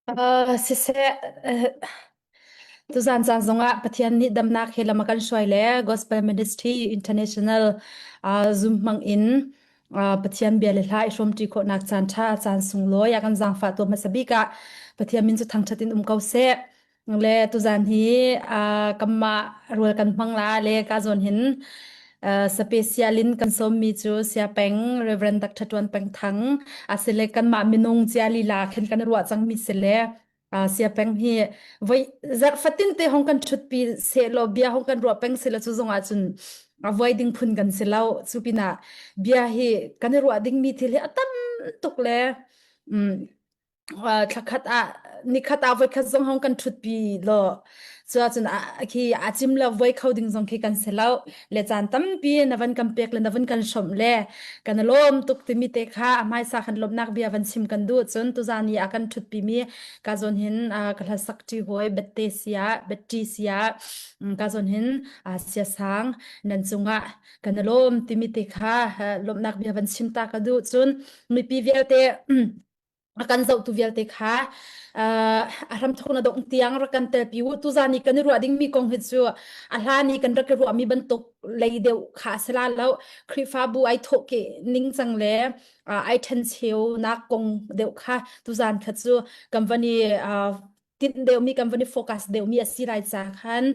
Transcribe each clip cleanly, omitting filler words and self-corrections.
Siseh, tuzan caan zongah Pathian nih damnak he lam a kan hruai le Gospel Ministry International Zoom hmang in Pathian bia le hla i hrawmṭi khawhnak caan ṭha, caan sunglawi a kan zaangfah tu hmasa bik ah Pathian min cu thangṭhat in um ko seh. Le tuzan hi kanmah rual kan hmang la le ka zawn hin special in kan sawmmi cu Siapeng Reverend Dr. Tuan Peng Thang asile kanmah minung cia lila khin kan ruah cangmi si le Siapeng hi voi zarh fatin te hong kan ṭhutpi sehlaw bia hong kan ruah peng sila cu zongah cun a voi ding phun kan si lo cu pinah bia hi kan i ruah dingmi thil hi a tam tuk le thlakhat ah nikhat ah voikhat zong hong kan ṭhutpi law cuahcun khi a cim lo voi kho ding zong khi kan si lo le caan tampi na van kan pek le na van kan hrawmh le kan lawm tuk timi te kha a hmaisa kan lawmnak bia van chim kan duh cun tuzan i a kan ṭhutpi mi ka zawn hin ka hlasak ṭi hawi bette sia betti sia ka zawn hin sia sang nan cungah kan lawm timi te kha lawmhnak bia van chim ta ka duh cun mipi vialte a kan zohtu vialte kha a hramthawk na dongh tiang rak kan telpi u tuzan i kan i ruah dingmi kong hi cu a hlan i kan rak i ruahmi bantuk lei deuh kha a si la lo Khrihfabu ai thawh ke ning cang le ai ṭhencheu nak kong deuh kha tuzan kha cu kan van i tinh deuhmi kan van i focus deuhmi a si lai ca khan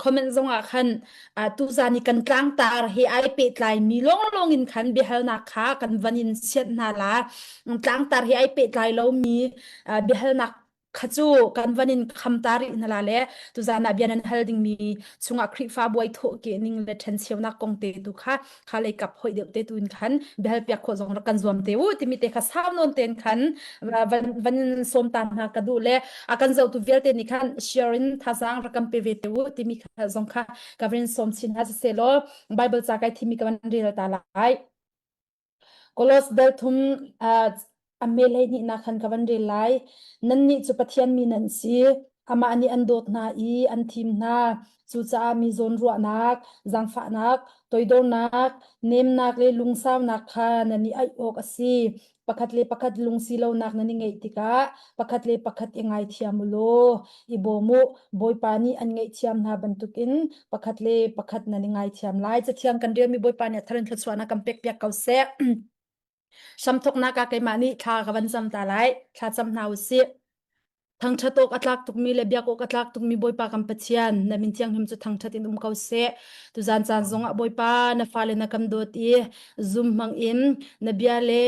comment zong ah khan tuzan i kan tlangtar he ai pehtlai mi lawnglawng in khan biahalnak kha kan van in sianh hna la tlangtar he ai pehtlai lomi biahalnak kha cu kan van in kham ta rih hna la le tuzan ah bia nan hal dingmi chungah Khrihfabu ai thawh ke ning le ṭhencheunak kong te tu kha kha lei kap hoi deuh te tu in khan biahal piak khawh zong rak kan zuam te u timi te kha sau nawn ten khan van van som ta hna ka duh le a kan zohtu vialte nih khan share in thazaang rak kan pe ve te u timi kha zong kha ka van som chin ha se law Bible ca kai thimi ka van rel ta lai Kolos dal thum a me 12 nak khan ka van rel lai. Nannih cu Pathian mi nan si. Amah nih an dawt hna i an thim hna. Cucaah mi zawnruahnak, zaangfahnak, toidornak, nemnak le lungsaunak kha nan i aih awk a si. Pakhat le pakhat lungsi lonak nan i ngeih tikah pakhat le pakhat i ngaithiam u law i bawm u. Bawipa nih an ngaihthiam hna bantukin pakhat le pakhat nan i ngaithiam lai. Cathiang kan relmi Bawipa nih a thar in thluachuahnak kan pekpiak ko seh. Hramthawknak ah keimah nih thla ka van cam ta lai. Thla cam hna u sih. Thangṭhat awk a tlak tukmi le biak awk a tlak tukmi Bawipa kan Pathian, na min thianghlim cu thangṭhat in um ko seh. Tuzan caan zongah Bawipa, na fale na kan dawt i zum hmang in na bia le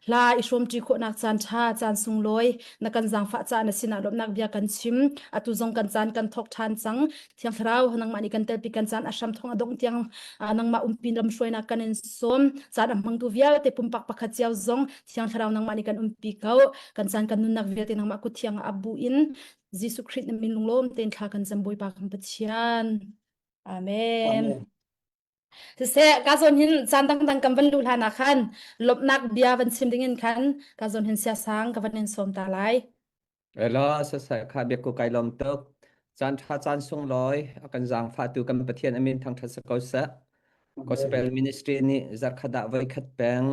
hla i hrawmṭi khawhnak caan ṭha, caan sunglawi na kan zaangfah caah na sinah lawmhnak bia kan chim. Atu zong kan caan kan thawk ṭhan cang. Thiang Thlarau, nangmah nih kan telpi kan caan a hram thawng a dongh tiang nangmah umpi lamhruainak kan in sawm. Caan a hmangtu vialte pumpak pakhat cio zong Thiang Thlarau nangmah nih kan umpi ko. Kan caan kan nunnak vialte nangmah kut thiang ah abu in Jesuh Khrih na min lunglawm tein thla kan cam Bawipa kan Pathian. Amen. Amen. Siseh, ka zawn hin caan dangdang kan van luh hlan ah khan lawmhnak bia van chim ding in khan ka zawn hin siasang ka van in sawm ta lai. Elo sasai kha biakku kai lawm tuk. Caan ṭha caan sunglawi a kan zaangfahtu kan Pathian amin thangṭhat si ko seh. Gospel Ministry nih zarhkhat ah voikhat peng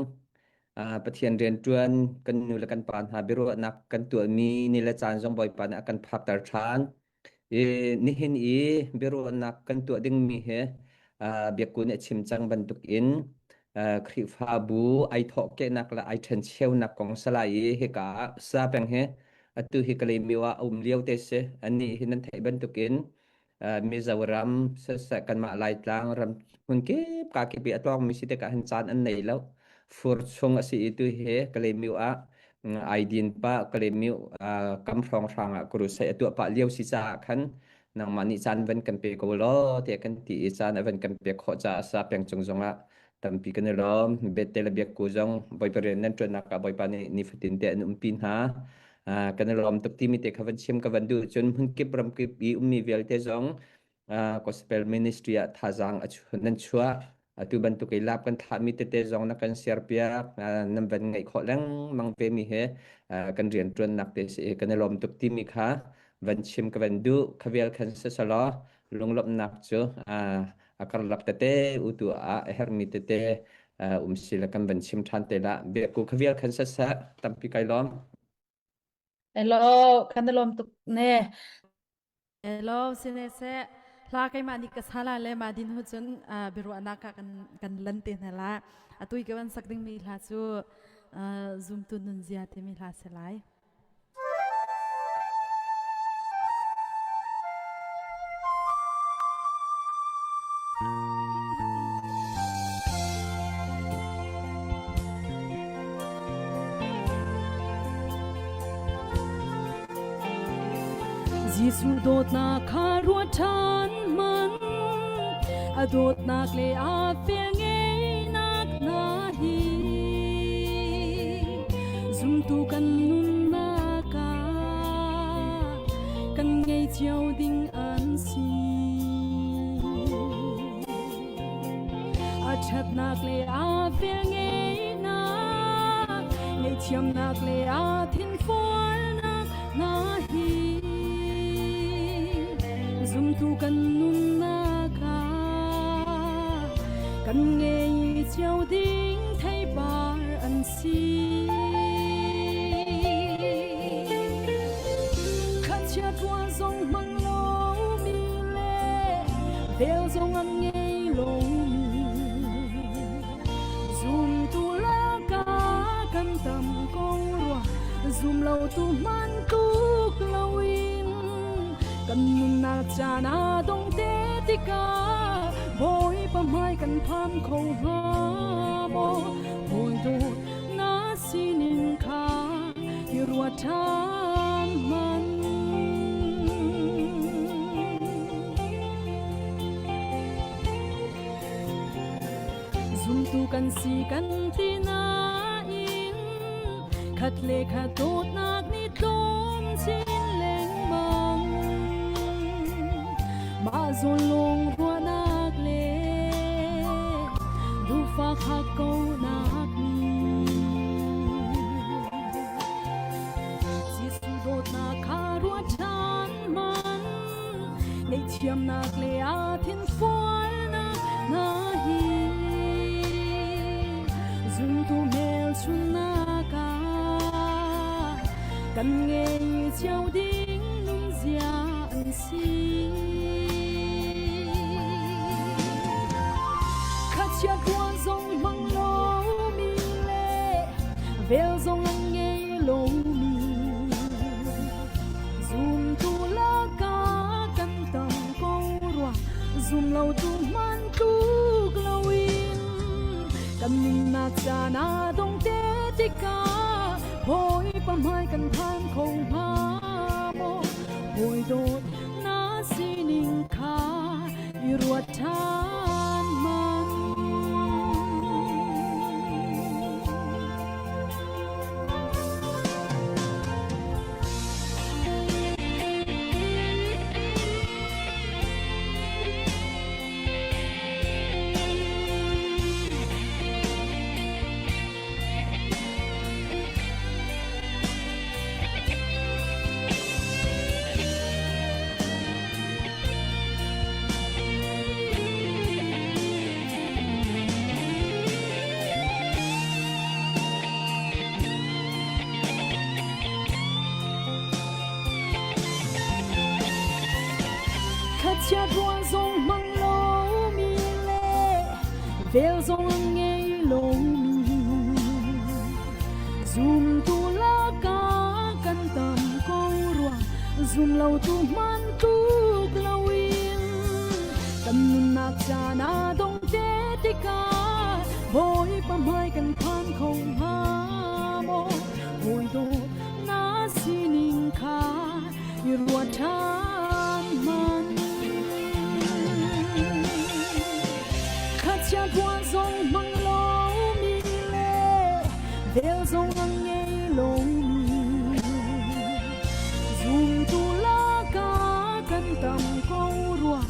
ah, Pathian rianṭuan kan nu le kan pa hna biaruahnak kan tuahmi ni le caan zong Bawipa nih a kan phakter ṭhan. I nihin i biaruahnak kan tuah dingmi hi uh, biakku nih a chim cang bantukin uh, Khrihfabu ai thawhkehnak le ai ṭhencheunak kong salai i hika ah sa peng hi atu hi Kalaymyo ah a um lio te si. Annih hi nan theih bantukin uh, Mizoram siseh kanmah Laitlang ram hmun kip ka kip i a tlawngmi si tikah hin caan an nei lo. Fur chung a si i tu hi Kalaymyo ah ai din pah Kalaymyo kam hrawnghrang ah crusade a tuah pah lio si caah khan nangmah nih caan van kan pe ko law tiah kan ti i caan a van kan pek khawh caah sa peng cung zongah tampi kan i lawm bette le biakku zong Bawipa rian nan ṭuannak ah Bawipa nih nifatin te an umpi hna kan i lawm tuk timi te kha van chim ka van duh cun hmunkip ramkip i ummi vialte zong gospel ministry ah thazaang nan chuah atu bantuk i lap kan thlahmi tete zong na kan share piak nan van ngaih khawh lengmang ve mi he kan rian ṭuannak te si kan i lawm tuk timi kha van chim ka van duh khavial khan sisalaw lunglawmhnak cu a karlak tete utu ah a herhmi tete um si le kan van chim ṭhan te la biaku khavial khan saseh tampi kai lawm. Hello, kan i lawm tuk ne. Hello, sine se hla keimah nih ka sala le ma din hu cun biaruahnak ah kan kan lan te hna la. Atui ka van sak dingmi hla cu zumtu nunzia timi hla si lai. Jesuh dawtnak kha ruat ṭhan hmanh a dawtnak le a velngeihnak hna hi zumtu kan nunnak ah kan ngei cio ding an si. A ṭhatnak le a velngeihnak, ngaihthiamnak le a thinfualnak hna hi zumtu kan nunnak ah kan ngei cio ding theipar an si. Khachiat ruah zong hmang lomi le vel zong an ngei lomi zumtu lakah kan tam ko rua zum lo tu hman tuk loin kan nunnak caan a dong te tikah Bawipa hmai kan phan kho hnga maw Bawi dawt na sining kha i ruat ṭhan hmanh. Zumtu kan si kan ti nain khat le khat dawtnak nih tlawm chin lengmang. Mah zawn lawng ruahnak le duhfak hakkauhnak nih Jesuh dawtnak kha ruat ṭhan hmanh ngaihthiamnak le a thinfualnak hna hi zumtu hmelchunhnak ah kan ngei cio ding nunzia an si. Khachiat ruah zong hmang lomi le vel zong an ngei lomi zumtu lakah kan tam ko rua zum lo tu hman tluk loin kan nunnak caan a dong te tikah Bawipa hmai kan phan kho hnga maw Bawi dawt na sining kha i ruat ṭhan hmanh. Khachiat ruah zong hmang lomi le vel zong an ngei lomi zumtu lakah kan tam ko rua zum lo tu hman tluk loin kan nunnak caan a dong te tikah Bawipa hmai kan phan kho hnga maw Bawi dawt na sining kha i ruat ṭhan hmanh. Khachiat ruah zong hmang lomi le vel zong an ngei lomi zumtu lakah kan tam ko rua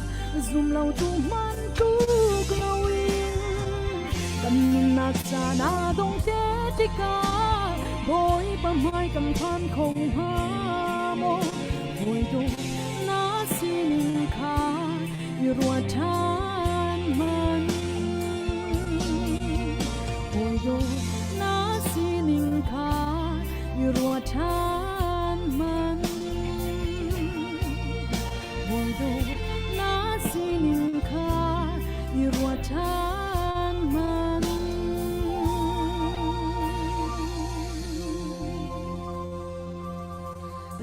zum lo tu hman tluk loin kan nunnak caan a dong te tikah Bawipa hmai kan phan kho hnga maw Bawi dawt na sining kha i ruat ṭhan hmanh. Bawi dawt na sining kha i ruat ṭhan hmanh.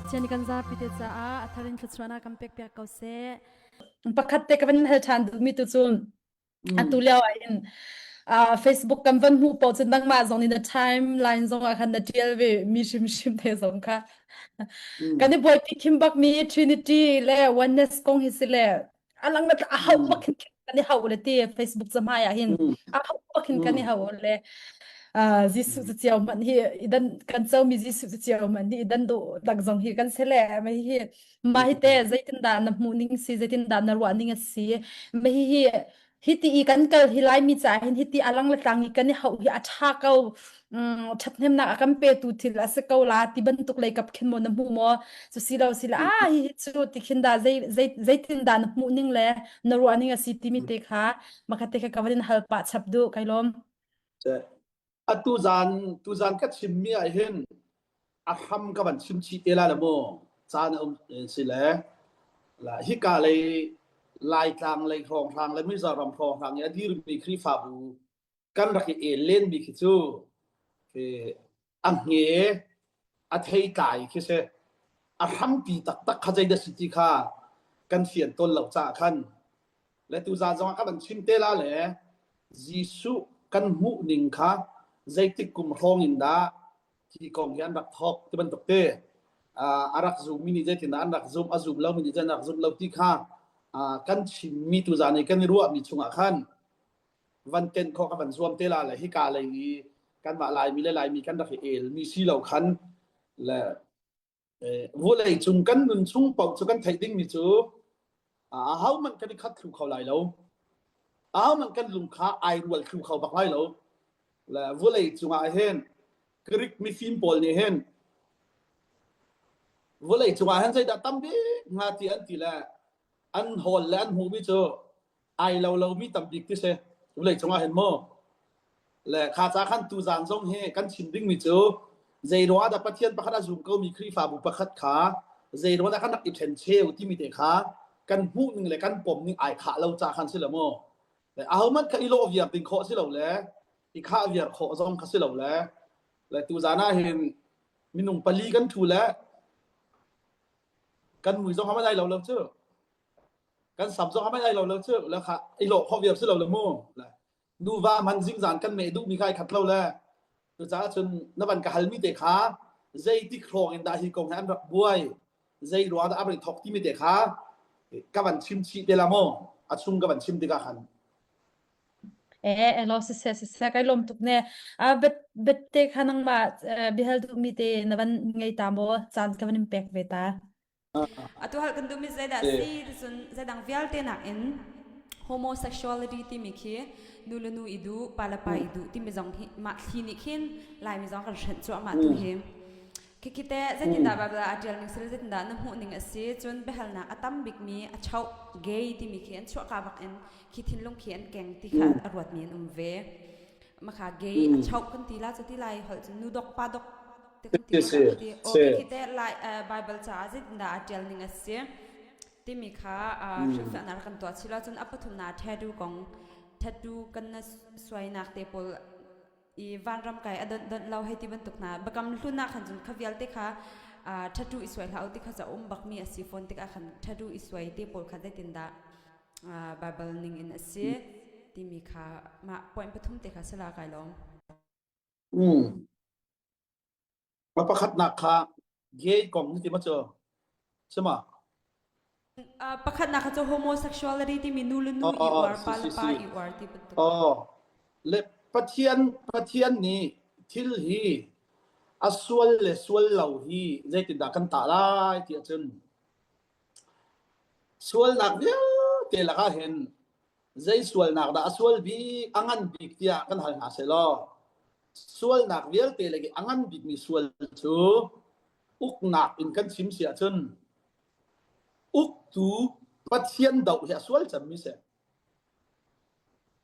Pathian nih kan zapi te caah a thar in thluachuahnak kan pek piak ko seh. Pakhat te ka van hal ṭhan duhmi tu cu atu lio ah hin Facebook kan van hmuh paoh cun nangmah zong nih na timeline zong ah khan na ṭial ve mi hrimhrim te zong kha kan i buaipi khim bak mi Trinity le Oneness kong hi si le alang na a hauh bak hin kan i hauh le ti Facebook camai ah hin a hauh bak hin kan i hauh le Jesuh cu cio man hi idan kan co mi Jesuh cu cio man hi idan du dak zong hi kan se le mai hi ma hi te zeitin dah na hmuh ning si zeitin dah na ruah ning a si ma hi hi hiti i kan kal hi Laimi caah hin hiti a lang le tlang i kan i hauh hi a ṭha ko ṭhathnemnak a kan petu thil a si ko la ti bantuk lei kap khin maw na hmu maw cu si lo si la ah hi hi cu ti khin dah zei zei zeitin dah na hmuh ning le na ruah ning a si timi te kha makhat te kha ka van in hal pah chap duh kai lawm. Atu zan tuzan ka chimmi ah hin a hram ka van chim chih te la le mu caan a um si le la hika lei Laitlang lei hrawnghrang le Mizoram hrawnghrang i a dirmi Khrihfabu kan rak i el lenmi khi cu a hnge a theitlai khi si a hrampi taktak kha zeidah si ti kha kan fian tawn lo caah khan le tuzan zongah ka van chim te la le Jesuh kan hmuh ning kha zeitik kum hrawng in dah hi kong hi an rak thawk ti bantuk te a rak zummi nih zeitindah an rak zum a zum lomi nih zeitin an rak zum lo ti kha kan chimmi tuzan i kan i ruahmi chungah khan van tenh khawh ka van zuam te la le hika lei i kanmah Laimi le Laimi kan rak i elmi si lo khan le Vulei cung kan nun chung paoh cu kan theih dingmi cu ahohmanh kan i khat thlu kho lai lo. Ahohmanh kan lung kha ai rual thlu kho bak lai lo. Le vulei cungah hin Greek mifim pawl nih hin vulei cungah hin zeidah tam bik hnga ti an ti le an hawl le an hmuhmi cu ai lo lomi tam bik ti si vulei cungah hin mu le kha ca khan tuzan zong hi kan chim dingmi cu zei ruangah dah Pathian pakhat a zum komi Khrihfabu pakhat kha zei ruangah dah kan rak i ṭhen cheu timi te kha kan hmuh ning le kan pom ning ai khah lo ca khan si lo mu le ahohmanh kha i lawh viar ding khawh si lo le i khah viar khawh zong kha si lo le le tuzan ah hin minung pali kan ṭhu le kan mui zong hamai ai lo lo cu kan sam zong hamai ai lo lo cu le kha i lawh khawh viar si lo le mu le nuva man zingzan kan meh duhmi kha ai khat lo le cucaah cun na van ka halmi te kha zeitik hrawng in dah hi kong he an rak buai zei ruang dah a van i thok timi te kha ka van chim chih te la mu a chung ka van chim tikah khan Eh, lo si se si se kai lom tuk ne. A bet bet te kha nangmah bihal duhmi te na van ngei ta maw caan ka van in pek ve ta. Atu hal kan duhmi zeidah si ticun zeidang vialte nakin homosexuality timi khi nu le nu i duh, pa le pa i duh timi zong hi mah thli nih khin Laimi zong kan hrenh cuahmah tu hi. Khikhi te zeitindah Bible ah a ṭial ning sile zeitindah na hmuh ning a si cun biahalnak a tam bikmi a choh gay timi khi an chuahka bak in khi thinlung khi an keng ti kha a ruatmi an um ve. Makha gay a choh kan ti la cu ti lai holh cun nu dok pa dok te kan ti ti o khi te lai Bible caah zeitindah a ṭial ning a si timi kha hrilhfiahnak kan tuah chilo cun a pathumnak tattoo kong tattoo kan na suainak te pawl i vanram kai a donh donh lo hei ti bantuk hna bakam hlun ah khan cun kha vialte kha tattoo i suai hlah u ti kha ca um bakmi a si fawn tikah khan tattoo i suai te pawl kha zeitindah Bible ning in a si timi kha mah point pathum te kha sala kai lawm. Ma pakhatnak kha gay kong ti ma cu sima Pakhatnak kha cu homosexuality timi nu le nu i uar pa le pa i uar ti bantuk. Oh le Pathian Pathian nih thil hi a sual le sual lo hi zeitindah kan tah lai ti ahcun sualnak vialte lakah hin zei sualnak dah a sual bik a ngan bik tiah kan hal hna seh law sualnak vialte lak i a ngan bikmi sual cu uknak in kan chim si ahcun uktu Pathian doh hi a sual cemmi si.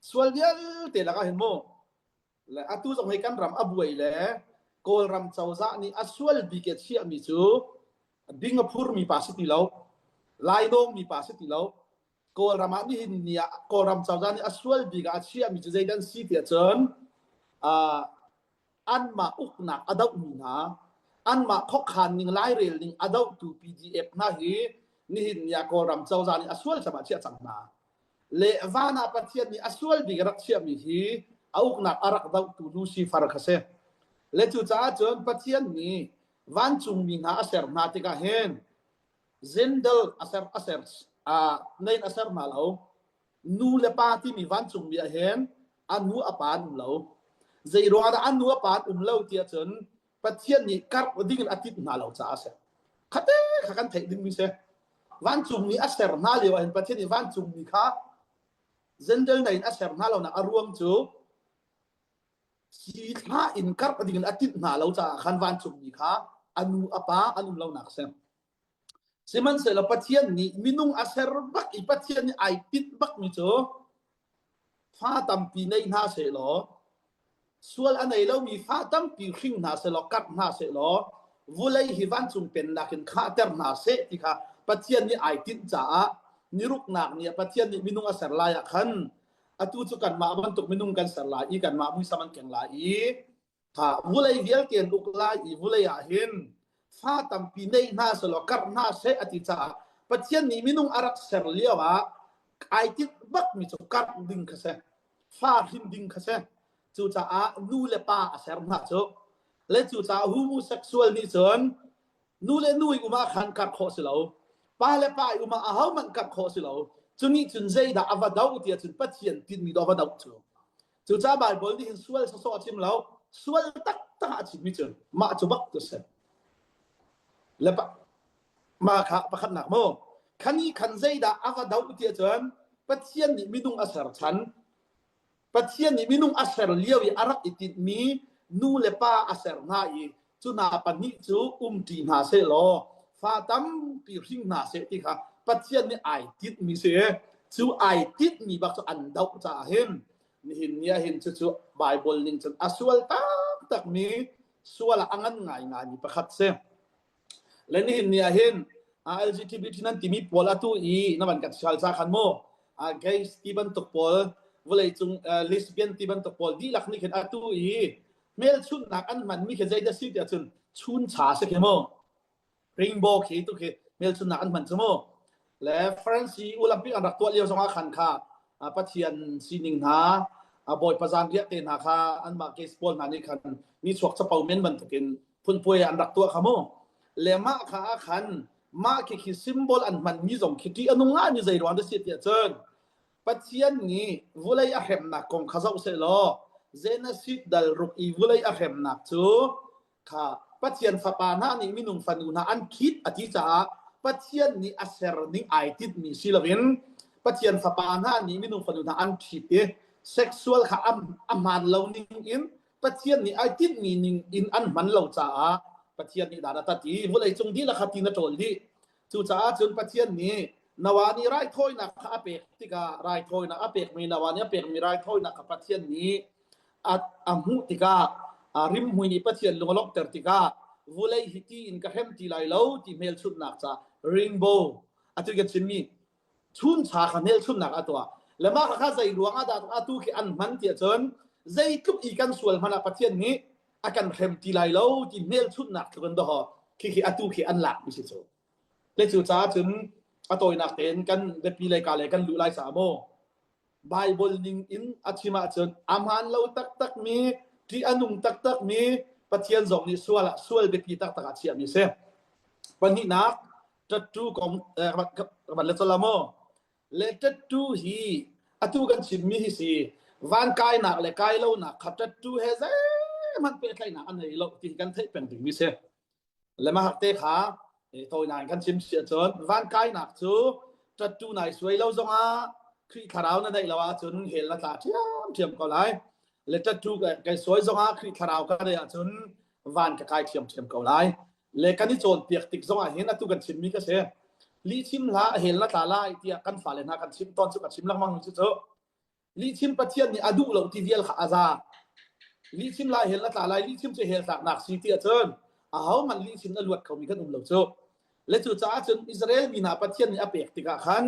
Sual vialte lakah hin mu le atu zong hi kan ram a buai le Kawlram cozah nih a sual bik a chiahmi cu bing a phurmi pa si ti lo lainawngmi pa si ti lo Kawlram ah nihin ni ah Kawlram cozah nih a sual bik ah a chiahmi cu zeidah an si tiah cun uh, anmah uknak a dohmi hna. Anmah khokhan ning lairel ning a dohtu PDF hna hi nihin ni ah Kawlram cozah nih a sual cem ah chiah cang hna. Le van ah Pathian nih a sual bik a rak chiahmi hi a uknak a rak dohtu Lucifer kha si. Le cucaah cun Pathian nih vancungmi hna a ser hna tikah hin Zendal a ser a ser uh, nein a ser hna lo. Nu le pa timi vancungmi ah hin a nu a pa an um lo. Zei ruangah dah an nu a pa an um lo tiah cun Pathian nih karh ding in a tinh hna lo caah a si. Khate kha kan theih dingmi si. Vancungmi a ser hna lio ah hin Pathian nih vancungmi kha Zendal nei in a ser hna lonak a ruang cu si thla in karh ding in a tinh hna lo caah khan vancungmi kha a nu a pa an um lonak a si. Sihmanhsehlaw Pathian nih minung a ser bak i Pathian nih ai tinh bakmi cu fa tampi nei hna sehlaw sual a nei lomi fa tampi hring hna sehlaw karh hna sehlaw vulei hi vancung pennak in khahter hna seh ti kha Pathian nih ai tinh caah niruknak ni ah Pathian nih minung a ser lai ah khan atu cu kanmah bantuk minung kan ser lai i kanmah muisam an keng lai i kha vulei vialte an uk lai i vulei ah hin fa tampi nei hna selaw karh hna seh a ti caah Pathian nih minung a rak ser lio ah ai tinh bakmi cu karh ding kha si fa hrin ding kha si cucaah nu le pa a ser hna cu le cucaah homosexual nih cun nu le nu i um ah khan karh khawh si lo pa le pa i um ah ahohmanh karh khawh si lo cu nih cun zeidah a va do tiah cun Pathian tinhmi do a va do cu Cucaah Baibal nih hin sual sawsawh a chim lo, sual taktak ah a chimmi cu mah cu bak cu si. Le mah kha pakhatnak mu. Khani khan zeidah a va doh ti ahcun Pathian nih minung a ser chan. Pathian nih minung a ser lio i a rak i tinhmi nu le pa a ser hna i cu hna pahnih cu umṭi hna seh law fa tampi hring hna seh ti kha Pathian nih ai tinhmi si. Cu ai tinhmi bak cu an doh caah hin nihin ni ah hin cucu Bible ning cun a sual taktakmi sual ah a ngan ngaingaimi pakhat si. Le nihin ni ah hin LGBT nan timi pawl atu i na van kan sial ca khan mu gays ti bantuk pawl vawleicung lesbian ti bantuk pawl dihlak nih khin atu i hmelchunhnak an hmanmi khi zeidah si tiah cun chuncha si khi mu rainbow khi tu khi hmelchunhnak an hman cu mu le France Olympic an rak tuah lio zongah khan kha Pathian sining hna Bawipa zanriah te hna kha anmah case pawl hna nih khan ni chuak capo men bantukin phunpuai an rak tuah kha mu le mah kha ah khan mah khi khi symbol an hman mi zong khi ṭih a nung ngai mi zei ruang dah si tiah cun Pathian nih vulei a hremnak kong kha zoh seh law Genesis dal ruk i vulei a hremnak cu kha Pathian fapa hna nih minung fanu hna an khit a ti caah Pathian nih a ser ning ai tinhmi si loin Pathian fapa hna nih minung fanu hna an ṭhit i sexual kha a hmaan lo ning in Pathian nih ai tinhmi ning in an hman lo caah Pathian nih dan a tat i vawlei cung dihlak kha ti na ṭawl dih. Cucaah cun Pathian nih Noah nih raithawinak kha a pek tikah raithawinak a pekmi Noah nih a pekmi raithawinak kha Pathian nih a, a hmuh tikah a rimhmui nih Pathian lung a lawmhter tikah vulei hi ti in ka hrem ti lai lo ti hmelchunhnak ca rainbow atu kan chimmi chuncha kha hmelchunhnak a tuah le mah kha zei ruang ah dah atu khi an hman tiah cun zeitluk i kan sual hmanh ah Pathian nih a kan hrem ti lai lo ti hmelchunhnak tluk in dawh khi khi atu khi an lak mi si cu le cu caah cun a tawinak tein kan biapi lei ka lei kan luh lai caah maw Bible ning in a chim ahcun a hmaan lo taktak mi ṭih a nung taktak mi Pathian zong nih sual ah sual biapi taktak ah chiahmi si. Pahnihnak tattoo kong van le chala maw le tattoo hi atu kan chimmi hi si van kainak le kai lonak kha tattoo he zeihmanh pehtlaihnak a nei lo ti kan theih peng dingmi si. Le mah te kha tawinak in kan chim si ahcun van kainak cu tattoo nai suai lo zongah Khrih thlarau na neih lo ahcun hell na tla ṭhiamṭhiam ko lai. Le tattoo kai suai zongah Khrih thlarau ka neih ahcun van ka kai ṭhiamṭhiam ko lai. Le kan i cawnpiak tik zongah hin atu kan chimmi ka si. Lihchim hlah hell na tla lai tiah kan fale hna kan chim tawn cu ka chim lengmang cu cu. Lihchim Pathian nih a duh lo ti vial kha a za. Lihchim lai hell na tla lai, lihchim cu hell tlaknak si ti ahcun ahohmanh lihchim na luat khomi kan um lo cu. Le cu caah cun Israel mi hna Pathian nih a pek tikah khan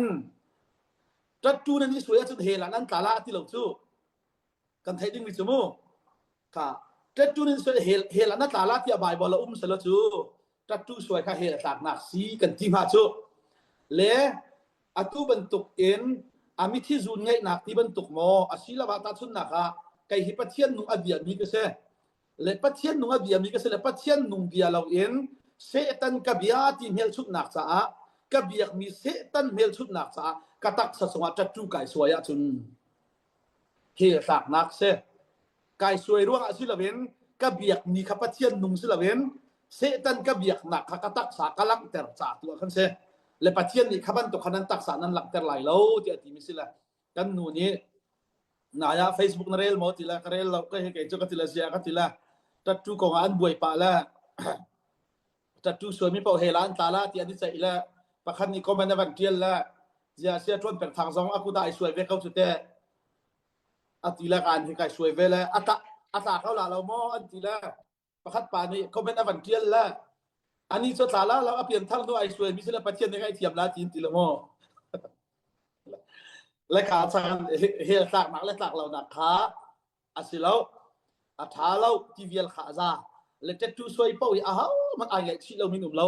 ṭattu nan i suai ahcun hell ah nan tla la ti lo cu. Kan theih dingmi cu mu. Kha. Tattoo in suai hel hel na tla la tiah Bible a um selo cu tattoo suai kha hel tlaknak si kan ti hnga cu. Le atu bantuk in a mithi zun ngeihnak ti bantuk maw asiloah tahchunhnak ah kei hi Pathian nung a biami ka si. Le Pathian nung a biami ka si le Pathian nung bia loin Satan ka bia ti hmelchunhnak caah ka biakmi Satan hmelchunhnak caah ka taksa chungah tattoo kai suai ahcun hel tlaknak si. Kai suai ruangah si loin ka biakmi kha Pathian nung si loin Satan ka biaknak kha ka taksa ka langhter ca tu ah khan si. Le Pathian nih kha bantuk kha nan taksa nan langhter lai lo tiah a timi si le kan nu nih nai ah Facebook na rel maw ti le ka rel lo ka he kei cu ka ti le zia ka ti le tattoo kong ah an buai pah le tattoo suaimi paoh he la an tla la ti an i ceih le pakhat nih comment a van tial le zia sia tuan pek thang zong a kut ah ai suai ve ko cu teh a ti le kaan hi kai suai ve le a tla a tla kho la lo maw an ti le pakhat pa nih comment a van tial le ani cu tla la lo a pian thar hnu ai suai mi si le pathian nih ai thiam la ti ti le maw le ka chan hel tlak nak le tlak lo nak kha a si lo a ṭha lo ti vial kha a za le tattoo suai paoh hi aho man ai ngaihchih lo min um lo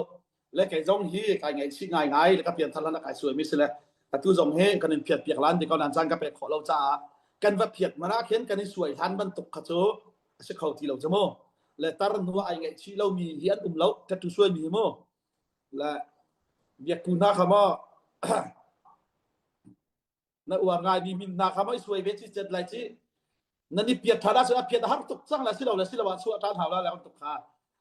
le kei zong hi kai ngaihchih ngai ngai le ka pianthar lan kai suai mi si le atu zong hi kan in phiat piak lan ti ko nan caan ka pek khawh lo caah kan va phiat mana khin kan i suai hlan bantuk kha cu a si kho ti lo cu mu le tar hnu ai ngaihchih lo mi hi an um lo tattoo suai mi hi mu le biakku hna kha maw na uar ngaimi min hna kha mei suai ve ci cet lai ci nan i piat ṭhan ahcun a piat a har tuk cang la si lo le si lo ah chuah ṭhan hau la le tuk kha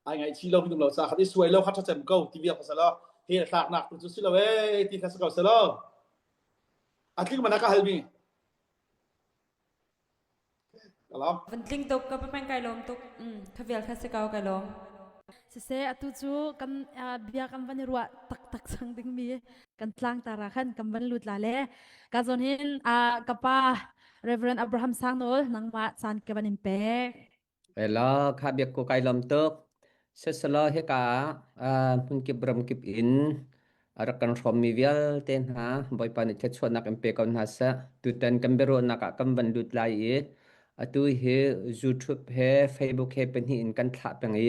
ai ngai chi lo mi lo sa khat i suai lo kha ṭha cem ko ti bia kha salo he thlak nak tu cu si lo e ti kha si ko salo a tling mana ka hal mi Kalam. Van tling tuk ka peng kai lawm tuk. Mm, kha vial kha si ko kai lawm. Siseh atu cu kan bia kan van i ruah taktak cang dingmi kan tlangtar ah khan kan van lut la le ka zawn hin ka pa Reverend Abraham Sangnawl nangmah caan ka van in pek. Ela kha biak ko kai lawm tuk. Seselo hika ah hmunkip ramkip in a rak kan hrawmmi vialte hna Bawipa nih thluachuahnak in pe ko hna seh. Tutan kan biaruahnak ah kan van lut lai i atu hi YouTube he Facebook he pahnih in kan thlah peng i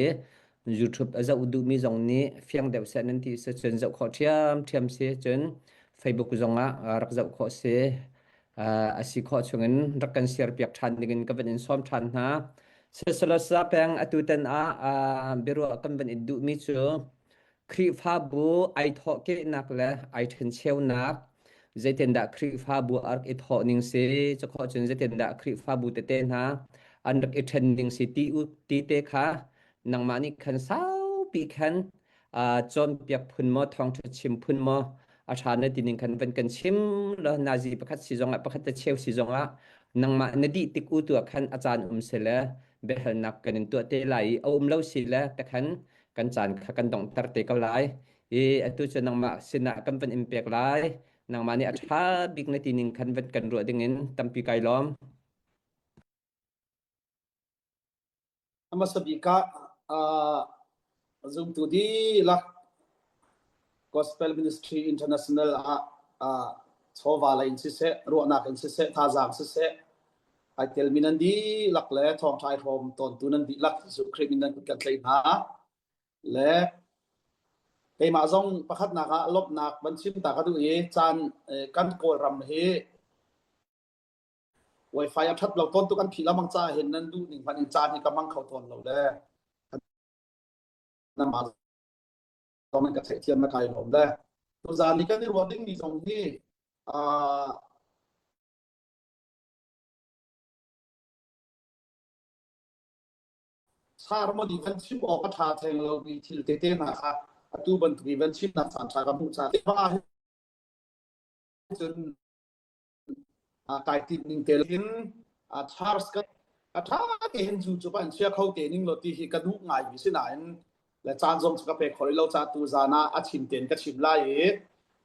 YouTube a zoh duhmi zong nih fiang deuh seh nan ti si cun zoh khawh ṭhiamṭhiam si cun Facebook zong ah rak zoh khawh si. A si khawh chungin rak kan share piak ṭhan dingin ka van in sawm ṭhan hna. Sisalosa peng atu tan ah biaruah kan van in duhmi cu Khrihfabu ai thawhkehnak le ai ṭhencheunak zeitindah Khrihfabu a rak i thawh ning si cakhawh cun zeitindah Khrihfabu tete hna an rak i ṭhen ning si ti ti te kha nangmah nih khan saupi khan cawnpiak phun maw thawngṭha chim phun maw a ṭha na ti ning khan van kan chim law nazi pakhat si zongah pakhat te cheu si zongah nangmah na dih tik u tu ah khan a caan um si le biahalnak kan in tuah te lai i a um lo si le te khan kan caan kha kan donghter te ko lai i atu cu nangmah sinah kan van in pek lai nangmah nih a ṭha bik na ti ning khan van kan ruah dingin tampi kai lawm Hmasa bik ah zumtu dihlak Gospel Ministry International ah chawva lei in siseh, ruahnak in siseh, thazaang siseh, ai telmi nan dihlak le thawngṭha ai hrawm tawntu nan dihlak Jesuh Khrih min nan kut kan tlaih hna. Le keimah zong pakhatnak ah lawmhnak van chim ta ka duh i caan kan Kawlram hi Wi-Fi a ṭhat lo tawn tuk an phih lengmang caah hin nan duh ning hmanh in caan hi ka hmang kho tawn lo le namah zong nan ka theihthiam na kai lawm le tuzaan i kan i ruah dingmi zong hi uh, Sarmon i van chim awk a ṭha theng lomi thil tete hna kha atu bantuk i van chimnak caan ṭha ka hmuh caah cun kai timh ning te in Charles ka a ṭha te hin zu cu an chia kho te ning lo ti hi ka duh ngai mi si nain le caan zong cu ka pe kho lo ca tu zan ah a chim ten ka chim lai i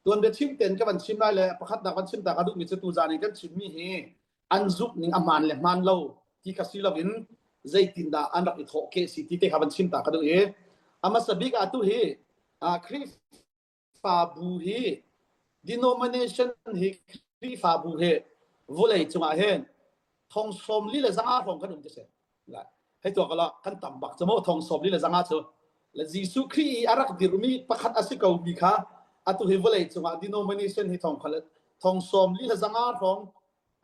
tuan bia chim ten ka van chim lai le pakhat nak van chim ta ka duh mi cu tu zan in kan chim mi hi an zuk ning a man le hman lo ti ka si lo in zeitindah an rak i thawh ke si ti te kha van chim ta ka duh i a hmasa bik ah tu hi Khrihfabu hi denomination hi Khrihfabu hi vulei cungah hin thong sawm li le zanga hrawng kan um ti si. Hei tuak la kan tam bak cu mu thong sawm li le zanga cu. Le Jesuh Khrih i a rak dirmi pakhat a si ko mi kha atu hi vawlei cungah denomination hi thong khal thong sawm li le zanga hrawng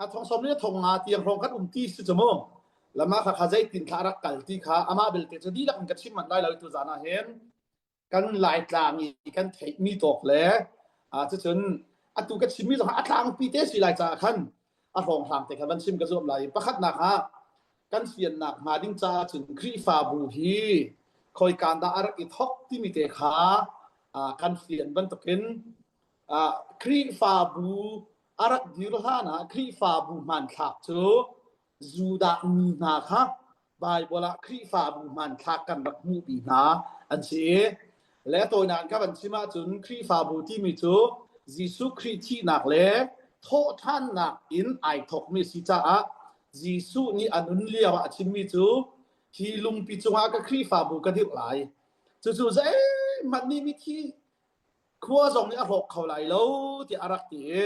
a thong sawm li le thong nga tiang hrawng kan um ti si cu mu. Lama kha kha zeitin thla rak kal ti kha amah belte cu dihlak in ka chim manh lai lo tu zan ah hin. Kan Laitlang i kan theihmi tawk le cucun atu ka chimmi zong a tlangpi te si lai caah khan a hrawnghrang te kha van chim ka zuam lai. Pakhatnak ah kan fiannak hnga ding caah cun Khrihfabu hi khoikaan dah a rak i thok timi te kha kan fian bantukin Khrihfabu a rak dir hlan ah Khrihfabu hmanthlak cu Judah mi hna kha Baibal ah Khrihfabu hmanthlak kan rak hmuhmi hna an si i le tawinak in ka van chim ahcun Khrihfabu timi cu Jesuh Khrih thihnak le thawhṭhannak in ai thawkmi a si caah Jesuh nih a nun lio ah a chimmi cu hi lungpi cungah ka Khrihfabu ka dirh lai. Cucu zeihmanh nih mithi khua zong nih a hrawk kho lai lo tiah a rak ti i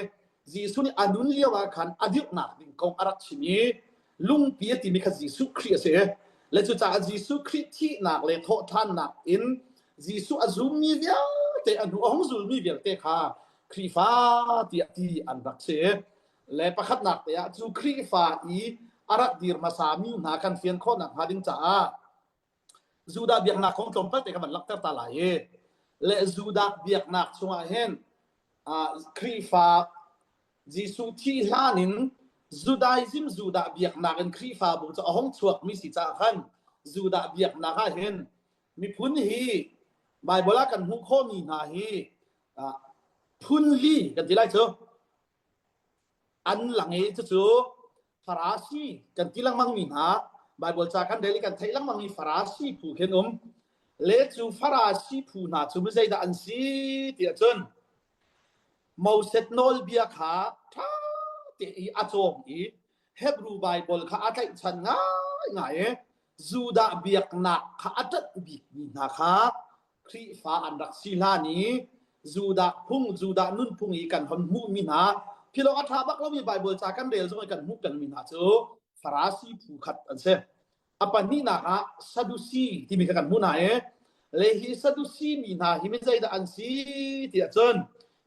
Jesuh nih a nun lio ah khan a dirhnak ding kong a rak chim i lungpi a timi kha Jesuh Khrih a si. Le cucaah Jesuh Khrih thihnak le thawhṭhannak in Jesuh a zummi vialte a hnu a hung zulmi vialte kha Khrihfa tiah ti an rak si. Le pakhatnak te ah cu Khrihfa i a rak dir hmasami hna kan fian khawhnak hnga ding caah Judah biaknak kong tlawmpal te ka van langhter ta lai i le Judah biaknak chungah hin Khrihfa Jesuh thih hlan in Judaism Judah biaknak in Khrihfabu cu a hung chuakmi si caah khan Judah biaknak ah hin miphun hi Baibal ah kan hmuh khawhmi hna hi phun li kan ti lai cu An lang i cucu Farasi kan ti lengmang mi hna Baibal ca kan rel i kan theih lengmang mi Farasi phu khi an um. Le cu Farasi phu hna cu mi zeidah an si tiah cun Moses nawlbia kha ṭha te i a cawng i Hebrew Baibal kha a tlaihchan ngaingai i Judah biaknak kha a ṭanh bikmi hna kha Khrihfa an rak si hlan i Judah phung, Judah nunphung i kan hon hmuhmi hna philawk a ṭha bak lomi Baibal ca kan rel zong i kan hmuh pengmi hna cu Farasi phu khat an si. A pahnihnak ah Sadusi timi kha kan hmuh hna i le hi Sadusi mi hna hi mi zeidah an si tiah cun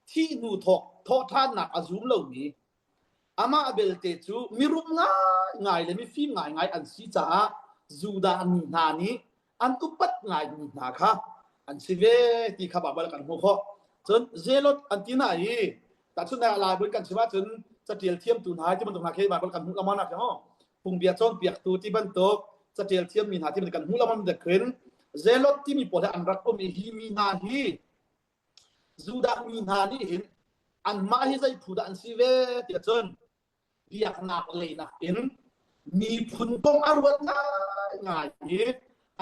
thih hnu thawk thawhṭhannak a zum lomi amah belte cu mirum ngaingai le mifim ngaingai an si caah Judah mi hna nih an upat ngaimi hna kha an si ve ti kha Baibal kan hmuh khawh. Cun Zelot an ti hna i tahchunhnak ah Laibal kan chim ahcun catial thiamtu hna ti bantuk hna khi Baibal kan hmuh lengmang nak hi phungbia cawnpiaktu ti bantuk catial thiammi hna ti bantuk kan hmuh lengmang dek khin Zelot timi pawl hi an rak um i hi mi hna hi Judah mi hna nih hin anmah hi zei phu dah an si ve tiah cun biaknak lei nakin miphun kong a ruat ngaingai i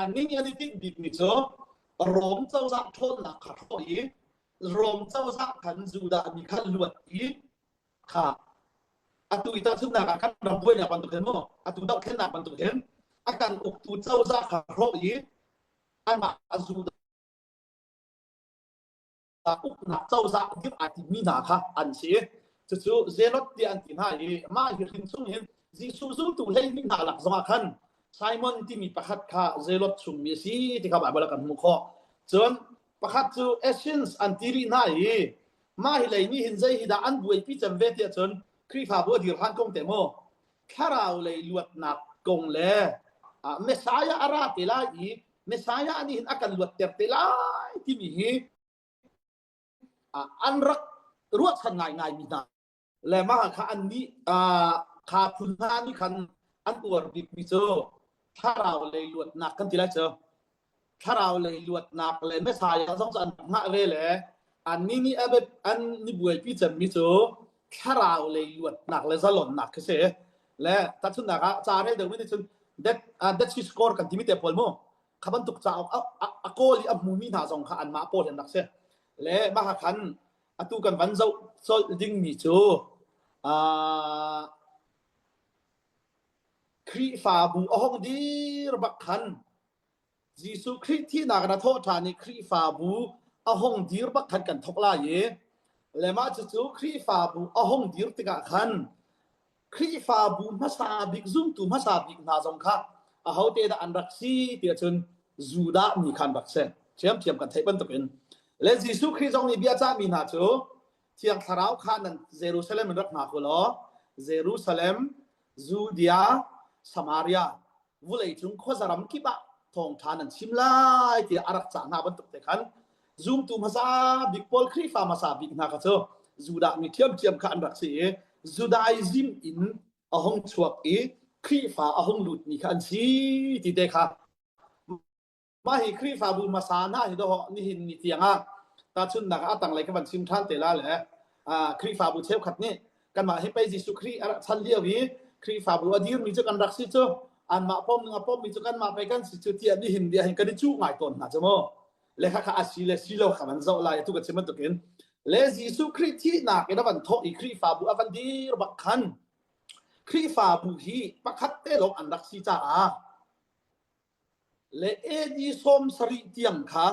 annih nih an i tinh bikmi cu Rom cozah ṭhawnnak kha hrawh i Rom cozah khan Judah mi kha luat i kha atu i tahchunhnak ah kan ram buainak bantuk hin mu atu dohthlennak bantuk hin a kan uktu cozah kha hrawh i amah a Judah uknak cozah dirh aa timmi hna kha an si. Cucu Zelot tiah an ti hna i mah hi hrin chung hin Jesuh zultu 12 hna lak zongah khan Simon timi pakhat kha Zelot chungmi a si ti kha Baibal ah kan hmuh khawh. Cun pakhat cu Essenes an ti rih hna i mah hi lei nih hin zei hi dah an buaipi cem ve tiah cun Khrihfabu a dir hlan kong te mu thlarau lei luatnak kong le Messiah a ra te lai i Messiah nih hin a kan luatter te lai timi hi an rak ruahchan ngaingai mi hna le mah kha an nih kha phun hna nih khan an uar bikmi cu thlarau lei luatnak kan ti lai cu thlarau lei luatnak le Messiah zong cu an hngah ve le annih nih an ni buaipi cemmi cu thlarau lei luatnak le zalonnak khi si le tahchunhnak ah ca rel deuhmi nih cun that that she score kan timi te pawl mu kha bantuk cauk a kawl i a hmumi hna zong kha anmah pawl an rak si le mah khan atu kan van zoh colh dingmi cu Khrihfabu a hong dir bak khan Jesuh Khrih thihnak in a thawh ṭhan i Khrihfabu a hong dir bak khan kan thawk lai i le mah cucu Khrihfabu a hong dir tikah khan Khrihfabu hmasa bik zumtu hmasa bik hna zong kha. Ahote dah an rak si ti ahcun Judah mi kha an rak si. Ṭhiamṭhiam kan theih bantukin. Le Jesuh Khrih zong nih bia cahmi hna cu Thiang Thlarau kha nan Jerusalem in rak hngak u law Jerusalem, Judea, Samaria vuleicung khuazaram kip ah thawngṭha nan chim lai tiah a rak cah hna bantuk te khan zumtu hmasa bik pawl Khrihfa hmasa bik hna kha cu Judah mi ṭhiamṭhiam kha an rak si i Judaism in a hung chuak i Khrihfa a hung lutmi kha an si ti te kha Mah hi Khrihfabu hmasa hna hi dawh nihin ni tiang ah tahchunhnak ah a tanglei ka van chim ṭhan te la le Khrihfabu cheukhat nih kanmah hi pei Jesuh Khrih a rak chan lio i Khrihfabu a dirmi cu kan rak si cu anmah pom ning a pommi cu kanmah pei kan si cu tiah nihin ni ah hin kan i cuh ngai tawn hna cu mu. Le khakha a si le si lo kha van zoh lai atu ka chim bantukin le Jesuh Khrih thihnak in a van thawh i Khrihfabu a van dir bak khan Khrihfabu hi pakhat te lawng an rak si caah le AD 70 tiang kha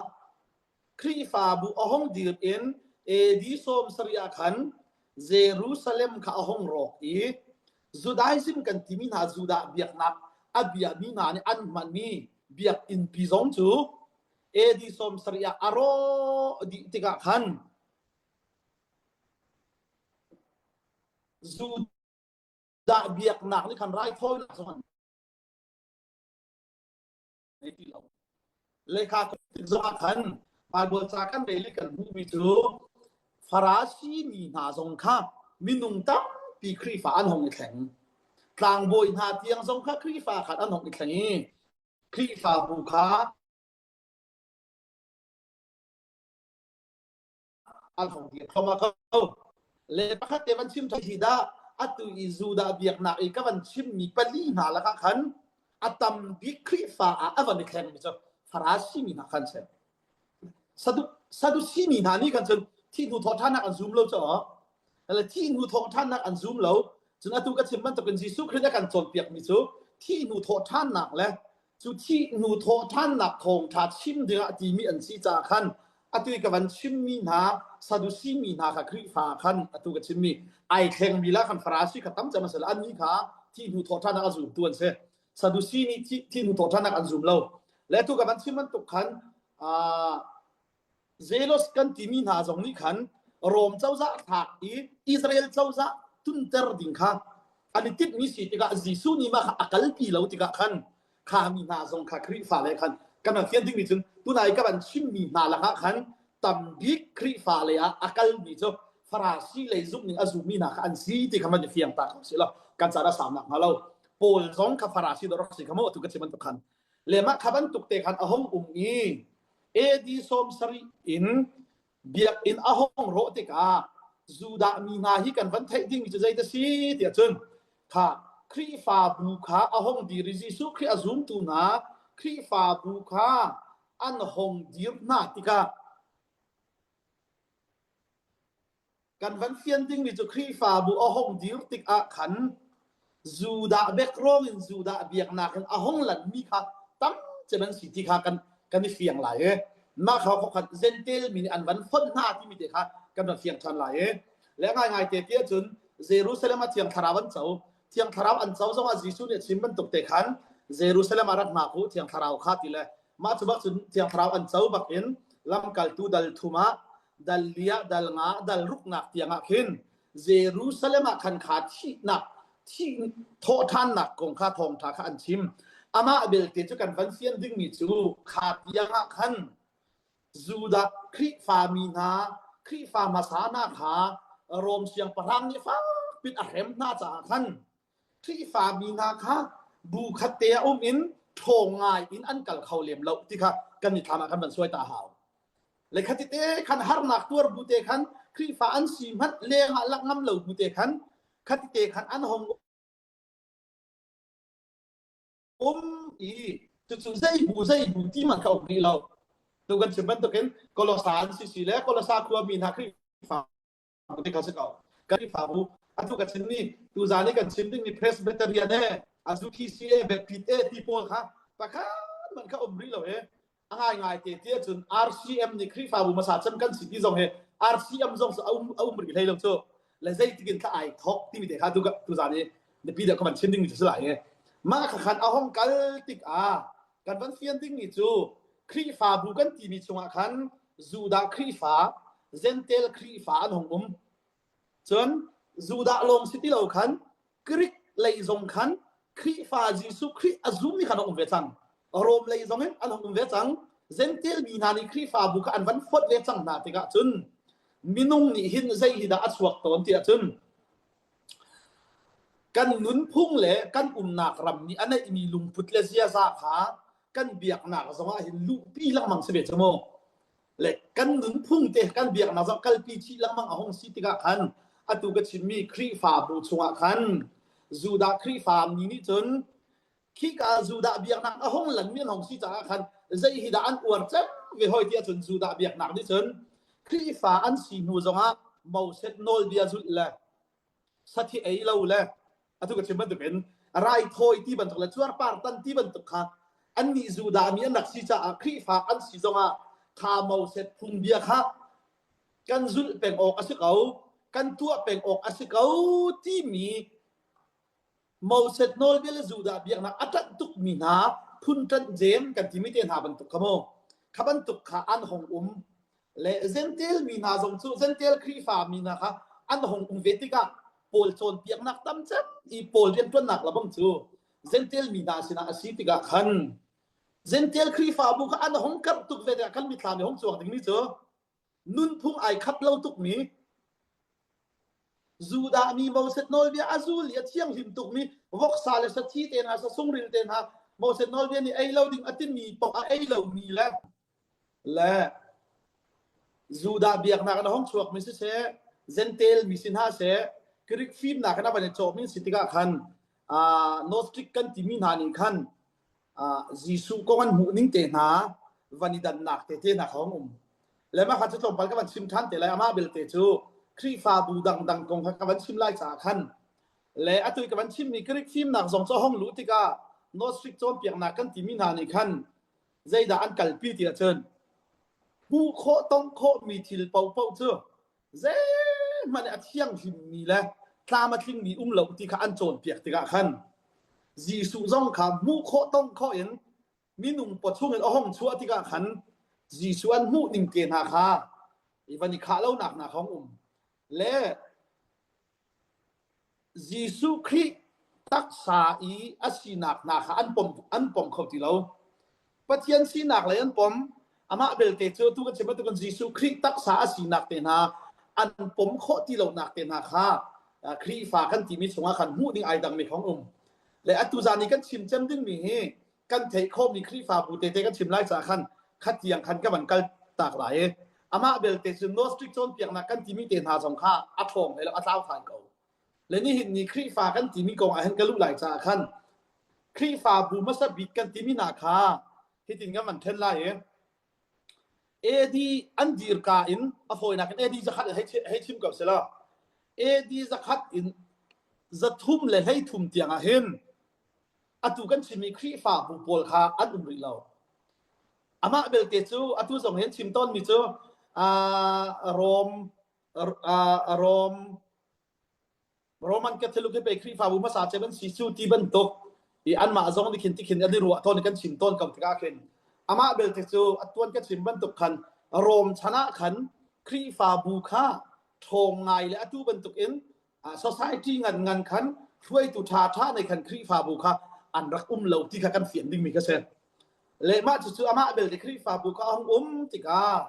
Khrihfabu a hung dir in AD 70 ah khan Jerusalem kha a hung rawk i Judaism kan timi hna Judah biaknak a biami hna nih an hmanmi biakinnpi zong cu AD 70 ah a rawh dih tikah khan Judah biaknak nih khan raithawinak zong an ngei ti lo. Lehkha tik zongah khan Baibal ca kan rel i kan hmuhmi cu Farasi mi hna zong kha minung tampi Khrihfa an hong i thleng. Tlangbawi hna tiang zong kha Khrihfa khan an hong i thleng i Khrihfabu kha an hong dir thluahmah ko. Le pakhat te van chim hi dah atu i Judah biaknak i ka van chimmi pali hna lakah khan a tam bik Khrihfa ah a van i thlengmi cu Farasi mi hna khan si. Sadu Sadusi mi hna nih khan cun thi hnu thawhṭhannak an zum lo cu le thi hnu thawhṭhannak an zum lo cun atu ka chim bantukin Jesuh Khrih a kan cawnpiakmi cu thi hnu thawhṭhannak le Cu thih hnu thawhṭhannak thawngṭha chim dingah timi an si caah khan atu i ka van chimmi hna Sadusi mi hna kha Khrihfa khan atu ka chimmi ai thlengmi la khan Farasi kha tam cem an si annih kha thih hnu thawhṭhannak a zumtu an si. Sadusi nih thih hnu thawhṭhannak an zum lo. Le atu ka van chim bantuk khan Zelos kan timi hna zong nih khan Rom cozah thlak i Israel cozah tunter ding kha an i timhmi si tikah Jesuh nih mah kha a kalpi lo tikah khan kha mi hna zong kha Khrihfa le khan kan van fian dingmi cun tunai ka van chimmi hna lakah khan tambik Khrihfa lei ah a kalmi cu Farasi lei zumh ning a zummi hna kha an si ti kha van i fiang ta ko si lo kan caan a sau nak hnga lo Paul zong kha Farasi dawh rak si kha mu tu ka chim bantuk khan le mah kha bantuk te khan a hung um i AD 70 in biakinn a hong rawh tikah Judah mi hna hi kan van theih dingmi cu zei si tiah cun kha Khrihfabu kha a hong dir i Jesuh Khrih a zumtu hna Khrihfabu kha an hong dir hna tikah Kan van fian dingmi cu Khrihfabu a hong dir tikah khan Judah background in Judah biaknak in a hong lanmi kha tam cem an si ti kha kan kan i fiang lai i mah kha khat Gentile mi nih an van fonh hna timi te kha kan van fiang ṭhan lai i le ngaingai te ti ahcun Jerusalem ah Thiang Thlarau an co Thiang Thlarau an co zongah Jesuh nih a chim bantuk te khan Jerusalem ah rak hngak u Thiang Thlarau kha ti le mah cu bak cun Thiang Thlarau an co bak in lamkaltu dal thum ah dal lia dal nga dal ruknak tiangah khin Jerusalem ah khan kha thihnak thih thawhṭhannak kong kha thawngṭha kha an chim amah belte cu kan van fian dingmi cu kha tiangah khan Judah Khrihfa mi hna Khrihfa hmasa hna kha Rom siangpahrang nih fakpin a hrem hna caah khan Khrihfa mi hna kha bu khat te ah um in ṭhawng ngai in an kal kho lem lo ti kha kan mithlam ah khan van suai ta hau. Le khati te khan harnak tuar bu te khan Khrihfa an si hmanh leng ah lak ngam lo bu te khan khati te khan an hong um i cucu zei bu zei bu ti man kha um rih lo. Tu kan chim bantukin Kolosa an si si le Kolosa khua mi hna Khrihfa ti kha si ko Khrihfabu atu ka chim mi tuzan i kan chim ding mi Presbyterian e Azuki e Baptist e ti pawl kha pakhat man kha um rih lo e a ngai ngai te ti ahcun RCM nih Khrihfabu hmasa cem kan si ti zong he RCM zong cu a um a um rih hlei lo cu le zeitik in thla ai thok timi te kha tu tuzan i biapi deuh ka van chim ding mi cu si lai e. Mah kha khan a hong kal tikah kan van fian dingmi cu Khrihfabu kan timi chungah khan Judah Khrihfa, Jentail Khrihfa an hong um. Cun Judah lawng si ti lo khan Greek lei zong khan Khrihfa Jesuh Khrih a zummi khan an um ve cang. Rom lei zong in an hung um ve cang. Jentail mi hna nih Khrihfabu kha an van fonh ve cang hna tikah cun minung nih hin zei hi dah a chuak tawn ti ahcun kan nunphung le kan umnak ram nih a neihmi lungput le ziaza kha kan biaknak zongah hin luhpi lengmang si ve cu mu. Le kan nunphung te kan biaknak zong kalpi chih lengmang a hung si tikah khan atu ka chimmi Khrihfabu chungah khan Judah Khrihfa mi nih cun khika Judah biaknak a hung lanmi an hung si caah khan zei hi dah an uar cem ve hoi ti ahcun Judah biaknak nih cun Khrihfa an si hnu zongah Moses nawlbia zulh le sathi ei lo le atu ka chim bantukin raithawi ti bantuk le cuarpar tan ti bantuk kha annih Judah mi an rak si caah Khrihfa an si zongah kha Moses phungbia kha kan zulh peng awk a si ko kan tuah peng awk a si ko timi Moses nawlbia le Judah biaknak a ṭanh tukmi hna phun ṭanh jem kan timi te hna bantuk kha mu kha bantuk kha an hong um le Jentail mi hna zong cu Jentail Khrihfa mi hna kha an hong um ve tikah Paul cawnpiaknak tam cem i Paul rianṭuannak labang cu Jentail mi hna sinah a si tikah khan Jentail Khrihfabu kha an hong karh tuk ve tikah kan mithlam i hong cuang dingmi cu nunphung ai khat lo tukmi Judah mi Moses nawlbia a zul i a thianghlim tukmi voksa le sathi te hna sasungril te hna Moses nawlbia nih ei lo ding a timi paoh a ei lomi le le Judah biaknak in a hong chuakmi siseh Jentail mi si hna seh Greek fimnak in a van i cawhmi si tikah khan Gnostic kan timi hna nih khan Jesuh kong an hmuh ning te hna van i dannak te te hna kha um le mah kha cu tlawmpal ka van chim ṭhan te lai amah belte cu Khrihfabu dangdang kong kha ka van chim lai caah khan le atu i ka van chimmi Greek fimnak zong cu a hong luh tikah Gnostic cawnpiaknak kan timi hna nih khan zeidah an kalpi ti ahcun hmuh khawh tongh khawhmi thil paohpaoh cu zeihmanh a thianghlimmi le tlam a tlingmi um lo ti kha an cawnpiak tikah khan Jesuh zong kha hmuh khawh tongh khawh in minung pawchung in a hong chuah tikah khan Jesuh an hmuh ning te hna kha i van i khah lonak hna kha um le Jesuh Khrih taksa i a sinak hna kha an pom an pom kho ti lo. Pathian sinak lei an pom. Amah belte cu tu kan chim bantukin Jesuh Khrih taksa a sinak te hna an pom khawh ti lonak te hna kha Khrihfa kan timi chungah khan hmuh ding ai dangmi khong um. Le atu zan i kan chim cem dingmi hi kan theih khawhmi Khrihfabu tete kan chim lai caah khan khatiang khan ka van kal tak lai i amah belte cu Gnostic cawnpiaknak kan timi te hna zong kha a ṭhawng hlei lo a tlau thai ko. Le nihin ni Khrihfa kan timi kong ah hin ka luh lai caah khan Khrihfabu hmasa bik kan timi hna kha hitin kan van ṭhen lai i AD an dirka in a fawinak in AD zakhat in hei chim ko selaw AD zakhat in 333 tiang ah hin atu kan chimmi Khrihfabu pawl kha an um rih lo. Amah belte cu atu zong hin chim tawnmi cu Rom Rom Roman Catholic hi pei Khrihfabu hmasa cem an si cu ti bantuk i anmah zong nih khin tikhin an i ruah tawn i kan chim tawn ko tikah khin amah belte cu atuan ka chim bantuk khan Rom chan ah khan Khrihfabu kha ṭhawng ngai le atu bantuk in society ngan ngan khan hruaitu ṭha ṭha nei khan Khrihfabu kha an rak um lo ti kha kan fian dingmi kha si. Le mah cucu amah belte Khrihfabu kha a hung um tikah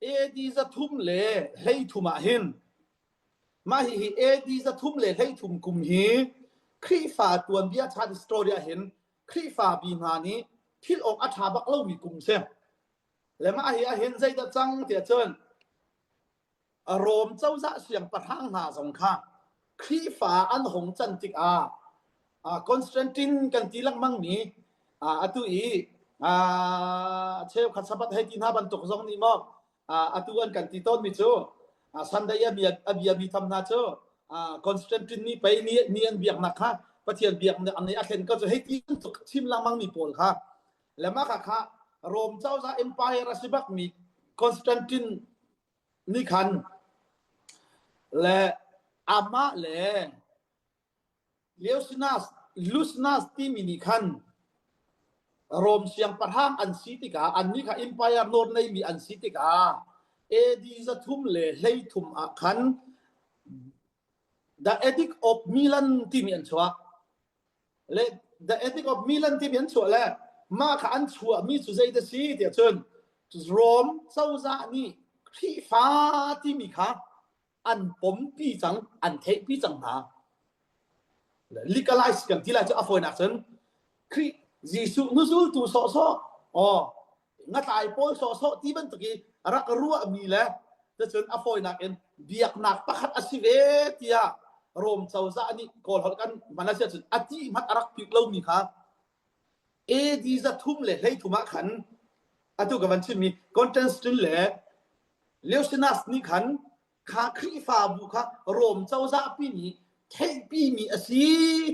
AD 333 ah hin mah hihi AD 333 kum hi Khrihfa tuanbia chan story ah hin Khrihfa bi hna nih philh awk a ṭha bak lomi kum si. Le mah hi ahhin zeidah cang tiah cun Rom cozah siangpahrang hna zong kha Khrihfa an hung can tikah Constantine kan ti lengmang mi atu i cheukhat Sabbath hei ti hna bantuk zong nih maw atu an kan ti tawnmi cu Sunday a bia a bia mi tham hna cu Constantine nih pei ni ni an biaknak kha Pathian biaknak nih a thlen ko cu hei ti bantuk chim lengmang mi pawl kha le mah kha kha Rom cozah empire a si bak mi Constantine nih khan le amah le. Leusinas Lusinas timi nih khan Rom siangpahrang an si tikah annih kha empire nawl neimi an si tikah AD 313 ah khan The Edict of Milan timi an chuah. Le The Edict of Milan timi an chuah le mah kha an chuahmi cu zei dah si tiah cun Rom cozah nih Khrihfa timi kha an pompi cang, an theihpi cang hna. Legalize kan ti lai cu a fawinak cun Khrih Jesuh hnuzultu sawhsawh aw ngatlai pawl sawhsawh ti bantuk i rak ruahmi le cun a fawinak in biaknak pakhat a si ve tiah Rom cozah nih Kawl holh kan hman a si ahcun a ti hmanh a rak pik lomi kha AD 313 ah khan atu ka van chimmi Constantine le Leucinas nih khan kha Khrihfabu kha Rom cozah pi nih theihpimi a si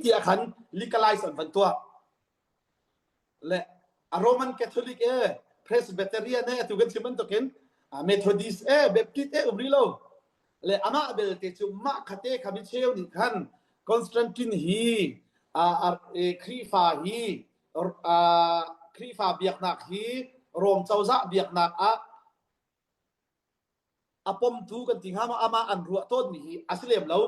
tiah khan legalize an van tuah. Le a Roman Catholic e Presbyterian e atu kan chim bantukin Methodist e Baptist e um rih lo. Le amah belte cu mah khate kha mi cheu nih khan Constantine hi Khrihfa hi Khrihfa biaknak hi Rom cozah biaknak ah a pomtu kan ti hnga maw amah an ruah tawnmi hi a si lem lo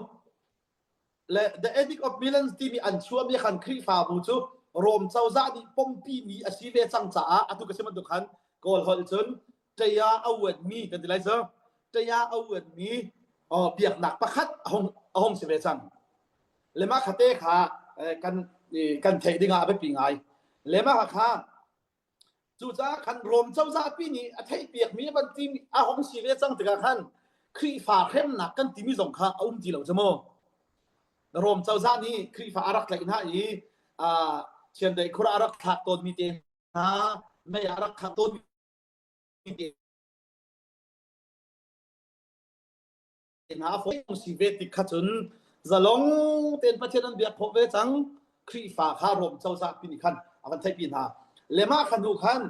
le the edict of Milan timi an chuahmi khan Khrihfabu cu Rom cozah nih pompi mi a si ve cang caah atu ka si bantuk khan Kawl holh cun ṭaya a uanmi kan ti lai cu ṭaya a uanmi biaknak pakhat a hung a hung si ve cang le mah khate kha kan kan theih dingah a biapi ngai le mah kha Cucaah khan Rom cozahpi nih a theihpiakmi a van timi a hong si ve cang tikah khan Khrihfa hremnak kan timi zong kha a um ti lo cu mu. Rom cozah nih Khrihfa a rak tlaih hna i uh, chiandeih khur a rak thlak tawnmi te hna, mei a rak khangh tawnmi te hna a fawi si ve tik kha cun zalong tein Pathian an biak khawh ve cang Khrihfa kha Rom cozah pi nih khan a van theihpi hna le mah kha hnu khan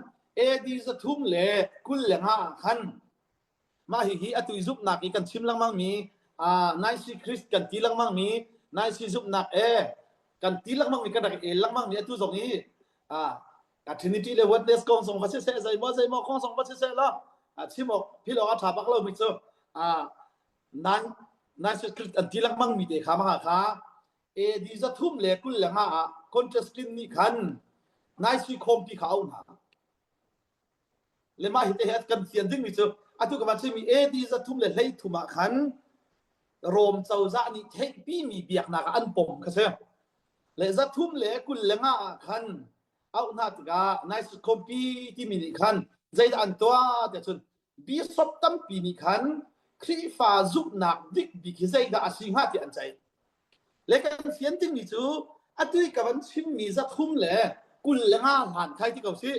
AD 325 ah khan mah hihi atu i zumhnak i kan chim lengmang mi Nicene Creed kan ti lengmang mi Nicene zumhnak e kan ti lengmang mi kan rak i el lengmang mi atu zong i a Trinity le oneness kong zong va siseh zeimaw zeimaw kong zong va siseh law chim awk phil awk a ṭha bak lomi cu nan nan an ti lengmang mi te kha ma kha AD 325 ah Constantine nih khan Nicene khawmpi kha au hna le mah hi te he kan fian dingmi cu atu ka van chimmi AD 313 ah khan Rom cozah nih theihpimi biaknak ah an pom kha si le 325 ah khan auh hna tikah Nicene khawmpi timi nih khan zeidah an tuah tiah cun bishop tampi nih khan Khrihfa zumhnak dik bik hi zeidah a si hnga tiah an ceih. Le kan fian dingmi cu atu i ka van chimmi 325 hlan khai ti ko sih.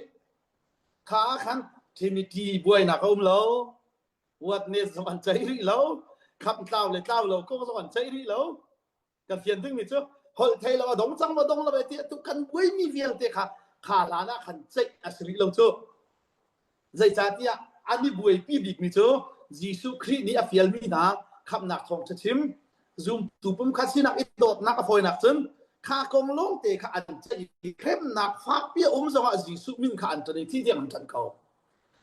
Kha ah khan Trinity buainak a um lo. Oneness zong an ceih rih lo. Khamh tlau le tlau lo kong zong an ceih rih lo. Kan fian dingmi cu holh thei lo a dong cang maw dong lo ti tu kan buaimi vialte kha kha hlan ah khan ceih a si rih lo cu. Zeicahtiah an i buaipi bikmi cu Jesuh Khrih nih a fialmi hna khamhnak thawngṭha chim zumtu pumkhat sinak i dawtnak a fawinak cun kha kong lawngte kha an ceih i hremnak fakpi a um zongah Jesuh min kha an ṭan i thi tiang an ṭan ko.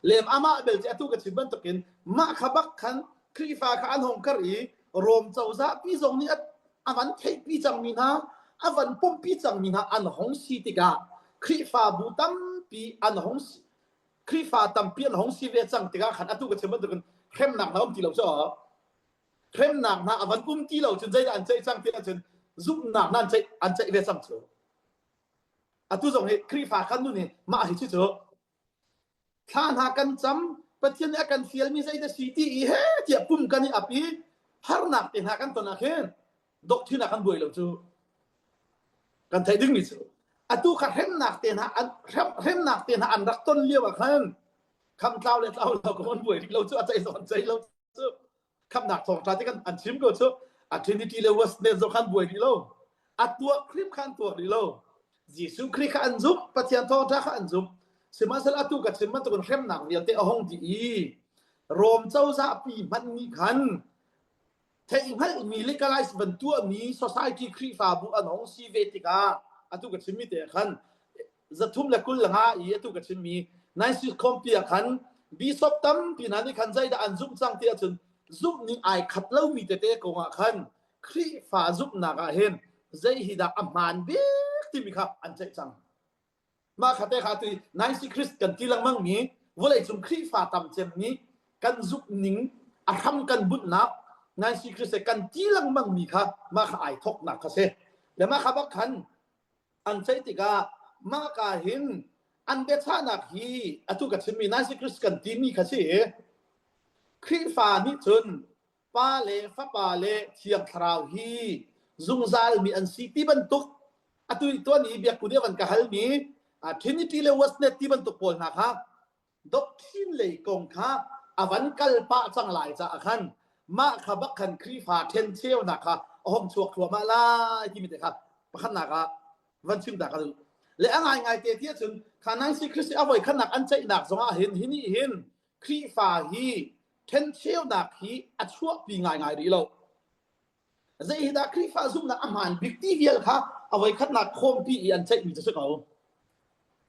Lem amah belte atu ka chim bantukin mah kha bak khan Khrihfa kha an hong kar i Rom cozah pi zong nih a van theihpi cangmi hna a van pompi cangmi hna an hong si tikah Khrihfabu tampi an hong si Khrihfa tampi an hong si ve cang tikah khan atu ka chim bantukin hremnak hna um ti lo cu hremnak hna a van um ti lo cun zeidah an ceih cang ti ahcun zumhnak hna an ceih an ceih ve cang cu atu zong hi Khrihfa kan nun hi mah hi cu Thla hna kan cam, Pathian nih a kan fialmi zeidah si ti i he tiah pum kan i ap i harnak te hna kan ton ah khin doctrine ah kan buai lo cu. Kan theih dingmi cu atu kha hremnak te hna an hremnak te hna an rak ton lio ah khan kham tlau le tlau lo ko an buai rih lo cu a ceih zong an ceih lo cu khamnak thawngṭha te kan an chim ko cu a Trinity le Westnet zong khan buai rih lo a tuah krim khan tuah rih lo Jesuh Khrih kha an zumh Pathian thawngṭha kha an zumh sihmanhsehlaw atu ka chim bantukin hremnak vialte a hong dih i Rom cozah pi hmanh nih khan. Theihhngalhmi legalize van tuahmi society Khrihfabu an hong si ve tikah atu ka chimmi te khan 325 i atu ka chimmi Nicene Khawmpi ah khan bishop tampi hna nih khan zeidah an zumh cang ti ahcun zumh ning ai khat lomi tete kong ah khan Khrihfa zumhnak ah hin zei hi dah a hmaan bik timi kha an ceih cang. Mah kha te kha tu Nicene Christ kan ti lengmang mi vawleicung Khrihfa tam cem nih kan zumh ning a hram kan bunhnak Nicene Christ kan ti lengmang mi kha mah kha ai thoknak kha si. Le mah kha bak khan an ceih tikah mah ka hin an biachahnak hi atu ka chimmi Nicene Christ kan timi kha si. Khrihfa nih cun Pa le Fapa le Thiang Thlarau hi zungzal mi an si ti bantuk atu tuan i biakku nih van ka halmi Trinity le Westnet ti bantuk pawl hna kha doctrine lei kong kha a van kal pah cang lai caah khan mah kha bak khan Khrihfa ṭhencheunak kha a hong chuak thluahmah lai timi te kha pakhatnak ah van chim ta ka duh. Le a ngaingai te ti ahcun kha Nancy Christ a voi khatnak an ceihnak zongah hin hi nih hin Khrihfa hi ṭhencheunak hi a chuahpi ngaingai rih lo. Zei hi dah Khrihfa zumhnak a hmaan bik ti vial kha a voikhatnak khawmpi i an ceihmi cu si ko.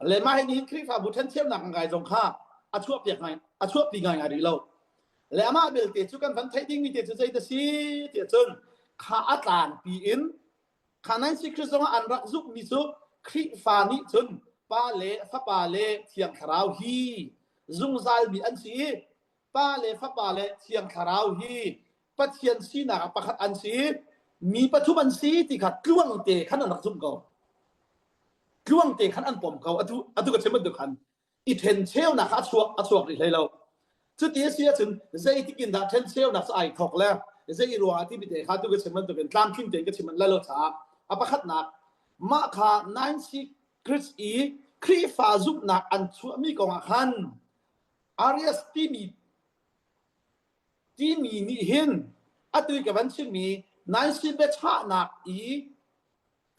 Le mah hi nihin Khrihfabu ṭhencheunak ngai zong kha a chuahpiak ngai a chuahpi ngaingai rih lo. Le amah belte cu kan van theih dingmi te cu zei dah si tiah cun kha a tlangpi in kha Nancy Christ zongah an rak zumhmi cu Khrihfa nih cun Pa le Fapa le Thiang Thlarau hi zungzal mi an si i Pa le Fapa le Thiang Thlarau hi Pathian sinak ah pakhat an si mi pathum an si ti kha tluang te khan an rak zumh ko. Tluang te khan an pom ko. Atu atu ka chim bantuk khan i ṭhencheunak kha a chuak a chuak rih hlei lo. Cuti a si ahcun zeitik in dah ṭhencheunak cu ai thawk le zei ruangah timi te kha tu ka chim bantukin tlamtling tein ka chim lai lo caah a pakhatnak mah kha Nancy Chris i Khrihfa zumhnak an chuahmi kongah khan Arius timi timi nih hin atu i ka van chimmi Nancy biachahnak i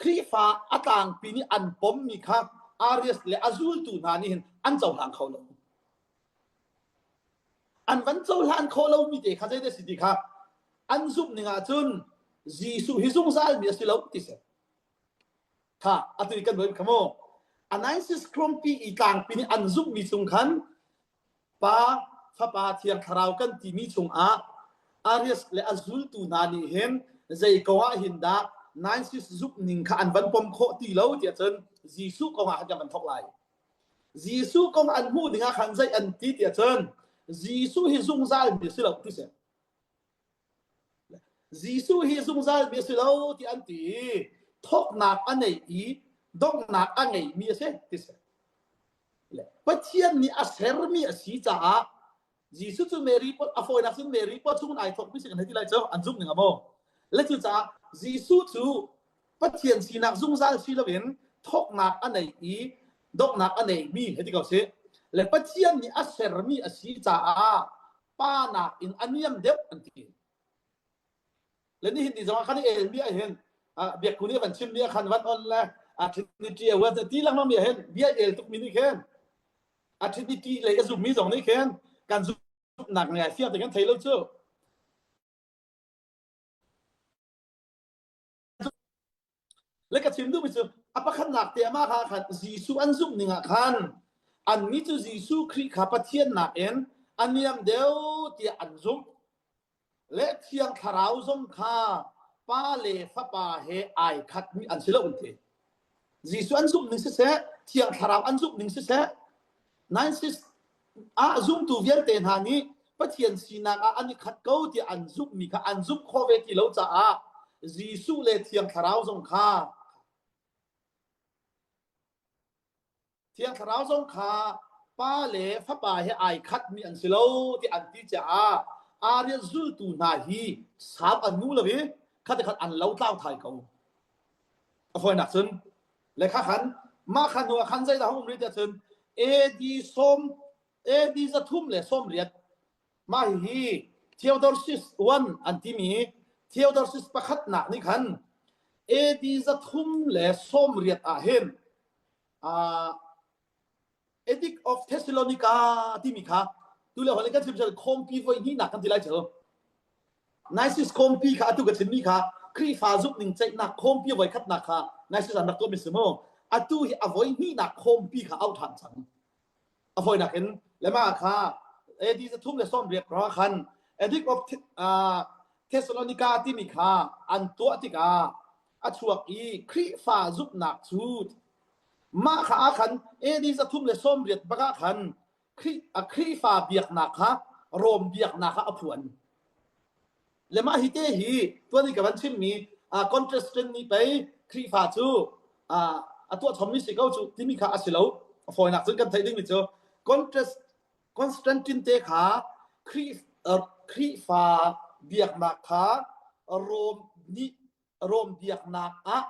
Khrihfa a tlangpi nih an pommi kha Arius le a zultu hna nih hin an cohlang kho lo. An van cohlan khawh lomi te kha zeidah si ti kha an zumh ning ahcun Jesuh hi zungzal mi a si lo ti si. Kha atu i kan voin kha mu. Anisis Krompi i tlangpi nih an zumhmi chung khan Pa, Fapa, Thiang Thlarau kan timi chungah Arius le a zultu hna nih hin zei kong ah hin dah Nisis zumh ning kha an van pom khawh ti lo tiah cun Jesuh kong ah khan kan van thawk lai. Jesuh kong an hmuh ding ah khan zei an ti tiah cun Jesuh hi zungzal mi a si lo ti si. Jesuh hi zungzal mi a si lo ti an ti i thawknak a nei i donghnak a ngeimi a si ti si. Pathian nih a sermi a si caah Jesuh cu Mary a fawinak cun Mary paw chung in ai thawkmi si kan hei ti lai cu an zumh ning a maw? Le cucaah Jesuh cu Pathian sinak zungzal si loin thawknak a nei i donghnak a neimi hei ti ko sih. Le Pathian nih a sermi a si caah pa nakin a niam deuh an ti. Le nihin ni zongah kan i elmi ah hin biakku nih van chimmi ah khan van on le a Trinity a wa ti lengmang mi ah hin bia el tukmi nih khin a Trinity lei a zummi zong nih khin kan zumhnak ngai fiang te kan thei lo cu. Le ka chim duhmi cu a pakhatnak te amah kha khan Jesuh an zumh ning ah khan annih cu Jesuh Khrih kha Pathian nakin a niam deuh tiah an zumh. Le Thiang Thlarau zong kha Pa le Fapa he ai khatmi an si lo an ti. Jesuh an zumh ning siseh, Thiang Thlarau an zumh ning siseh, ah zumtu vialte hna nih Pathian sinak ah an i khat ko tiah an zumhmi kha an zumh khawh ve ti lo caah Jesuh le Thiang Thlarau zong kha Thiang Thlarau zong kha Pa le Fapa he ai khatmi an si lo ti an ti caah Arian zultu hna hi sam an hmu lo i khat khat an lo tlau thai ko. A fawinak cun le kha khan mah kha hnu ah khan zeidah um rih tiah cun AD sawm AD 380 mah hihi Theodosius I an timi Theodosius pakhatnak nih khan AD 380 ah hin uh, Edict of Thessalonica timi kha tu le hol kan chim khawmpi voi hnihnak kan ti lai cu. Nisis khawmpi kha atu ka chimmi kha Khrihfa zumhning ceihnak khawmpi voi khatnak kha Nisis an rak tuahmi si mu. Atu hi a voi hnihnak khawmpi kha auh ṭhan cang. A voinak in le mah kha AD 390 ra khan Edict of uh, Thessalonica timi kha an tuah tikah a chuak i Khrihfa zumhnak cu mah kha ah khan AD 390 bak ah khan Khrihfa biaknak kha Rom biaknak ah a phuan. Le mah hi te hi tuan i ka van chimmi Contestant nih pei Khrihfa cu a tuah chommi si ko cu timi kha a si lo. A fawinak cun kan theih dingmi cu Contest Constantine te kha Khrihfa biaknak kha Rom nih Rom biaknak ah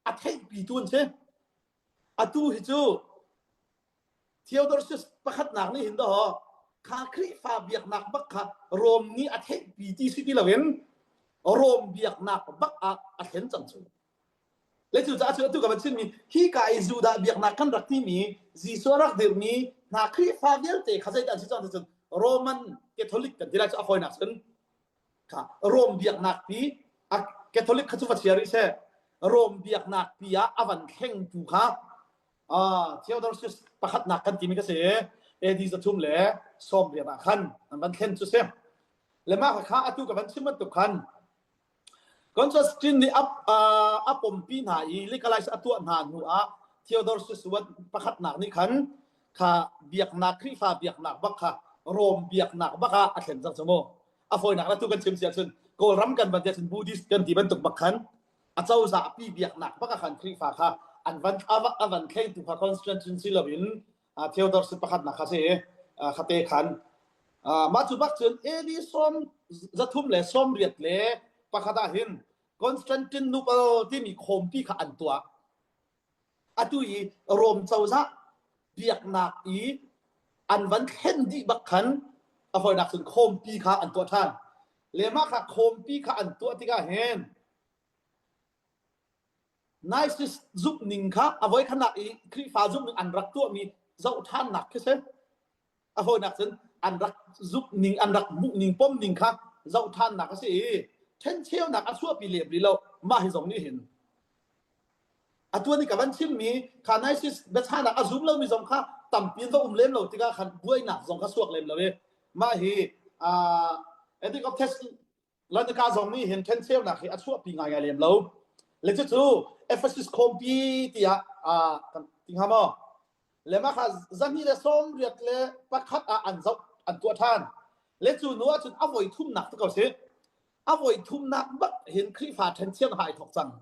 a theihpitu an si. Atu hi cu Theodosius pakhatnak nih hin dawh kha Khrihfa biaknak bak kha Rom nih a theihpi ti si ti loin Rom biaknak bak ah a thlen cang cu. Le cu caah cu atu ka van chimmi hi ka i Judah biaknak kan rak timi Jesuh a rak dirhmi hna Khrihfa vialte kha zeidah an si cang ti cun Roman Catholic kan ti lai cu a fawinak cun kha Rom biaknak pi a Catholic kha cu va chia rih seh Rom biaknak pi ah a van thlengtu kha Theodosius pakhatnak kan timi ka si AD 390 ah khan an van thlen cu si le mah kha atu ka van chim bantuk khan Constantine nih a pompi hna i legalize a tuah hna hnu ah Theodosius pakhatnak nih khan kha biaknak Khrihfa biaknak bak kha Rom biaknak bak ah a thlen cang cu mu a fawinak la tu kan chim si ahcun Kawlram kan van ti ahcun Buddhist kan ti bantuk bak khan a cozah pi biaknak bak ah khan Khrihfa kha an van a van thlengtu kha Constantine si loin Theodosius pakhatnak kha si khate khan mah cu bak cun AD sawm zathum le sawmriat le pakhat ah hin Constantinople timi khawmpi kha an tuah Atu i Rom cozah biaknak i an van thlen dih bak khan a hawinak cun khawmpi kha an tuah ṭhan. Le mah kha khawmpi kha an tuah tikah hin Nisis zumhning kha a voikhatnak i Khrihfa zumhning an rak tuahmi zoh ṭhannak khi si. A hawinak cun an rak zumhning, an rak hmuhning, pomning kha zoh ṭhannak a si i ṭhencheunak a chuahpi lem rih lo. Mah hi zong nih hin Atuan i ka van chimmi kha Nisis biachahnak a zum lomi zong kha tampi in va um lem lo tikah khan buainak zong kha suak lem lo i mah hi uh, Edict of Thessalonica zong nih hin ṭhencheunak hi a chuahpi ngaingai lem lo. Le cucu Ephesus khawmpi tiah uh, kan ti hnga maw? Le mah kha zahnih le sawmriat le pakhat ah an zoh an tuah ṭhan. Le cu hnu ah cun a voi thumnak tu ko si. A voi thumnak bak hin Khrihfa ṭhencheunak ai thawk cang.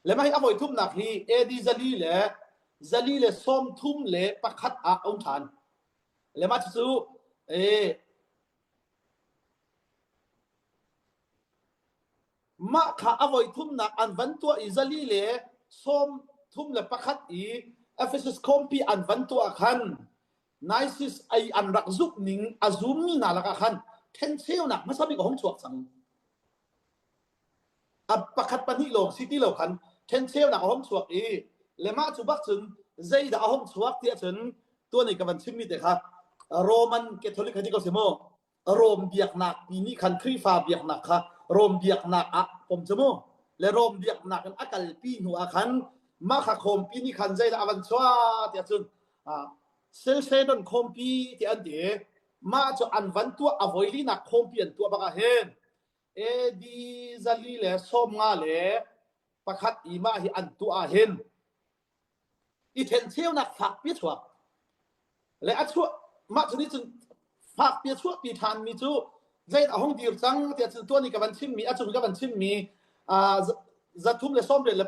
Le mah hi a voithumnak hi AD zali le 31 ah a um ṭhan. Le mah cucu eh, mah kha a voithumnak an van tuah i 431 i Ephesus khawmpi an van tuah khan Nisis ai an rak zumh ning a zummi hna lakah khan ṭhencheunak hmasa bik a hung chuak cang. A pakhat pahnih lawng si ti lo khan ṭhencheunak a hung chuak i le mah cu bak cun zeidah a hung chuak ti ahcun tuan i ka van chimmi te kha Roman Catholic kha ti ko si mu Rom biaknak pi nih khan Khrihfa biaknak kha Rom biaknak ah pom cu mu le Rom biaknak in a kalpi hnu ah khan mah kha khawmpi nih khan zeidah a van chuah ti ahcun Chalcedon khawmpi ti an ti mah cu an van tuah a voilinak khawmpi an tuah bak ah hin AD 451 i mah hi an tuah ah hin i ṭhencheunak fakpi a chuak. Le a chuah mah cu nih cun fakpi a chuahpi ṭhanmi cu zei a hung dir cang tiah cun tuan i ka van chimmi a cung ka van chimmi zathum le sawmriat le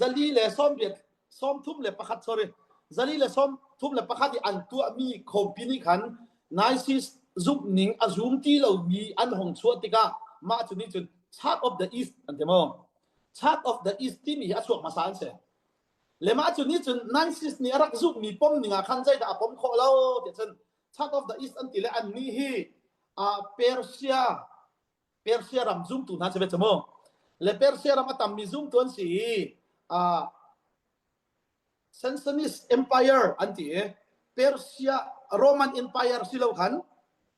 zali le sawmriat 31 sorry 431 i an tuahmi khawmpi nih khan Nisis zumhning a zum ti lomi an hung chuah tikah mah cu nih cun Church of the East an ti maw Church of the East timi hi a chuak hmasa an si le mah cu nih cun Nisis nih a rak zumhmi pom ning ah khan zeidah a pom khawh lo ti cun Church of the East an ti le an nih hi uh, Persia Persia ram zumtu hna si ve cu mu le Persia ram a tammi zumtu an si i uh, Sassanid Empire an ti i Persia Roman Empire si lo khan.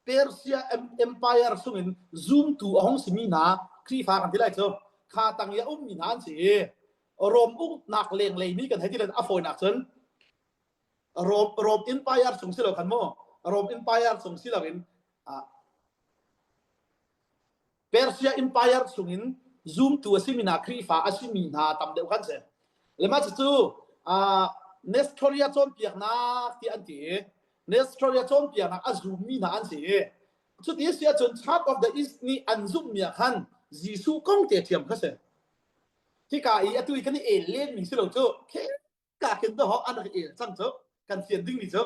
Persia Empire chungin zumtu a hung simi hna Khrihfa kan ti lai cu kha tang i a ummi hna an si i Rom uknak lenglei mi kan hei ti len a fawinak cun Rom Rom Empire chung si lo khan mu Rom Empire chung si loin Persia Empire chungin zumtu a simi hna Khrihfa a simi hna tam deuh kan si. Le mah cucu Nestoria cawnpiaknak ti an ti i Nestoria cawnpiaknak a zummi hna an si i cuti si ahcun Church of the East nih an zumhmi ah khan Jesuh kong te ṭhiam kha si. Hika i atu i kan i el lenmi si lo cu ka khin to an rak el cang cu kan fian dingmi cu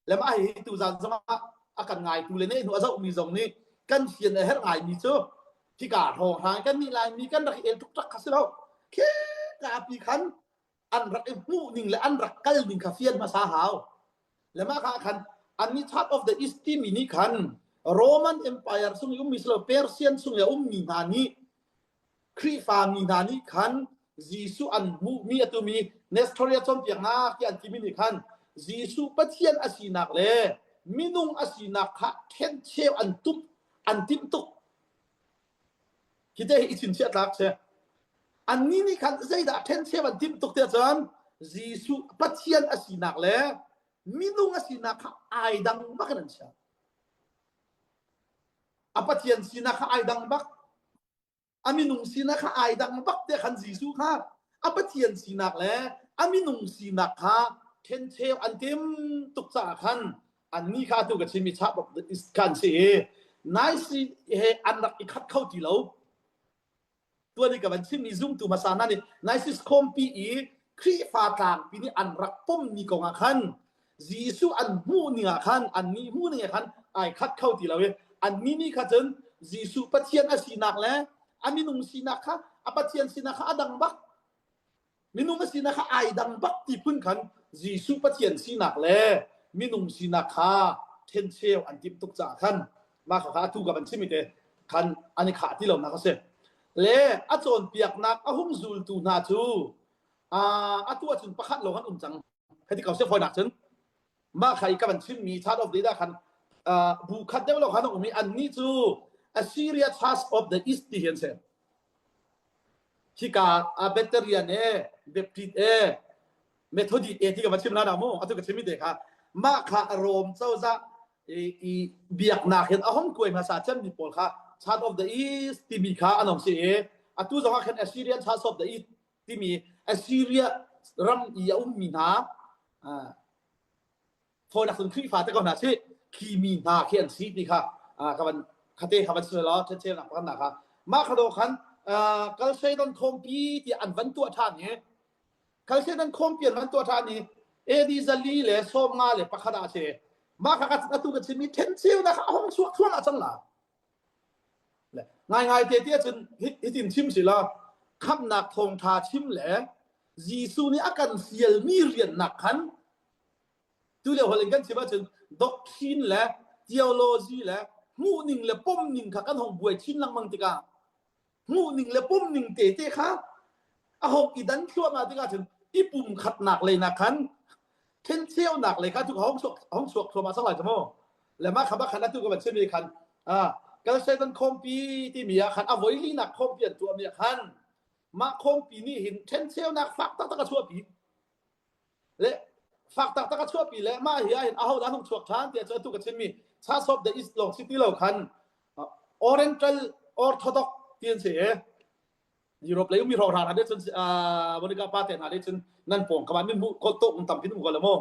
le mah hi tuzan zongah a kan ngaitu le ne hnu a zohmi zong nih kan fian a herh ngaimi cu hika hrawnghrang kan nih laimi kan rak el tuk tak kha si lo khi ka pi khan an rak i hmuh ning le an rak kal ning kha fian hmasa hau le mah kha khan an nih Church of the East timi nih khan Roman Empire chung i ummi silo Persian chung i a ummi hna nih Khrihfami hna nih khan Jesuh an hmuhmi a tumi Nestoria cawnpiaknak tiah an timi nih khan Jesuh Pathian a sinak le minung a sinak kha ṭhencheu an tumh an timh tuk. Hi te hi i chingchiah tlak si. Annih nih khan zeidah ṭhencheu an timh tuk tiah cun Jesuh Pathian a sinak le minung a sinak kha ai dang bak in an chiah. A Pathian sinak kha ai dang bak. A minung sinak kha ai dang bak te khan Jesuh kha a Pathian sinak le a minung sinak kha ṭhencheu an tim tuk caah khan annih kha atu ka chimmi chah kan si i Naisi he an rak i khat kho ti lo. Tuan i ka van chimmi zumtu hmasa hna nih Nisis khawmpi i Khrihfa tlangpi nih an rak pommi kong ah khan Jesuh an hmuh ning ah khan annih hmuh ning ah khan ai khat kho ti lo i annih nih kha cun Jesuh Pathian a sinak le a minung sinak kha a Pathian sinak kha a dang bak minung a sinak kha ai dang bak ti phun khan Jesuh Pathian sinak le minung sinak kha ṭhencheu an timh tuk caah khan mah kha atu ka van chim te khan an i khah ti lonak a si le a cawnpiaknak a hung zultu hna cu atu ahcun pakhat lawng an um cang hei ti ko seh fawinak cun mah kha i ka van chimmi Church of the East ah khan bu khat deuh lo khan a um i annih cu Assyria Church of the East ti hi an si hika Presbyterian e Baptist e Methodist e ti ka van chim la dah mu atu ka chimmi te kha mah kha Rom cozah i biaknak hin a hong kuai hmasa cemmi pawl kha Church of the East timi kha an hong si i atu zong ah khan Assyrian Church of the East timi Assyria ram i a ummi hna fawinak cun Khrihfa te ko hna si khi mi hna khi an si ti kha ka van khate kha van si law ṭhencheunak pakhat na kha mah kha do khan Kalseidon khawmpi tiah an van tuah ṭhan i Kalseidon khawmpi an van tuah ṭhan i AD 451 ah si mah kha atu ka chimmi ṭhencheunak kha a hong chuak thluahmah cang la Ngaingai te tiah cun hitin chim si law khamhnak thawngṭha chim le Jesuh nih a kan fialmi riannak khan tulio holh in kan chim ahcun doctrine le theology le hmuhning le pomning kha kan hong buai chin lengmang tikah hmuhning le pomning tete kha a hong i dan thluahmah tikah cun i pumkhatnak lei nak khan ṭhencheunak lei kha cu hong chuak hong chuak thluahmah cang lai cu mu le mah kha bak khan atu ka van chimmi khan ah Kalsetan khawmpi timi ah khan a voi linak khawmpi an tuahmi ah khan mah khawmpi nih hin ṭhencheunak fak taktak a chuahpi le fak taktak a chuahpi le mah hi ah hin aho dah hung chuak ṭhan tiah cu atu ka chimmi Church of the East lawng si ti lo khan Oriental Orthodox ti an si i Europe lei ummi hrawng hna cun Monica pa te hna cun nan pawng ka min mu ko to tam pin um ko la mo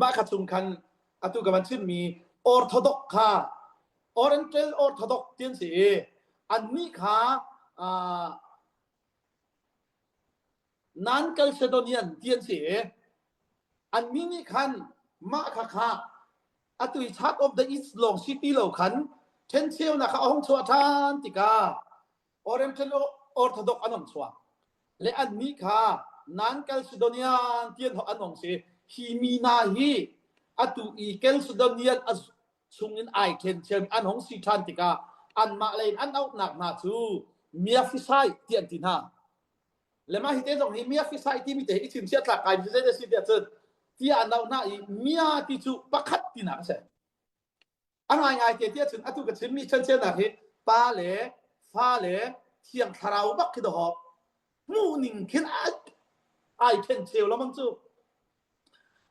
mah kha chung khan atu ka van chimmi Orthodox kha Oriental Orthodox tian si i annih kha Nan Chalcedonian ti an si i annih nih khan mah kha kha atu i Church of the East lawng si ti lo khan ṭhencheunak kha a hung chuah ṭhan tikah Oriental Orthodox an hung chuak. Le annih kha Nan Chalcedonian ti an hung si. Hi mi hna hi atu i Chalcedonian a chungin ai ṭhencheu an hung si ṭhan tikah anmah lei in an auhnak hna cu Miaphysite ti an ti hna. Le mah hi te zong hi Miaphysite timi te hi i chimchiah tlak ngai mi zei si tiah cun tiah an auh hna i mia ti cu pakhat tinak a si. A ngaingai te tiah cun atu ka chimmi ṭhencheunak hi pa le fa le thiang thlarau bak khi dawh hmuh ning khin ai ṭhencheu lengmang cu.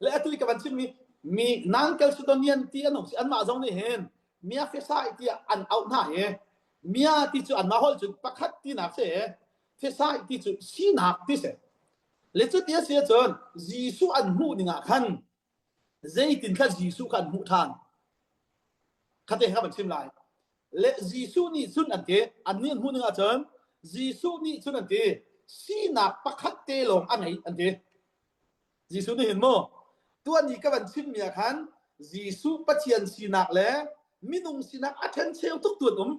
Le atu i ka van chimmi mi non-Chalcedonian ti an um si anmah zong nih hin mia fesai tiah an auh hna hi mia ti cu anmah holh cun pakhat tinak si fesai ti cu sinak ti si. Le cuti a si ahcun Jesuh an hmuh ning ah khan Zeitin kha Jesuh kha an hmuh ṭhan? Khate kha van chim lai. Le Jesuh nih cun an ti, annih an hmuh ning ahcun Jesuh nih cun an ti, sinak pakhat te lawng a ngei an ti. Jesuh nih hin mu, tuan i ka van chimmi ah khan Jesuh Pathian sinak le minung sinak a ṭhencheu tuk tu an um.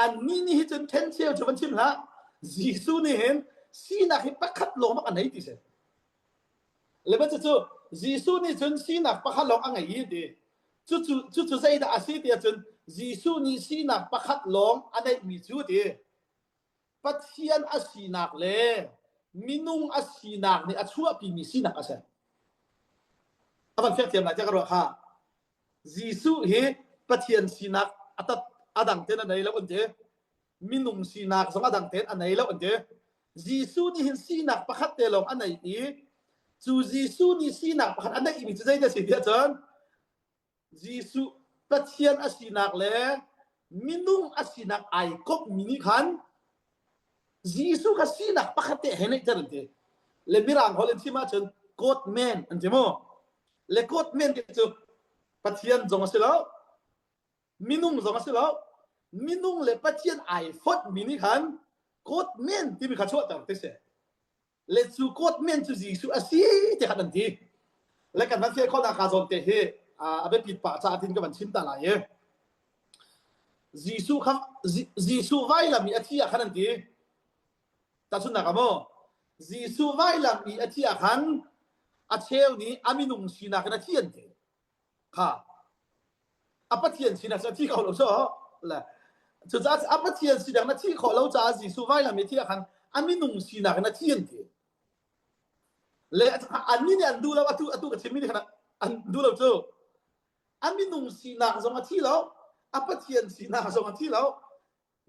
Annih nih hi cun ṭhencheu cu van chim hlah. Jesuh nih hin sinak hi pakhat lawng bak a nei ti si. Le cucu Jesuh nih cun sinak pakhat lawng a ngei i ti. Cucu cucu zeidah a si tiah cun Jesuh nih sinak pakhat lawng a neihmi cu ti. Pathian a sinak le minung a sinak nih a chuahpimi sinak a si. A van fiang thiam lai tiah ka ruah kha. Jesuh hi Pathian sinak a tat a dang ten a nei lo an ti. Minung sinak zong a dang tein a nei lo an ti. Jesuh nih hin sinak pakhat te lawng a nei i cu Jesuh nih sinak pakhat a neihmi cu zeidah a si tiah cun Jesuh Pathian a sinak le minung a sinak ai komhmi nih khan Jesuh kha sinak pakhat te he neihter an ti. Le Mirang holh in chim ahcun God man an ti mu. Le God man ti cu Pathian zong a si lo, minung zong a si lo minung le pathian ai fonhmi nih khan God men timi kha chuahter ti si le cu God men cu Jesuh a si ti khan an ti le kan van fial khawhnak ka zawn te hi a biapit pah caah tin ka van chim ta lai i Jesuh kha Jesuh vailam i a thi ah khan an ti tahchunhnak ah maw Jesuh vailam i a thi ah khan a cheu nih a minung sinak in a thi an ti kha a Pathian sinak cu a thi kho lo so le cucaah a Pathian sinak na thi khawh lo caah Jesuh vailam i thi ah khan a minung sinak in a thi an ti le annih nih an duh lo atu atu ka chimmi nih khan an duh lo cu a minung sinak zong a thi lo a Pathian sinak zong a thi lo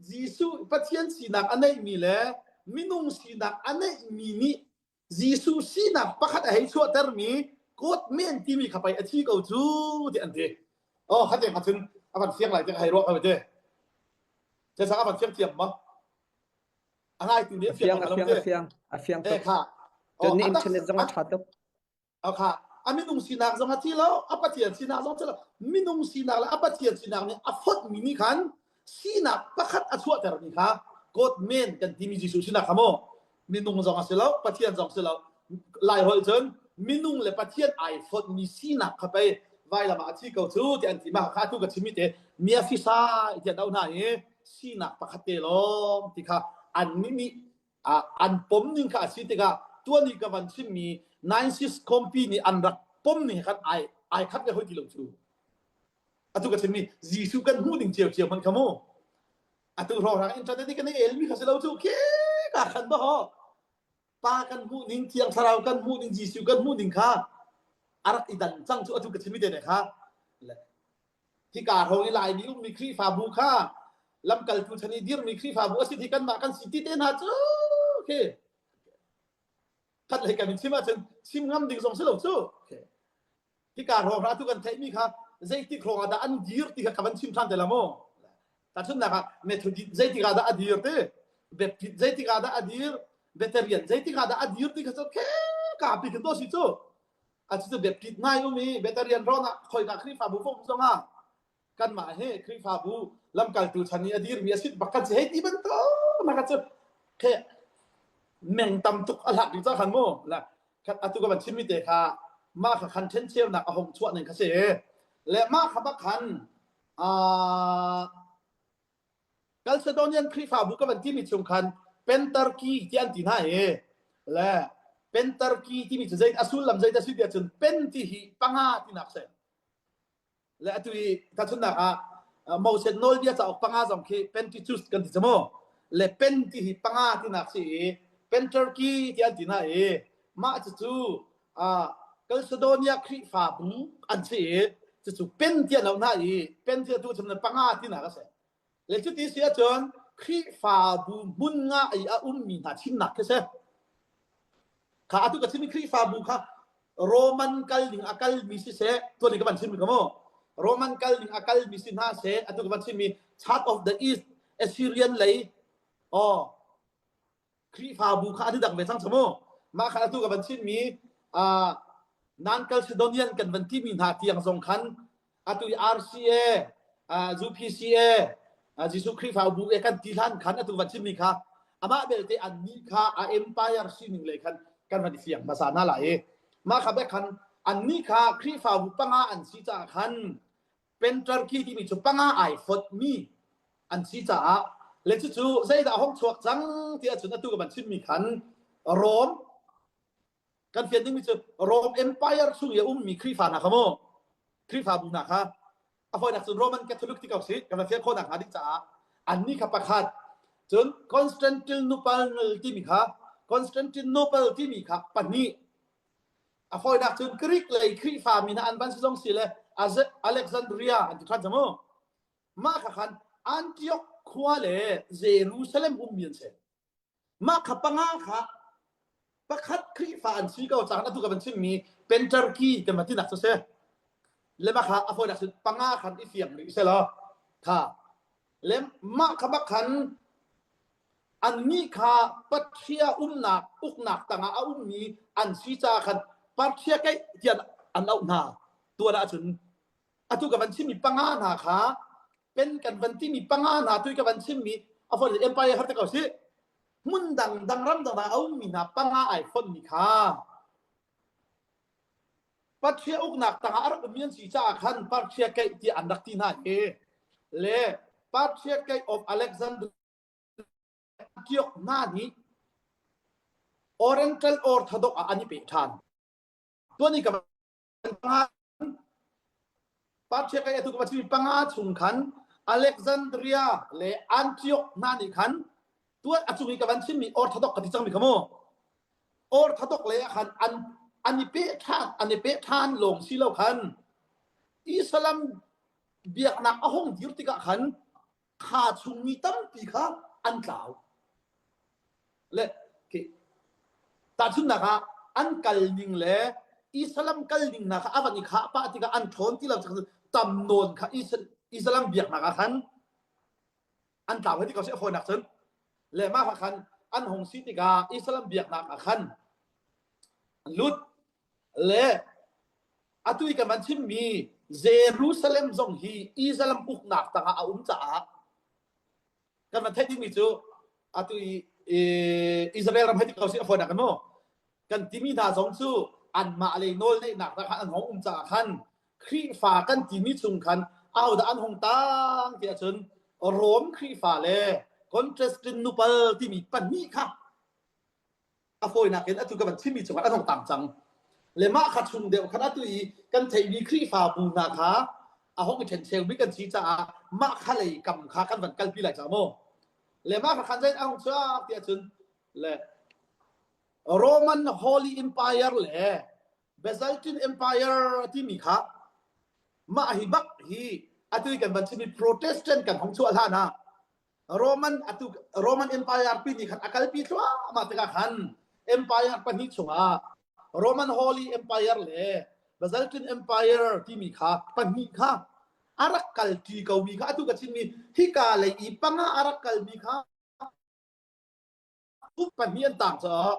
Jesuh Pathian sinak a neihmi le minung sinak a neihmi nih Jesuh sinak pakhat a hei chuahtermi God men timi kha pei a thi ko cu ti an ti. Oh, kha te kha cun a van fiang lai te hei ruah ko te. Te sang a van fiang thiam ma? A ngai tu nih a fiang a fiang a fiang a fiang tuk. kha. Cun ni internet zong a tha tuk. Kha a minung sinak zong a thi lo, a Pathian sinak zong a thi lo. Minung sinak le a Pathian sinak nih a fonhmi nih khan sinak pakhat a chuahtermi kha God men kan timi Jesuh sinak kha mu minung zong a si lo Pathian zong si lo Lai holh cun minung le Pathian ai fonhmi sinak kha pei vailam ah a thi ko cu ti an ti ma kha tu ka chimmi te mia fisa ti an auh hna i sinak pakhat te lawng ti kha an nih nih an pom ning kha a si tikah tuan i ka van chimmi 96 kompi nih an rak pom ning khan ai ai khat le hoi ti lo cu Atu ka chimmi Jesuh kan hmuh ding cio cio hmanh kha mu. Atu hrawnghrang internet i kan i elmi kha si lo cu khi ka khan ba ho. Pa kan hmuh ning thiang thlarau kan hmuh ning Jesuh kan hmuh ning kha a rak i dan cang cu atu ka chimmi te ne kha. Hika hrawng i Laimi ummi Khrihfabu kha lamkaltu chan i dirmi Khrihfabu a si ti kanmah kan si ti te hna cu khi khat lei kan in chim ahcun chim ngam ding zong si lo cu. Hika hrawng tu kan theihmi kha zeitik hrawng ah dah an dir ti kha ka van chim ṭhan te la maw? Tahchunhnak ah Methodist zeitik ah dah a dir ti, Baptist zeitik ah dah a dir, Veterian zeitik ah dah a dir ti kha cu ka pi khin to si cu. A cu Baptist ngai um i Veterian rawn ah khoika Khrihfabu fom zong ah kanmah hi Khrihfabu lamkaltu chan i a dirmi a sit bak kan si hei ti bantuk na ka cu khe meng tam tuk a hlak ding ca khan mu la atu ka van chimmi te kha mah kha khan ṭhencheunak a hung chuah ning kha si le mah kha bak khan Chalcedonian Khrihfabu ka van timi chung khan Pentarchy ti an ti hna i le Pentarchy timi cu zei a sullam zei dah si tiah cun pen ti hi panga tinak si Le atu i tahchunhnak ah Moses nawlbia cauk panga zong khi Pentecost kan ti cu mu. Le pen ti hi panga tinak si i Pentarchy ti an ti hna i mah cucu Chalcedonia Khrihfabu an si i. Cucu pen tiah an auh hna i pen tiah tu cun panga tinak a si. Le cuti si ahcun Khrihfabu hmun nga i a ummi hna chimnak khi si. Kha atu ka chimmi Khrihfabu kha Roman kal ning a kalmi siseh, tuan i ka van chimmi ka mu. Roman kal ning a kalmi si hna seh, atu ka van chimmi Church of the East, Assyrian lei, oh, Khrihfabu kha an i dang ve cang mu. Mah kha atu ka van chimmi uh, Nan Chalcedonian kan van timi hna tiang zong khan atu i RCA, uh, UPCA, uh, Jesuh Khrihfabu e kan ti hlan khan atu van chimmi kha amah belte an nih kha a empire sining lei khan kan van i fiang hmasa hna lai i mah kha bek khan an nih kha Khrihfabu panga an si caah khan Pentarchy timi cu panga ai fotmi an si caah le cucu zeidah a hong chuak cang ti ahcun atu ka van chimmi khan Rome kan fian dingmi cu Rome Empire chung i a ummi Khrihfa hna kha mu Khrihfabu hna kha a fawinak cun Roman Catholic ti ko si kan van fian khawhnak hnga ding caah annih kha pakhat cun Constantinople timi kha Constantinople timi kha pahnih A fawinak cun Greek lei Khrihfa mi hna an van si zong si le Alexandria an ti ṭhan cang mu. Mah kha khan Antioch khua le Jerusalem ummi an si. Mah kha panga kha pakhat Khrihfa an si ko cang atu ka van chimmi Pentarchy kan van tinak cu si. Le mah kha a fawinak cun panga khan i fiang rih selaw kha le mah kha bak khan Annih kha Patria umnak uknak tangah a ummi an si caah khan Parthia keih tiah an auh hna. Tuan ahcun atu ka van chimmi panga hna kha pen kan van timi panga hna tu ka van chimmi a fonh empire har te ko si hmun dang dang ram dang a ummi hna panga ai fonhmi kha Patria uknak tangah a rak ummi an si caah khan Parthia keih tiah an rak ti hna hi le Parthia keih of Alexander Antioch hna nih Oriental Orthodox ah an i peh ṭhan. Tuan i ka Parthia kai atu ka chimi panga chung khan Alexandria le Antioch hna nih khan tuan a cung i ka van chimmi Orthodox ka ti cangmi kha mu. Orthodox le ah khan an an i peh ṭhan an i peh ṭhan lawng si lo khan Islam biaknak a hung dir tikah khan kha chungmi tampi kha an tlau. Le tahchunhnak ah an kal ning le Islam kal ning hna kha a van i khah pah tikah an ṭhawn ti lo tam nawn kha Islam biaknak ah khan an tlau hei ti ko sih a fawinak cun le mah kha khan an hung si tikah Islam biaknak ah khan an lut le atu i kan van chimmi Jerusalem zong hi Israel uknak tangah a um caah kan van theih dingmi cu atu i Israel ram hei ti ko si a fawinak kan mu kan timi hna zong cu anmah lei nawl neihnak dah khan an hong um caah khan Khrihfa kan timi chung khan ahodah an hong tang ti ahcun Rom Khrihfa le Constantinople timi pahnih kha a fawinak in atu ka van chimmi cungah an hong tang cang le mah kha chung deuh khan atu i kan theihmi Khrihfabu hna kha a hong i ṭhencheumi kan si caah mah kha lei kam kha kan van kalpi lai caah mu le mah kha khan zein a hung chuak tiah cun le Roman Holy Empire le Byzantine Empire timi kha mah hi bak hi atu i kan van chimmi Protestant kan hong chuah hlan ah Roman atu Roman Empire pi nih khan a kalpi thluahmah tikah khan empire pahnih chungah Roman Holy Empire le Byzantine Empire timi kha pahnih kha a rak kalṭi komi kha atu ka chimmi hika lei i panga a rak kalmi kha pahnih an tang caah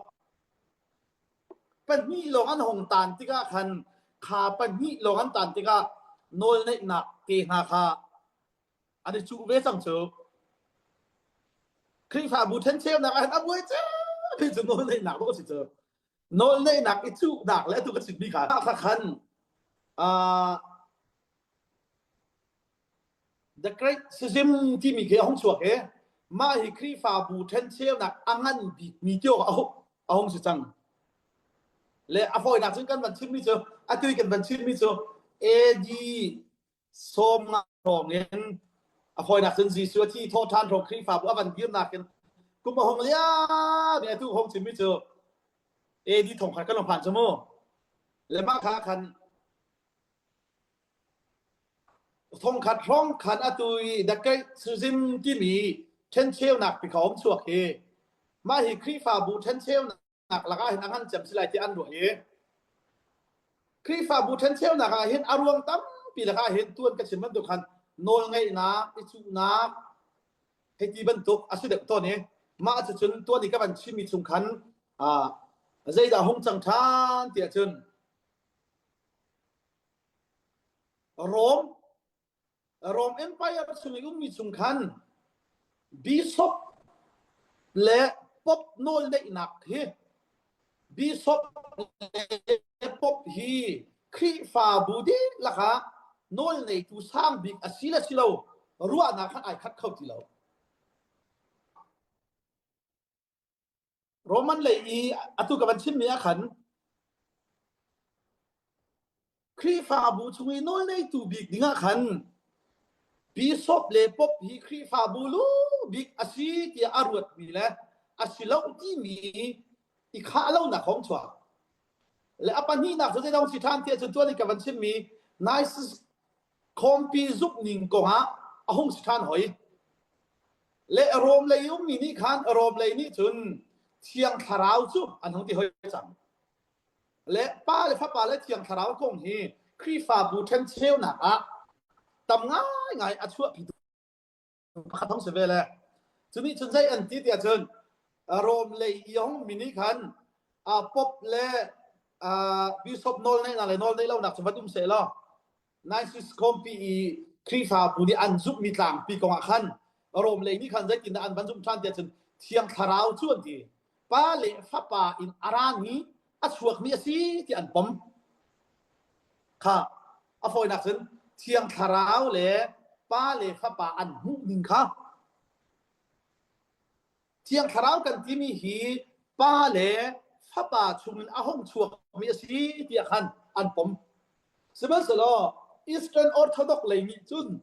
pahnih lawng an hong tan tikah khan kha pahnih lawng an tan tikah nawlneihnak te hna kha an i cuh ve cang cu Khrihfabu ṭhencheunak ah hin a buai cem cu nawlneihnak dawh a si cu nawlneihnak i cuhnak le atu ka chimmi kha kha khan The Great Schism timi khi a hung chuak i mah hi Khrihfabu ṭhencheunak a ngan bikmi tio a hung si cang. Le a fawinak cun kan van chimmi cu atu i kan van chimmi cu AD 50 hrawng in a fawinak cun Jesuh a thi thawhṭhan hrawng Khrihfabu a van dirnak in kum a hung liam i atu hung chimmi cu AD 1000 kan hung phan cu mu. Le mah kha khan. Thongkhat hrawng khan atu i the Great timi ṭhencheunak pi kha um chuak hi mah hi Khrihfabu ṭhencheunak lakah hin a ngan cem si lai ti an ruah i Khrihfabu ṭhencheunak ah hin a ruang tampi lakah hin tuan ka chim bantuk khan nawlngeihnak, i cuhnak hei ti bantuk a si deuh tawn i mah cucun tuan i ka van chimmi chung khan ah zeidah hung cang ṭhan tiah cun Rom Rom Empire chung i ummi chung khan bishop le pop nawlneihnak hi bishop le pop hi Khrihfabu dihlak ah nawlneitu sang bik a si le si lo ruahnak khan ai khat kho ti lo. Roman lei i atu ka van chimmi ah khan Khrihfabu chung i nawlneitu bik dingah khan bishop le pop hi Khrihfabu lu bik a si tiah a ruatmi le a si lo timi i khah lonak hong chuak. Le a pahnihnak cu zeidang si ṭhan tiah cun tuan i ka van chimmi Nices khawmpi zumhning kongah a hung si ṭhan hoi. Le Rom lei ummi nih khan Rom lei nih cun Thiang Thlarau cu an hung ti hoi cang. Le Pa le Fapa le Thiang Thlarau kong hi Khrihfabu ṭhencheunak ah tam ngaingai a chuahpi pakhat hong si ve le. Cu nih cun zei an ti tiah cun Rom lei i a hung mi nih khan pop le bishop nawl neihnak le nawl neih lonak cu van um seh law Nicis Khawmpi i Khrihfabu nih an zumhmi tlangpi kongah khan Rom lei nih khan zeitindah an van zumh ṭhan tiah cun Thiang Thlarau cu an ti. Pa le Fapa in a rami a chuakmi a si ti an pom. Kha a fawinak cun Thiang Thlarau le Pa le Fapa an hmuh ning kha Thiang Thlarau kan timi hi Pa le Fapa chungin a hung chuakmi a si tiah khan an pom. Sihmanhsehlaw Eastern Orthodox lei nih cun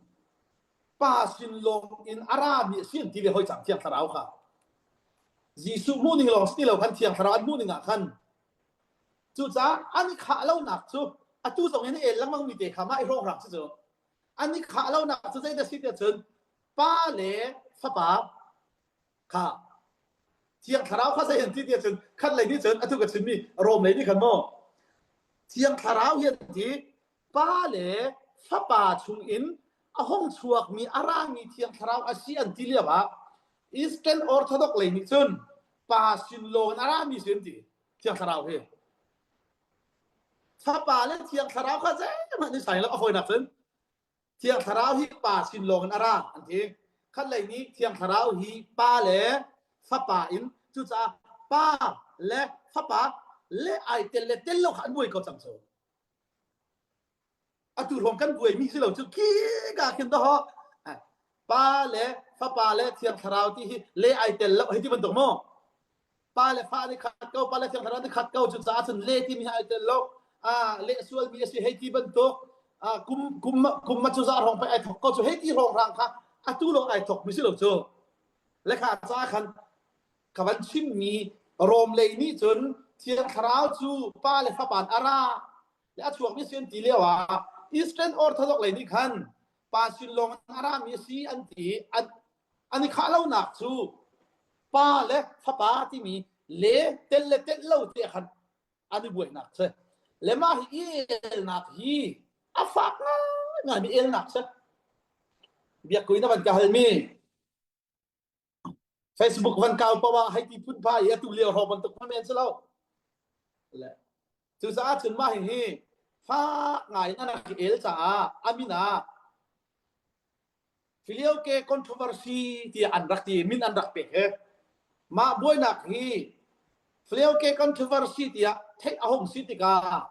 Pa sin lawng in a rami a si an ti ve hoi cang Thiang Thlarau kha. Jesuh hmuhning lawng si ti lo khan Thiang Thlarau an hmuhning ah khan cucaah an i khah lonak cu atu zong in el lengmang mi te kha mah i hrawnghrang si cu an i khah lonak cu zeidah si tiah cun Pa le Fapa kha Thiang Thlarau kha zei an ti tiah cun khat lei nih cun atu ka chimmi Rom lei nih khan maw Thiang Thlarau hi an ti Pa le Fapa chungin a hung chuakmi a rami Thiang Thlarau a si an ti lio ah Eastern Orthodox lei nih cun Pa sin lawng in a rami si an ti Thiang Thlarau hi Fapa le Thiang Thlarau kha zeihmanh ni sai lo a fawinak cun Thiang Thlarau hi Pa sin lawng in a ra an ti. Khat lei nih Thiang Thlarau hi Pa le Fapa in cucaah Pa le Fapa le ai tel le tel lo kha an buai ko cang cu. Atu hrawng kan buai mi si lo cu khi ka khin to Pa le Fapa le Thiang Thlarau ti hi le ai tel lo hei ti bantuk maw? Pa le fa nih khat ko pa le thiang thlarau nih khat ko cucaah cun le timi hi ai tel lo a le sualmi a si hei ti bantuk kum kum kum ma cu za hrawng pei ai thok ko cu hei ti hrawng hrang kha atu lawng ai thok mi si lo cu lekha ca khan ka van chimmi Rom lei nih cun thiang thlarau cu pa le fapa a ra le a chuakmi si an ti lio ah Eastern Orthodox lei nih khan pa sin lawng a rami a si an ti an an i khah lonak cu pa le fapa timi le tel le tel lo te khan an i buainak si le mah hi elnak hi a fak ngai mi elnak si biakkuin na van ka halmi Facebook van kau pawa hei ti phun pha i atu lio hrawng bantuk men si lo le cucaah cun mah hi fak ngai in an rak el caah amin ah Filioque controversy tiah an rak ti min an rak pek he mah buainak hi Filioque controversy tiah theih a hung si tikah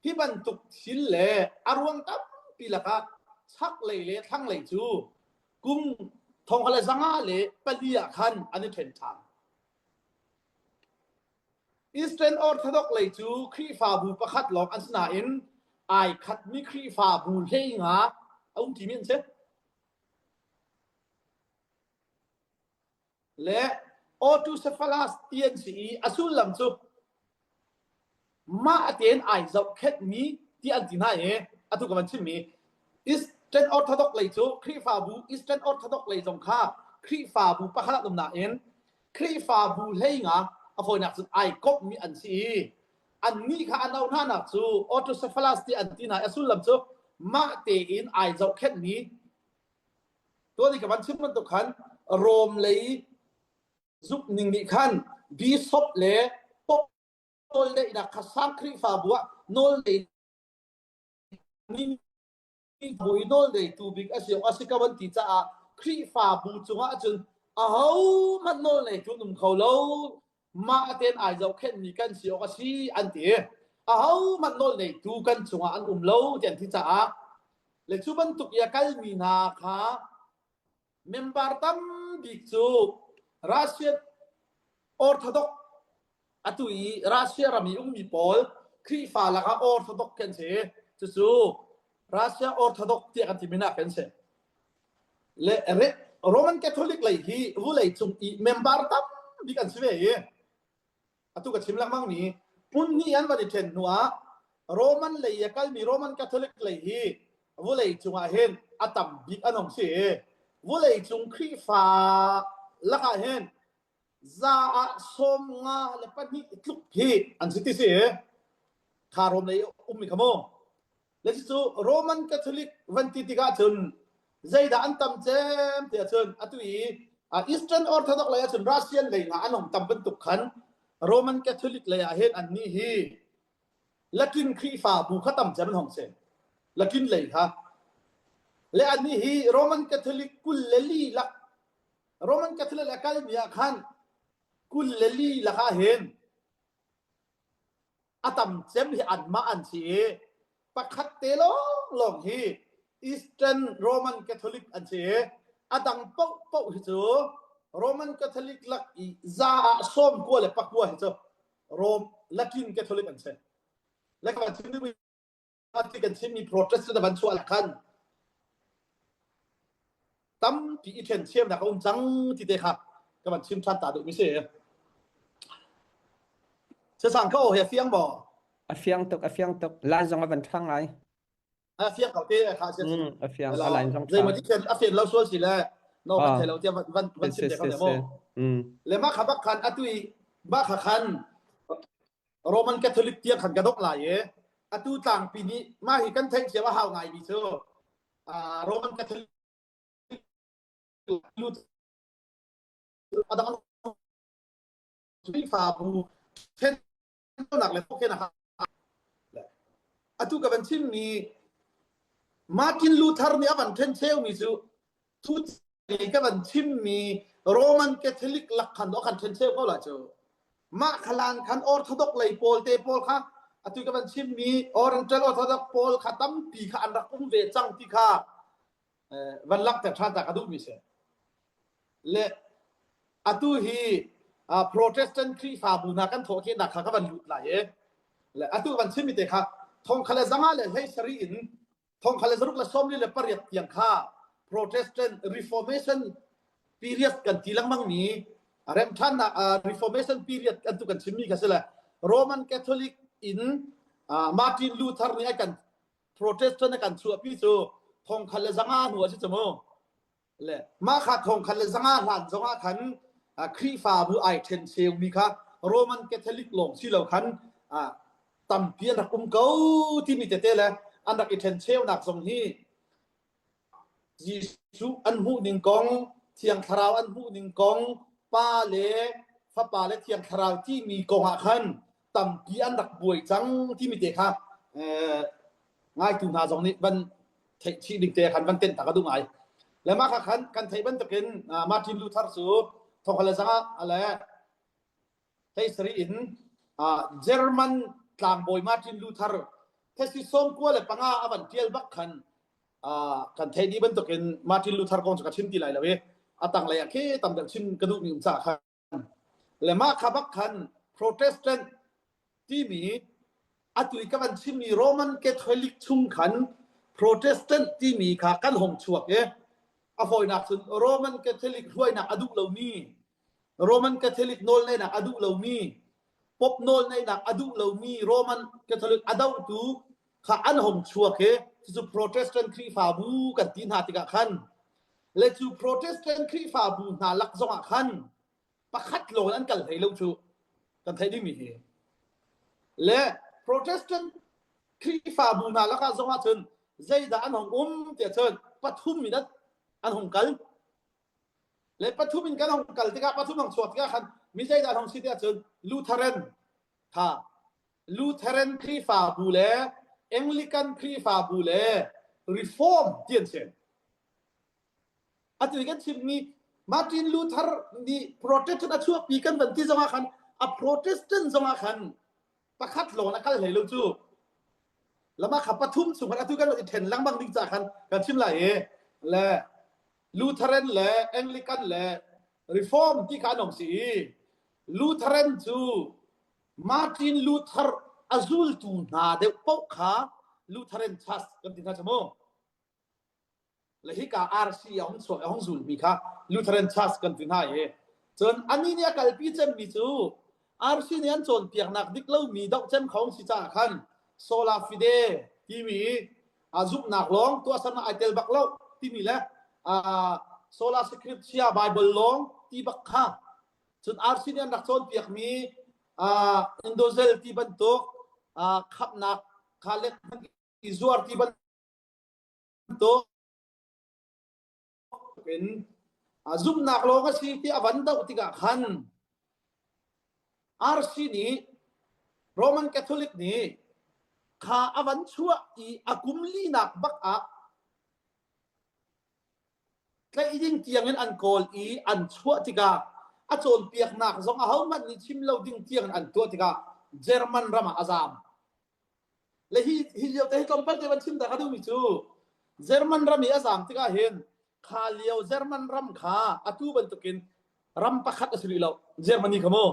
hi bantuk thil le a ruang tampi lakah chaklei le thlanglei cu kum thong le zanga le pali ah khan an i ṭhen ṭhan. Eastern Orthodox lei cu Khrihfabu pakhat lawng an si nain ai khatmi Khrihfabu hleinga a um ṭimi an si. Le Autocephalous ti an si i a sullam cu mah tein ai zohkhenhmi ti an ti hna i atu ka van chimmi East Eastern Orthodox lei cu Khrihfabu Eastern Orthodox lei zong kha Khrihfabu pakhat an um nain Khrihfabu hlei nga a fawinak cun ai komhmi an si i annih kha an auh hnanak cu autocephalous ti an ti hna i a sullam cu mah tein ai zohkhenhmi tuan i ka van chim bantuk khan Rom lei zumhning nih khan bishop le pope nawlneihnak kha sang Khrihfabu ah nawlneih bu i nawlneitu bik a si a si ko an ti caah Khrihfabu cungah cun ahohmanh nawlneitu an um kho lo mah tein ai zohkhenhmi kan si awk a si an ti ahohmanh nawlneitu kan cungah an um lo ti an ti caah le cu bantuk i a kalmi hna kha member tam bik cu Russian Orthodox atu i Russia ram i ummi pawl Khrihfa lakah Orthodox kan si. Cucu Russia Orthodox tiah kan timi nak kan si. Le Roman Catholic lei hi vulei cung i member tam bik an si ve i atu ka chim lengmang mi hmun hnih an van i then hnu ah Roman lei i a kalmi Roman Catholic lei hi vulei cungah hin a tam bik an hong si i vulei cung Khrihfa lakah hin za ah 52 tluk hi an si ti si kha Rom lei ummi kha mu le cu Roman Catholic van ti tikah cun zeidah an tam cem ti ahcun atu i Eastern Orthodox lei ahcun Russian lei hna an hong tam bantuk khan Roman Catholic lei ah hin annih hi Latin Khrihfabu kha tam cem an hong si Latin lei kha le annih hi Roman Catholic 24 lak Roman Catholic a kalmi ah khan 24 lakah hin a tam cem hi anmah an si i pakhat te lawnglawng hi Eastern Roman Catholic an si i a dang paohpaoh hi cu Roman Catholic lak i za ah 99 hi cu Rome Latin Catholic an si. Le ka chim duhmi ti kan chimmi Protestant a van chuah khan tampi i ṭhen thiamnak a um cang ti te kha ka van chim ṭhan ta duhmi si. Sasang ka aw he a fiang maw? A fiang tuk, a fiang tuk. Line zong a van ṭha ngai. A fiang ko te kha sia. Mm, a fiang, a line zong ṭha. Zei maw ti a fian lo sual si le no kan thei lo tiah van van van chim te kho le maw? Mm. Le mah kha bak khan atu i mah kha khan Roman Catholic tiang khan ka dok lai i atu tlangpi nih mah hi kan theihthiam a hau ngaimi cu Roman Catholic a dang Khrihfabu thennak le thawkhenak atu ka van chimmi Martin Luther nih a van then cheumi cu thu ka van chimmi Roman Catholic lak khan do khan then cheu ko la cu Mah khalan khan Orthodox lei pawl te pawl kha atu ka van chimmi Oriental Orthodox pawl kha tampi kha an rak um ve cang ti kha van langhter ṭhan ta ka duhmi si. Le atu hi Protestant Khrihfabu hna kan thawh nak kha ka van lut lai i le atu van chimmi te kha thongkha le zanga le hlei sarih in thongkha le zaruk le sawmli le pariat tiang kha Protestant Reformation period kan ti lengmang mi remṭhannak Reformation period kan tu kan chimmi kha si le Roman Catholic in Martin Luther nih a kan Protestant a kan chuahpi cu thongkhat le zanga hnu a si cu mu le mah kha thongkhat le zanga hlan zongah khan Khrihfabu ai ṭhen cheumi kha Roman Catholic lawng si lo khan tampi an rak um ko timi tete le an rak i ṭhen cheunak zong hi Jesuh an hmuh ning kong, Thiang Thlarau an hmuh ning kong, Pa le Fapa le Thiang Thlarau timi kong ah khan tampi an rak buai cang timi te kha ngaitu hna zong nih van theih chih ding te khan van tenh ta ka duh ngai. Le mah kha khan kan theih bantukin Martin Luther cu thongkhat le zanga le hlei sarih in German tlangbawi Martin Luther thesi 95 a van tial bak khan kan theih dih bantukin Martin Luther kong cu ka chim ti lai lo i a tanglei ah khi tam deuh chim ka duhmi um caah khan le mah kha bak khan Protestant timi atu i ka van chimmi Roman Catholic chung khan Protestant timi kha kan hong chuak i a fawinak cun Roman Catholic hruainak a duh lomi Roman Catholic nawlneihnak a duh lomi Pope nawlneihnak a duh lomi Roman Catholic a dohtu kha an hong chuak i. Cucu Protestant Khrihfabu kan ti hna tikah khan le cu Protestant Khrihfabu hna lak zongah khan pakhat lawng an kal hlei lo cu kan theih dingmi hi. Le Protestant Khrihfabu hna lakah zongah cun zeidah an hong um tiah cun pathum in an hong kal. Le pathum in kan hong kal tikah pathum hong chuak tikah khan mi zeidah an hong si tiah cun Lutheran kha Lutheran Khrihfabu le Anglican Khrihfabu le Reform ti an si. Atu i kan chimmi Martin Luther nih Protestant a chuahpi kan van ti zongah khan a Protestant zongah khan pakhat lawng a kal hlei lo cu. Lama kha pathum chung khan atu kan i then lengmang ding ca khan kan chim lai i le Lutheran le Anglican le Reform ti kha an hong si i Lutheran cu Martin Luther a zultu hna deuh paoh kha Lutheran Church kan ti hna cu mu. Le hika RC a hung chuak a hung zulmi kha Lutheran Church kan ti hna i cun anih nih a kalpi cemmi cu RC nih an cawnpiaknak dik lomi doh cem kho si caah khan sola fide timi a zumhnak lawng tuahsernak ai tel bak lo timi le sola scriptura Bible lawng ti bak kha cun RC nih an rak cawnpiakmi Indozel ti bantuk khamhnak kha let i zuar ti bantuk in zumhnak lawng a si ti a van doh tikah khan RC nih Roman Catholic nih kha a van chuah i a kum linak bak ah tlaih ding tiangin an kawl i an chuah tikah a cawnpiaknak zong ahohmanh nih chim lo ding tiangin an tuah tikah German ram ah a zaam. Le hi hi lio te hi tlawmpal te van chim ta ka duhmi cu German ram i a zaam tikah hin kha lio German ram kha atu bantukin ram pakhat a si rih lo Germany kha mu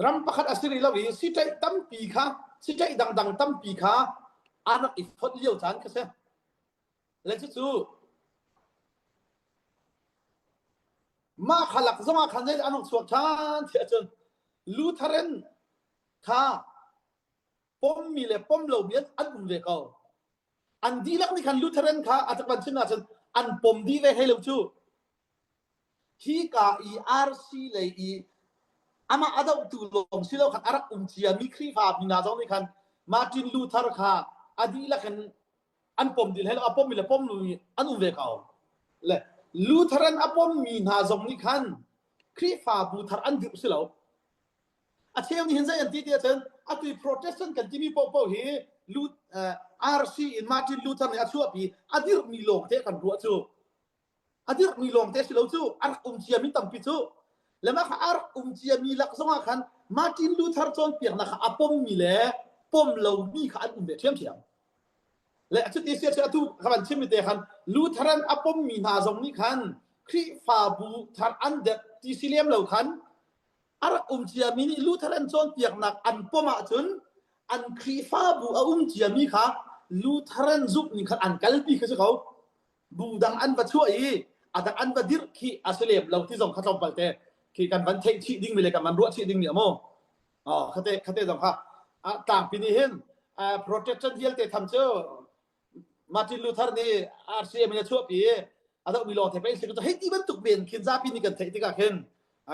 ram pakhat a si rih lo i siṭaih tampi kha siṭaih dangdang tampi kha an rak i fonh lio caan kha si le cucu mah kha lak zongah khan zei an hung chuak ṭhan tiah cun Lutheran kha pommi le pom lomi an um ve ko. An dihlak nih khan Lutheran kha a van chim ahcun an pom dih ve hlei lo cu. Hi ka i RC lei i amah a dohtu lawng si lo khan a rak um ciami Khrihfa mi hna zong nih khan Martin Luther kha a dihlak in an pom dih hlei lo a pommi le pom lomi an um ve ko. Le Lutheran a pommi hna zong nih khan Khrihfabu thar an dirh si lo. A cheu nih hin zei an ti ti ahcun atu i Protestant kan timi paohpaoh hi RC in Martin Luther nih a chuahpi a dirhmi lawng te kan ruah cu. A dirhmi lawng te si lo cu a rak um ciami tampi cu. Le mah kha a rak um ciami lak zongah khan Martin Luther cawnpiaknak kha a pommi le pom lomi kha an um ve ṭhiamṭhiam. Le cuti si ahcun atu ka van chimmi te khan Lutheran a pommi hna zong nih khan Khrihfabu thar an derh ti si lem lo khan a rak um ciami nih Lutheran cawnpiaknak an pom ahcun an Khrihfabu a um ciami kha Lutheran zumh ning khan an kalpi kha si ko. Bu dang an va chuah i a dang an va dirh khi a si lem lo ti zong kha tlawmpal te khi kan van theih chih dingmi le kan van ruah chih dingmi a mu. Oh, khate khate zong kha tlangpi nih hin Protestant vialte tham cu Martin Luther nih RCM in a chuahpi i a dohmi lawng thei pei si hei ti bantuk men khin zapi nih kan theih tikah khin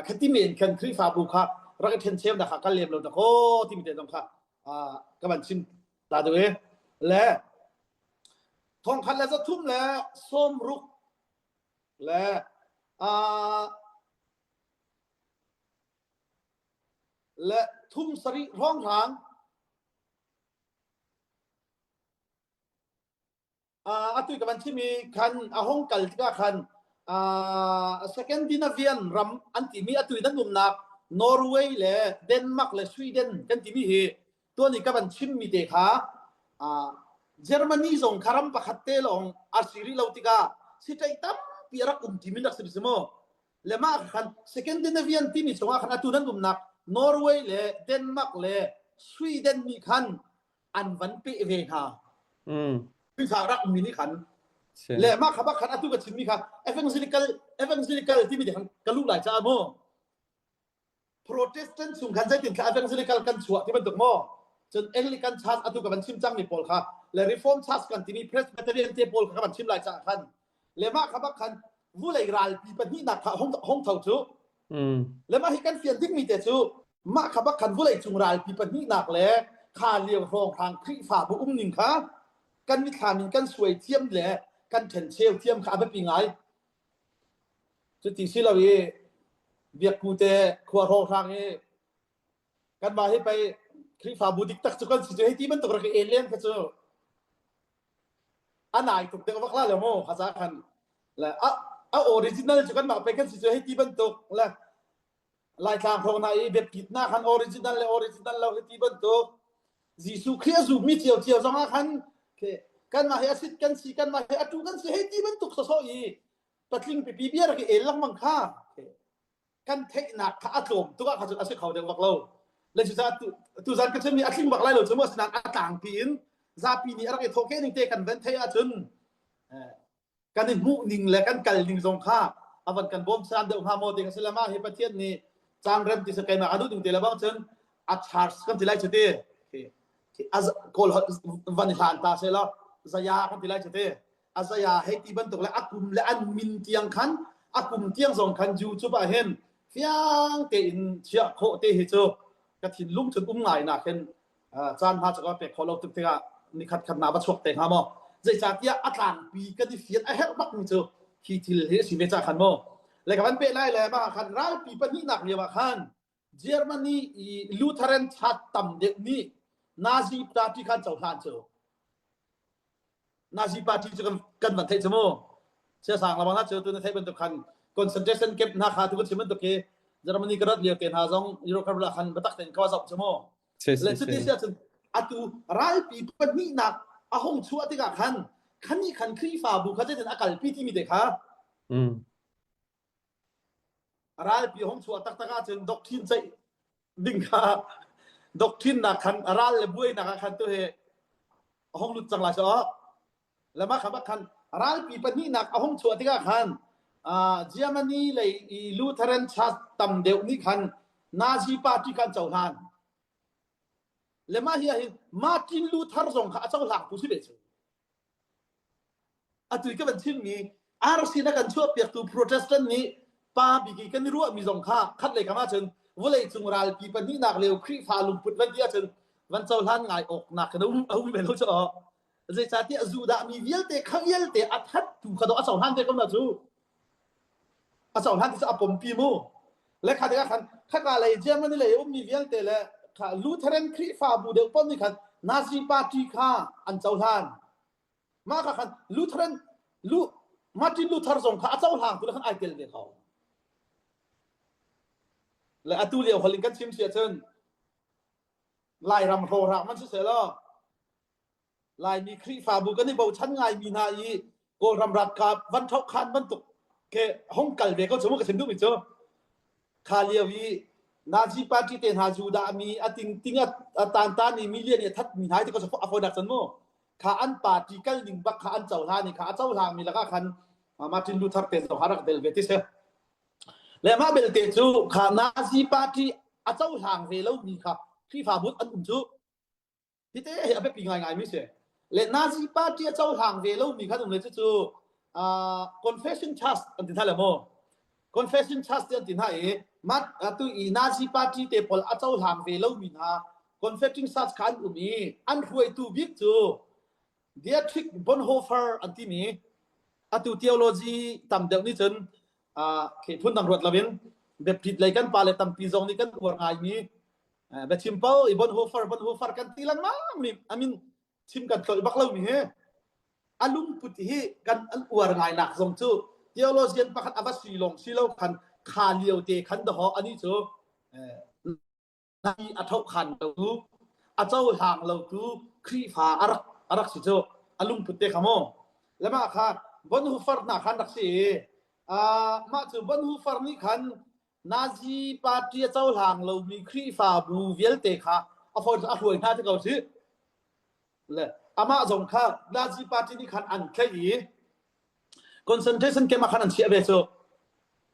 khati men khan Khrihfabu kha rak i ṭhencheunak kha kal lem lo dakaw timi te zong kha ka van chim ta duh i le thongkhat le zathum le sawmruk le le thum sarih hrawnghrang Atu ka van chim i khan a hong kal tikah khan Scandinavian ram an timi atu in an umnak Norway le Denmark le Sweden kan timi hi tuan i ka van chimmi te kha Germany zong kha ram pakhat te lawng a si rih lo tikah siṭaih tampi a rak um timi rak si si mu. Le mah khan Scandinavian timi chungah khan atu nan umnak Norway le Denmark le Sweden nih khan an van peh ve hna. Khrihfa rak ummi nih khan le mah kha bak khan atu ka chimmi kha evangelical evangelical timi te khan ka luh lai caah mu Protestant chung khan zeitin thla evangelical kan chuah ti bantuk maw? Cun Anglican Church atu ka van chim cangmi pawl kha le Reform Church kan timi Presbyterian te pawl kha ka van chim lai caah khan le mah kha bak khan vulei ralpi pahnihnak kha hong hong tho cu. Le mah hi kan fian dingmi te cu mah kha bak khan vulei cung ralpi pahnihnak le kha lio hrawnghrang Khrihfabu umning kha kan mithlam in kan suai thiam le kan ṭhencheu thiam kha a biapi ngai. Cuti si lo i biakku te khua hrawnghrang i kanmah hi pei Khrihfabu dik tak cu kan si cu hei ti bantuk rak i el len kha cu a nai tuk deuh vak la lo mu kha ca khan le a a original cu kanmah pei kan si cu hei ti bantuk le Laitlang hrawng hna i biapitnak khan original le original lo hi ti bantuk Jesuh Khrih a zummi cio cio zong ah khan kanmah hi a sit kan si kanmah hi a tu kan si hei ti bantuk sawsawh i patling pipi bia rak i el lengmang kha kan theihnak kha a tlawm tuk ah kha cun a si kho deuh bak lo le cucaah tu zan ka chimmi a tling bak lai lo cu mu asinain a tlangpi in zapi nih a rak i thawh ning te kan van theih ahcun kan i hmuh ning le kan kal ning zong kha a van kan bawm san deuh hnga maw ti ka si le mah hi Pathian nih caan rem ti sa keimah a duh ding te le bang cun a charge kan ti lai chu ti kawl van hlan ta se law zaya kan ti lai chu ti a zaya hei ti bantuk le a kum le an min tiang khan a kum tiang zong khan YouTube ah hin fiang tein chiah khawh te hi cu ka thinlung cun um ngai nak hin caan hna cu ka pek khawh lo tuk tikah nikhat khat na va chuak te hnga maw zeicahtiah a tlangpi kan i fian a herh bak mi cu hi thil hi a si ve ca khan maw le ka van peh lai le mah khan ralpi pahnihnak lio ah khan Germany i Lutheran Church tam deuh nih Nazi party khan cohlan cu Nazi party cu kan kan van theih cu mu siasang lawang hna cu tu na theih bantuk khan concentration camp hna kha tu kan chim bantuk khi Germany ka rat lio te hna zong Europe kar khan biatak tein ka zoh cu mu le cuti si ahcun atu ralpi pahnihnak a hung chuah tikah khan khani khan Khrihfabu kha zeitin a kalpi timi te kha ralpi hung chuah taktak ahcun doctrine ceih ding kha doctrine nak khan ral le buainak ah khan tu he a hung lut cang lai so lama kha bak khan ralpi pahnihnak a hung chuah tikah khan Germany lei i Lutheran Church tam deuh nih khan Nazi party khan cohlan le mah hi ah hin Martin Luther zong kha a cohlang tu si ve cu Atu i ka van chimmi RC na kan chuahpiaktu Protestant nih pa bik i kan i ruahmi zong kha khat lei kam ahcun vawleicung ralpi pahnihnak lio Khrihfa lungput van ti ahcun van cohlan ngai awk nak khin a um, a um ve lo cu aw. Zeicahtiah Judah mi vialte kha vialte a thattu kha dawh a cohlan ve ko na cu. A cohlan ti cu a pompi mu. Le kha tikah khan khaka lei Germany lei ummi vialte le kha Lutheran Khrihfabu deuh paoh nih khan Nazi party kha an cohlan. Mah kha khan Lutheran Lu Martin Luther zong kha a cohlang tu le khan ai tel ve ko. Le atu lio holh in kan chim si ahcun Lairam hrawhrak man siseh law Laimi Khrihfabu kan i bochan ngaimi hna i Kawlram ralkap van ṭhohkhan bantuk ke hong kal ve ko cu mu ka chim duhmi cu kha lio i Nazi party te hna Judah mi a ting ting a tan tan i million i a that mi hna ti ko a fawinak cun mu kha an party kal ning bak kha an cohlan i kha a cohlang mi lakah khan Martin Luther te zong rak tel ve ti si le mah belte cu kha Nazi party a cohlang ve lo mi kha Khrihfabu an um cu Hi te hi a biapi ngaingai mi si. Le Nazi party a cohlang ve lomi khan um le cucu uh, confession trust an ti hna le maw? Confession trust an ti hna i mat atu i Nazi party te pawl a cohlang ve lomi hna confessing church kha an um i an hruaitu bik cu Dietrich Bonhoeffer an timi atu theology tam deuh nih cun uh, phun dang ruat loin biapit lei kan pa le tampi zong nih kan uar ngaimi biachim po i Bonhoeffer Bonhoeffer kan ti lengmang mi amin chim kan tlolh bak lo mi hi a lungput hi kan an uar ngai nak zong cu theologian pakhat ava si long si lo khan kha lio te khan do ani cu a tho khan lo tu a cohlang lo tu Khrihfa arak arak si cu a lungput te kha mu lama kha Bonhoeffer na khan rak si mah cu Bonhoeffer nih khan Nazi party a cohlang lomi Khrihfabu vialte kha a fawi a hruai hna ti ko si. Le amah zong kha Nazi party nih khan an tlaih i concentration camp ah khan an chiah ve cu.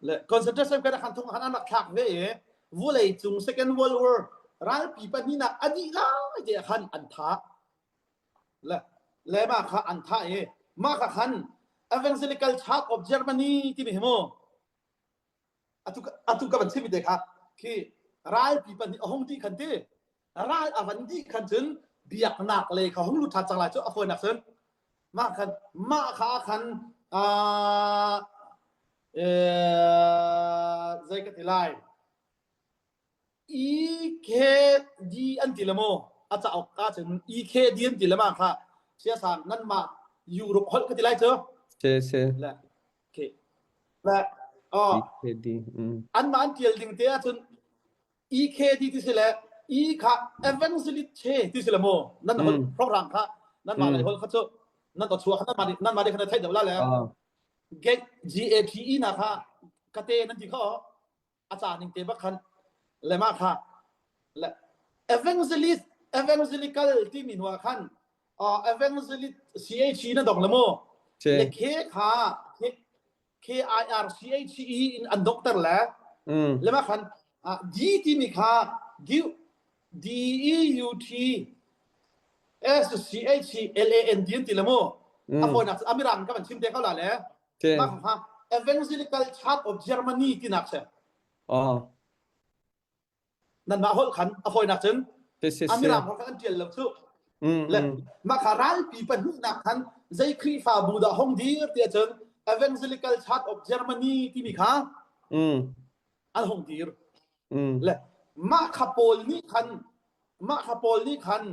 Le concentration camp ah khan thong khan an rak thlak ve i vulei cung Second World War. Ralpi pahnihnak a dih lai te ah khan an thah. Le le mah kha an thah i mah kha khan Evangelical Church of Germany timi hi mu atu atu ka van chimmi te kha khi ralpi pahnih a hung dih khan ti ral a van dih khan cun biaknak lei kha hung lut ṭhan cang lai cu a fawinak cun mah khan mah kha khan uh, zei ka ti lai EKD an ti le maw a cauk ka cun EKD an ti le ma kha siasang nan mah Europe holh ka ti lai cu Si si. le okay le oh EKD. Mm. an mah an tial ding te ahcun EKD ti si le E kha evangelist che ti si le maw nan holh Mm. program kha nan mah Mm. lei holh kha cu nan ka chuah kha nan mah nan mah kha na theih deuh la le Ah. G A P E na kha kate nan ti kho a ca ning te bak khan le mah kha le evangelist evangelical timi hnu ah khan uh, evangelist CHE na dong le mu le K kha K I R C H E in an dokter le mm. le mah khan uh, D timi kha D D E U T S C H L A N D an ti le mu a fawinak amirang ka van chim te ko la le mah kha Evangelical Church of Germany tinak si Oh. Nan mah holh khan a fawinak cun amirang holh khan an tial lo cu. Le mah kha ralpi pahnihnak khan zei Khrihfabu dah hong dir ti ahcun Evangelical Church of Germany timi kha an hong dir. Le mah kha pawl nih khan mah kha pawl nih khan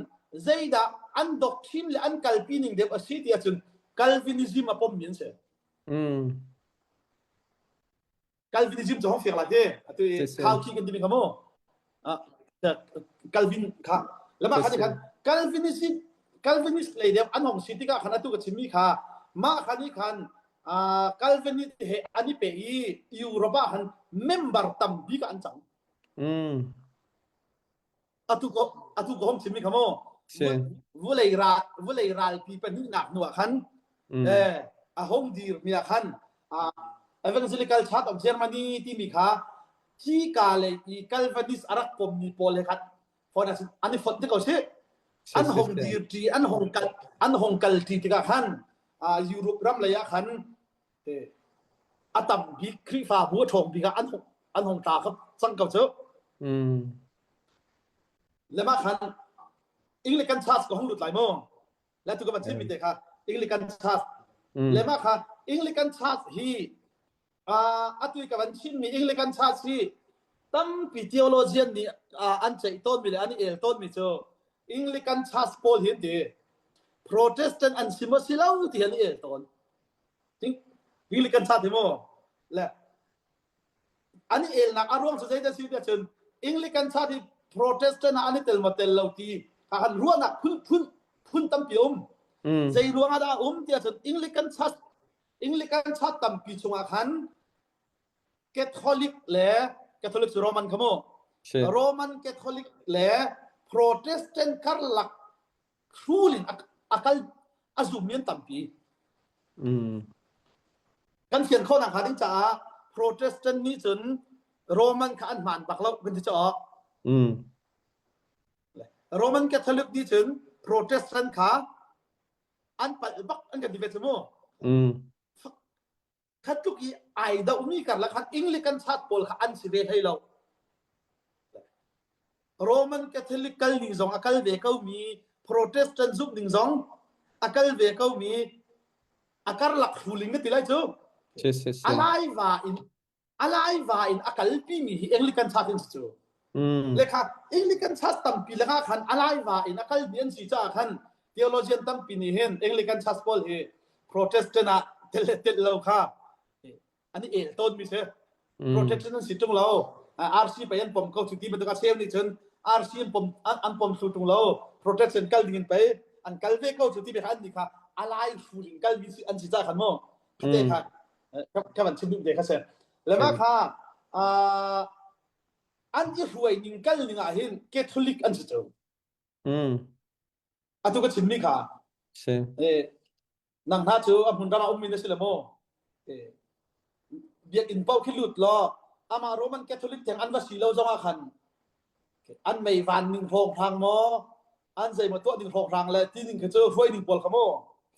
zeidah an doctrine le an kalpi ning deuh a si ti ahcun Calvinism a pommi an si. Mm. Calvinism cu hong fiang la te atu i Calvin kan timi kha mu Calvin kha lama kha khan Calvinism Calvinist lei deuh an hong si tikah khan atu ka chimmi kha mah kha nih khan Calvinist he an i pe i Europe ah khan member tampi ka an cang. Mm. Atu ko atu ko hong chimmi kha mu vulei ral vulei ralpi pahnihnak hnu ah khan eh a hong dir mi ah khan Evangelical Church of Germany timi kha hi ka lei i Calvinist a rak pommi pawl he khan phone an i fonh te ko si an hong dir ti an hong kal an hong kal ti tikah khan Europe ram lei ah khan a tam bik Khrihfabu a ṭhawng bik ah an hong an hong tla kha cang ko cu. Le mah khan Anglican Church ka hong lut lai mu. Le tu ka van chimmi te kha Anglican Church. Le mah kha Anglican Church hi atu ka van chimmi Anglican Church hi tampi theologian nih an ceih tawnmi le an i el tawnmi cu Anglican Church pawl hi an ti. Protestant an si maw si lo ti an i el tawn. Anglican Church hi mu. Le an i elnak a ruang cu zeidah si tiah cun Anglican Church hi Protestant ah an i tel maw tel lo ti kha han ruahnak phun phun phun tampi um. Zei ruang ah dah a um tiah cun Anglican Church Anglican Church tampi chungah khan Catholic le Catholic cu Roman kha mu Roman Catholic le Protestant karlak hrul in a kal a zummi an tampi. Kan fian khawhnak hnga ding caah Protestant nih cun Roman kha an hmaan bak lo kan ti caw. Roman Catholic nih cun Protestant kha an palh bak an kan ti ve cu mu. Khat tluk i ai dohmi karlak khan Anglican Church pawl kha an si ve hlei lo. Roman Catholic kal ning zong a kal ve ko mi, Protestant zumh ning zong a kal ve ko mi, a karlak hruling na ti lai cu. A laiva in a laiva in a kalpi mi hi Anglican Church in si cu. Le kha Anglican Church tampi lakah khan a laiva in a kalmi an si caah khan theologian tampi nih hin Anglican Church pawl hi Protestant ah tel le tel lo kha an i el tawnmi si. Protestant an si ṭung lo. RC pei an pom ko cu ti bantuk a cheu nih cun RC an pom an pom thlu ṭung lo. Protestant kal ding in pei an kal ve ko cu ti bia kha an nih kha a lai hrul in kalmi an si caah khan mu. Khate kha ka van chim duh te kha si. Le mah kha an i hruai ning kal ning ah hin Catholic an si cu. Atu ka chimmi kha Si. Nang hna cu a hmun ram ah ummi na si le maw? Biakinn paoh khi lut law amah Roman Catholic theng an va si lo zong ah khan. An mei van ning hrawnghrang maw an zeimaw tuah ding hrawnghrang le ti ning kha cu hruai ning pawl kha maw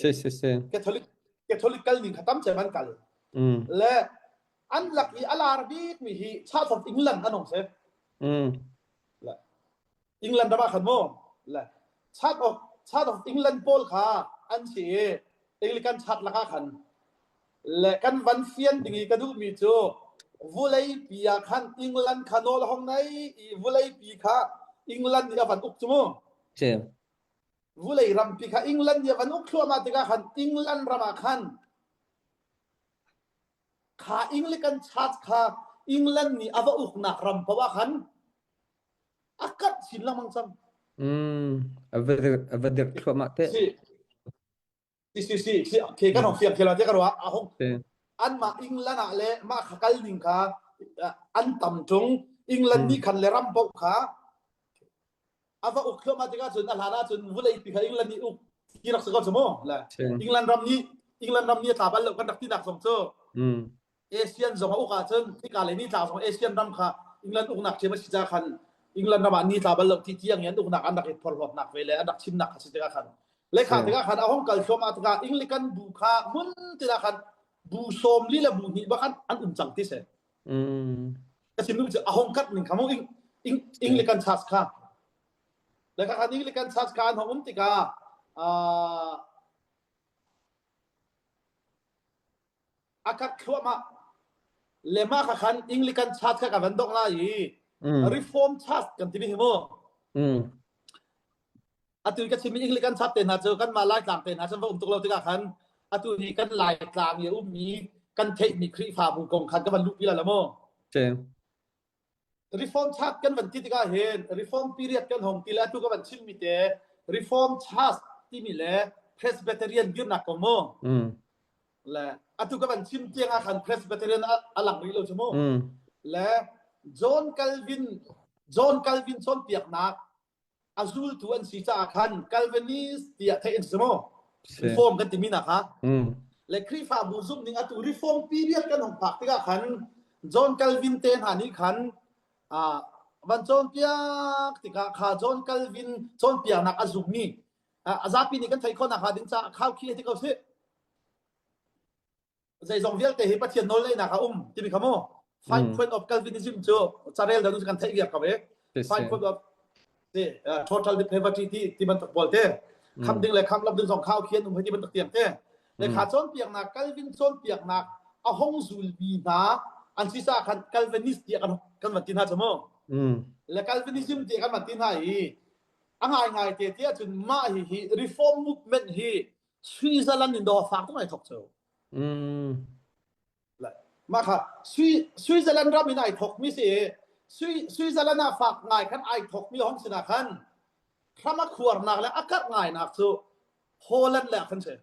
Si si si. Catholic Catholic kal ning kha tam cem an kal. Mm. Le an lak i a lar bik mi hi Church of England an ong si. Mm. Le England ram ah khan mu le Church of Church of England pawl kha an si i Anglican Church lakah khan le kan van fian ding i ka duhmi cu vulei pi ah khan England kha nawl hong nei i vulei pi kha England nih a van uk cu mu Si. vulei rampi kha England nih a van uk thluahmah tikah khan England ram ah khan kha Anglican Church kha England nih a va uknak ram paoh ah khan a karh chin lengmang cang. Mm, a va a va dirh thluahmah te. Si si si si khi kan hong fiang khela te ka ruah a hong Si. anmah England ah le mah kha kal ning kha an tam tung England Mm. nih khan le ram paoh kha a va uk thluahmah tikah cun a hlan ah cun vulei pi kha England nih uk ti rak si ko cu mu le Si. England ram nih England ram nih a tla bal lo kan rak tinak zong cu Mm. Asian zong a uk ahcun hika lei nitla zong Asian ram kha England uknak ṭhiam a si ca khan England ram ah nitla bal lo ti tiang in an uknak an rak i phorhlawtnak ve le an rak chimnak kha si tikah khan lekha tikah khan a hong kal thluahmah tikah Anglican bu kha hmun tikah khan bu sawm li le bu hnih bak an um cang ti si. Mm. Ka chim duh cu a hong kat ning kha mu Anglican Church kha lekha khan Anglican Church kha an hong um tikah uh, a kat thluahmah le mah kha khan Anglican Church kha ka van dok lai i Mm. Reform Church kan timi hi mu Mm. atu ka chimmi Anglican Church te hna cu kan mah Laitlang te hna cun va um tuk lo tikah khan atu hi kan Laitlang i a ummi kan theihmi Khrihfabu kong khan ka van luhpi la mu Si. Reform Church kan van ti tikah hin Reform period kan hong ti le atu ka van chimmi te Reform Church timi le Presbyterian dirnak kong mu Mm. le atu ka van chim tiang ah khan Presbyterian a lang rih lo cu mu Mm. le John Calvin John Calvin cawnpiaknak a zultu an si caah khan Calvinist tiah theih an si mu reform kan timi nak ha Mm. le Khrihfabu zumh ning atu reform period kan hong phak tikah khan John Calvin te hna nih khan ah van cawnpiak tikah kha John Calvin cawnpiaknak a zummi a zapi nih kan theih khawh nakhnga ding caah khau khi ti ko sih zeizong vialte hi Pathian nawlngeihnak a um timi kha mu five point of Calvinism cu carel da nu kan theih viar ko e five point of total depravity ti ti bantuk pawl te kham ding le kham lam ding zong khau khian um ti bantuk tiang te le kha cawnpiaknak Calvin cawnpiaknak a hong zulmi hna an si sa khan Calvinist ti kan kan van ti hna chu mu le Calvinism ti kan van ti hna i a ngai ngai te ti ahcun mah hi hi reform movement hi Switzerland in dawr fak tuk ai thok cu. Mm. Mah kha Switzerland ram in ai thok mi si Switzerland ah fak ngai khan ai thok mi hong sinah khan ram a khuarnak le a karh ngai nak cu Holland le khan si.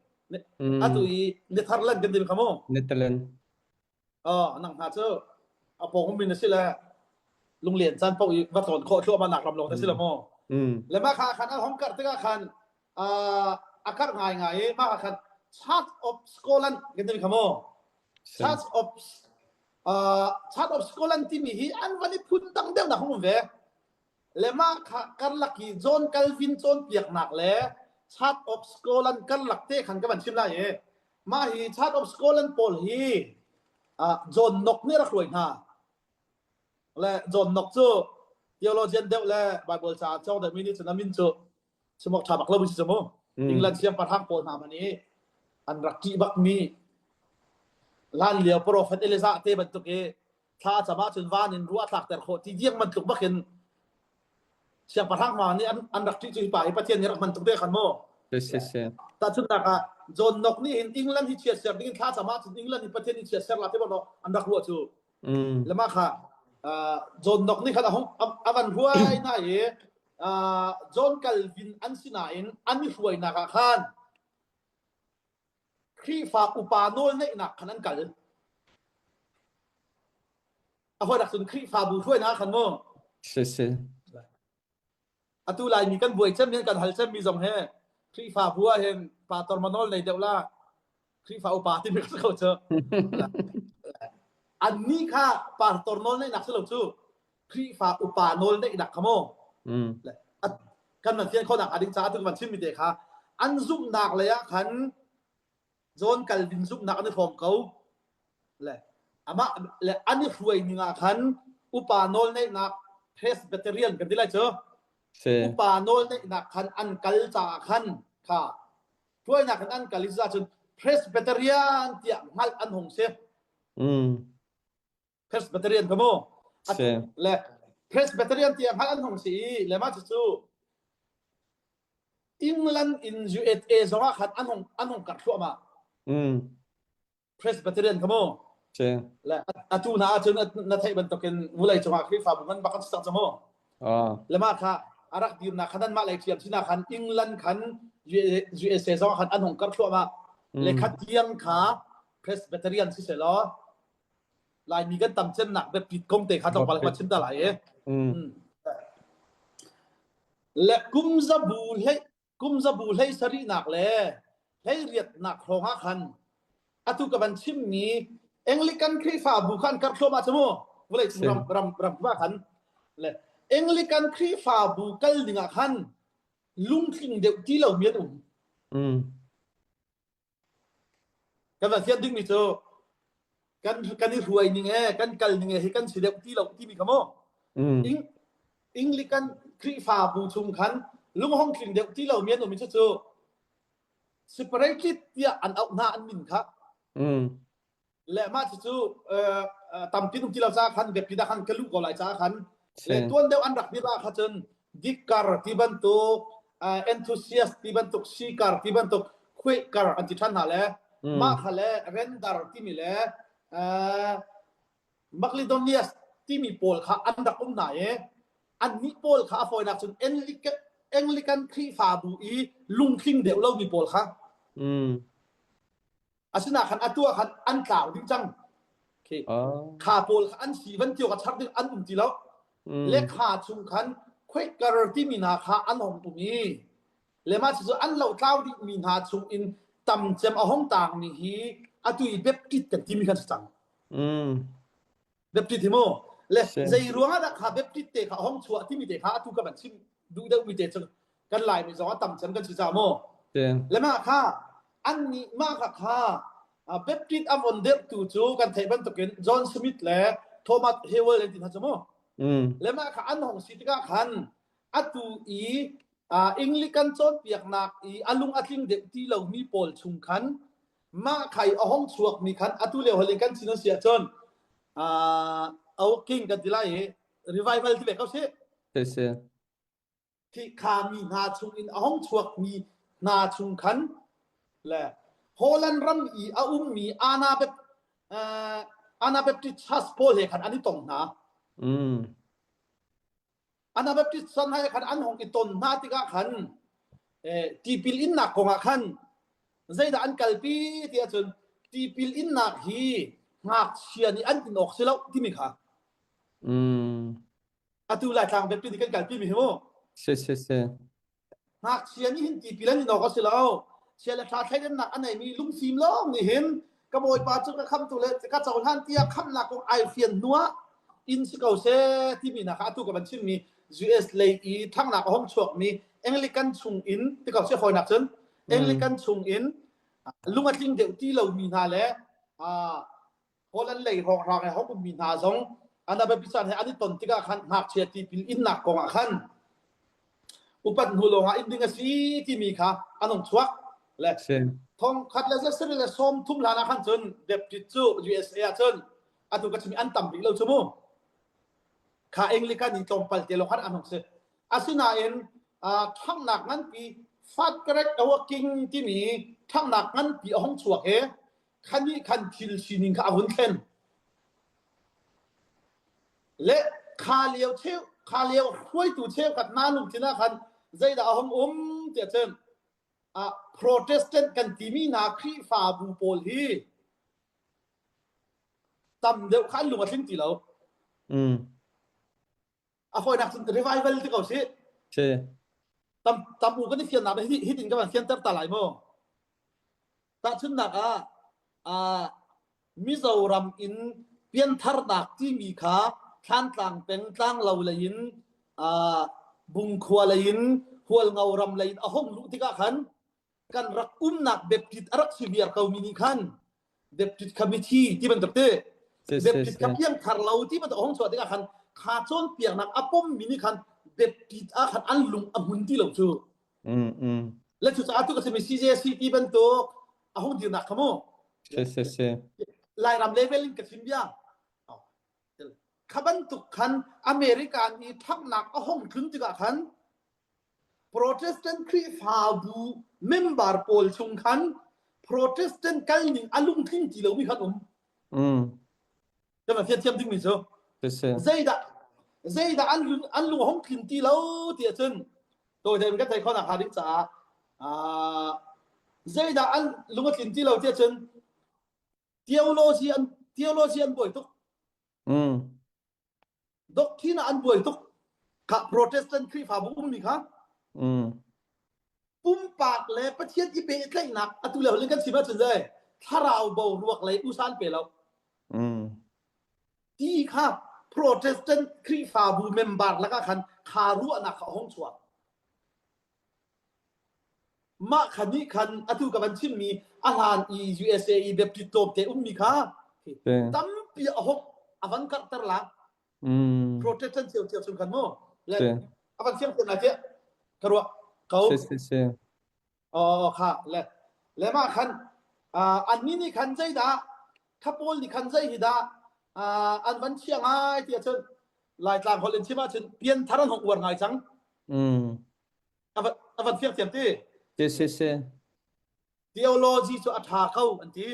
Atu i Netherlands kan din kha mu. Netherlands. Oh, nang hna cu a pawng min a si le lunglen caan paoh i va tlawn khawh thluahmah nak ram lawng te si lo maw? Mm. Le mah kha khan a hong karh tikah khan a karh ngai ngai i mah kha khan Church of Scotland kan ti kha maw? Church of uh, Church of Scotland timi hi an van i phun dang deuh nak hong um ve. Le mah kha karlak i John Calvin cawnpiaknak le Church of Scotland karlak te khan ka van chim lai i mah hi Church of Scotland pawl hi uh, John Knox nih rak hruai hna. Le John Knox cu theologian deuh le Bible ca cawng deuh mi nih cun a min cu sumok ṭha bak lo si mu. England siangpahrang pawl hna man i an rak ṭih bak mi hlan lio prophet Elijah te bantuk i thla cam ahcun van in ruah tlakter khawh ti diang bantuk bakin siangpahrang hna nih an, an rak ṭih cu hi pa hi Pathian nih rak hman tuk te khan mu. Si si. Tahchunhnak ah John Knox nih hin England hi chiat ser ding in thla cam ahcun England hi Pathian nih chiat ser la ti bak an rak ruah cu. Mm. Lama kha uh, John Knox nih khan a hung a van hruai hna i uh, John Calvin an si nain an i hruainak ah khan Khrihfa upa nawlngeihnak khan an kal. A hawi cun Khrihfabu hruainak khan mu. Si si. Atu Laimi kan buai cem hin kan hal cemmi zong he Khrihfabu ah hin pastor ma nawl nei deuh la Khrihfa upa timi ka si ko cu. Annih kha pastor nawl neihnak si lo cu. Khrihfa upa nawl neihnak kha mu kan van fian khawhnak a ding caah tu van chimmi te kha an zumhnak lei ah khan John Calvin zumhnak an i hrawm ko le amah le an i hruai ning ah khan upa nawl neihnak Presbyterian kan ti lai cu upa nawl neihnak khan an kal caah khan kha hruainak in an kal i cun Presbyterian tiah hngalh an hung si. Presbyterian ka mu. Le Presbyterian tiah hngalh an hung si i le mah cucu England in USA zong ah khan an hung an hung karh thluahmah. Presbyterian ka mu. Le atu na ahcun na theih bantukin vulei cungah Khrihfabu ngan bak an si cang cu mu. Le mah kha a rak dirnak khan anmah lei ṭhiam sinak khan England khan USA zong khan an hung karh thluahmah. Le kha tiang kha Presbyterian si selaw Laimi kan tam cemnak biapit kong te kha tlawmpal ka chim ta lai e. Le kum zabu hlei kum zabu hlei sarihnak le hlei riatnak hrawng ah khan atu ka van chimmi Anglican Khrihfabu khan karh thluahmah cu mu vawlei cung ram ram ram ah khan le Anglican Khrihfabu kal ding ah khan lungtling deuh ti lomi an um. Kan van fian dingmi cu kan kan i hruai ning he kan kal ning he hi kan si deuh ti lo timi kha mu. Ing Anglican Khrihfabu chung khan lunghong tling deuh ti lo mi an um i cucu separately tiah an auh hna an min kha. Le mah cucu tampi um ti lo caah khan biapi dah khan ka luh ko lai caah khan le tuan deuh an rak dir ah kha cun dikkar ti bantuk enthusiast ti bantuk sikar ti bantuk khuihkar an ti ṭhan hna le mah kha le render timi le Macedonias timi pawl kha an rak um hna i annih pawl kha a fawinak cun Anglican Khrihfabu i lungtling deuh lomi pawl kha Asinain khan atu ah khan an tlau ding cang. Kha pawl kha an si van tio ka char ding an um ti lo. Le kha chung khan Quaker timi hna kha an hong um i le mah cucu an lo tlau dih mi hna chung in tam cem a hong tang mi hi atu i Baptist kan timi khan si cang. Baptist hi mu le zei ruang ah dah kha Baptist te kha hong chuah timi te kha atu ka van chim duh deuh mi te cu kan lai mi zong a tam cem kan si ca mu le mah kha an nih mah kha kha Baptist a von derhtu cu kan theih bantukin John Smith le Thomas Hewell an ti hna cu mu le mah kha an hong si tikah khan atu i Anglican cawnpiaknak i a lung a tling deuh ti lomi pawl chung khan mah khai a hong chuakmi khan atu lio holh in kan chin si ahcun king kan ti lai i revival ti ve ko si si khi kha mi hna chung in a hong chuakmi hna chung khan le Holland ram i a ummi Anabaptist Anabaptist Church pawl he khan an i tong hna. Anabaptist son he khan an hong i ton hna tikah khan tipil innak kong ah khan zeidah an kalpi ti ahcun tipil innak hi ngakchia nih an in awk si lo timi kha. Atu Laitlang biapi nih kan kalpi mi hi mu. Si si si. Ngakchia nih hin tipil an in awk a si lo. Chia le ṭha thleidannak a neimi lungfim lawng nih hin ka bawipa cu ka khamtu le ka cohlan tiah khamnak kong ai fian hnuah in si ko seh timi hna kha atu ka van chimmi US lei i ṭhanghnak a hong chuakmi Anglican chung in ti ko seh fawinak cun Anglican chung in lung a tling deuh ti lomi hna le Holland lei hrawnghrang he hong ummi hna zong Anabaptist he an i ton tikah khan ngakchia tipil innak kong ah khan upat hnu lawngah in ding a si timi kha an hung chuak le thong khat le zasarih le sawm thum hlan ah khan cun Baptist cu USA ah cun atu ka chimi an tam rih lo cu mu kha Anglican in tlawmpal te lawng khan an hung si asinain ṭhanghnak nganpi fat correct awaking timi ṭhanghnak nganpi a hung chuak i khan nih khan thil sining kha a vun thlen le kha lio cheu kha lio hruaitu cheukhat hna lungthin ah khan zeidah a hung um tiah cun ah Protestant kan timi hna Khrihfabu pawl hi tam deuh kha an lung a tling ti lo. A fawinak cun revival ti ko si. Si. Tam tam u kan i fiannak hi hitin ka van fianter ta lai mu. Tahchunhnak ah Mizoram in piantharnak timi kha. Thlantlang peng tlanglo lei in uh, Bungkhua lei in Hualngo ram lei in a hong luh tikah khan kan rak umnak Baptist a rak si viar ko mi nih khan Baptist kha mithi ti bantuk te Baptist kha piangthar lo ti bantuk a hong chuah tikah khan kha cawnpiaknak a pom mi nih khan Baptist ah khan an lung a hmun ti lo cu. Mm, mm. Le cucaah tu ka simi CJC ti bantuk a hung dirnak kha mu. Si si si. Lairam level in ka chim bia. Kha bantuk khan America nih ṭhanghnak a hong tlun tikah khan Protestant Khrihfabu member pawl chung khan Protestant kalning a lungtling ti lomi khan um. Mm. Kan va fian thiam dingmi cu. Zeidah zeidah an lung an lung hong tlin ti lo ti ahcun tawi tein kan thei khawhnak hnga ding caah zeidah an lung a tlin ti lo ti ahcun theology an theology an buai tuk. Mm. Doctrine ah an buai tuk. Kha Protestant Khrihfabu ummi kha mm. pumpak le Pathian i pehtlaihnak atu le holin kan chim ahcun zei thlarau boruak lei usan pe lo. Mm. Ti kha Protestant Khrihfabu member lakah khan kha ruahnak kha a hung chuak. Mah kha nih khan atu ka van chimmi a hlan i USA i Baptist tlawmte ummi kha tampi a hok a van karhter la. Mm. Protestant cio cio chung khan mu. Le a van fiang te lai tiah ka ruah ko. Si si si. Oh kha le le mah khan anni nih khan zeidah kha pawl nih khan zei hi dah an van chia ngai ti ahcun Laitlang holh in chim ahcun pianthar an hong uar ngai cang. Mm. A van fiang thiam ti. Si si si. Theology cu a ṭha ko an ti.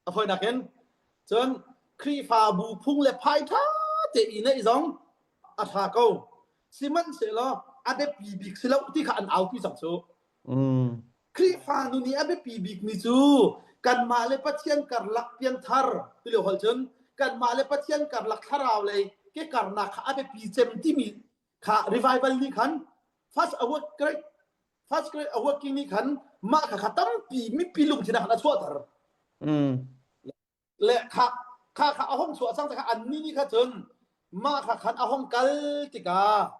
A fawinak in cun Khrihfabu phung le phai ṭha te i neih zong a ṭha ko. Sihmanhsehlaw a biapi bik si lo ti kha an aupi cang cu. Mm. Khrihfa nun i a biapi bikmi cu kanmah le Pathian karlak pianthar ti lio holh cun kanmah le Pathian karlak thlarau lei ke karnak kha a biapi cem timi kha revival nih khan first award great first great awakening nih khan mah kha kha tampi mipi lungthin ah khan a chuahter. Mm. Le kha kha kha a hong chuah cang kha anni nih kha cun mah kha khan a hong kal tikah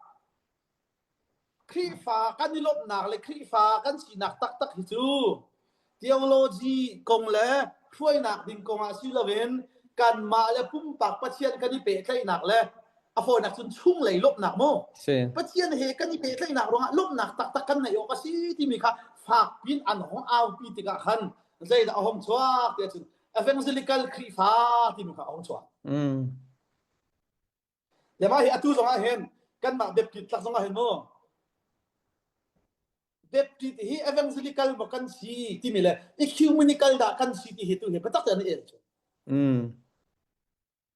Khrihfa kan i lawmhnak le Khrihfa kan sinak taktak hi cu theology kong le hruainak ding kong ah si loin kanmah le pumpak Pathian kan i pehtlaihnak le a fawinak cun chunglei lawmhnak mu Si. Pathian he kan i pehtlaihnak ruangah lawmhnak taktak kan ngeih awk a si timi kha fak piin an hong aupi tikah khan zeidah a hong chuak tiah cun evangelical Khrihfa timi kha a hong chuak. Mm. Le mah hi atu zong ah hin kanmah Baptist tlak zong ah hin mu Baptist hi evangelical maw kan si timi le ecumenical dah kan si ti hi tu hi biatak te an i el cu. Mm.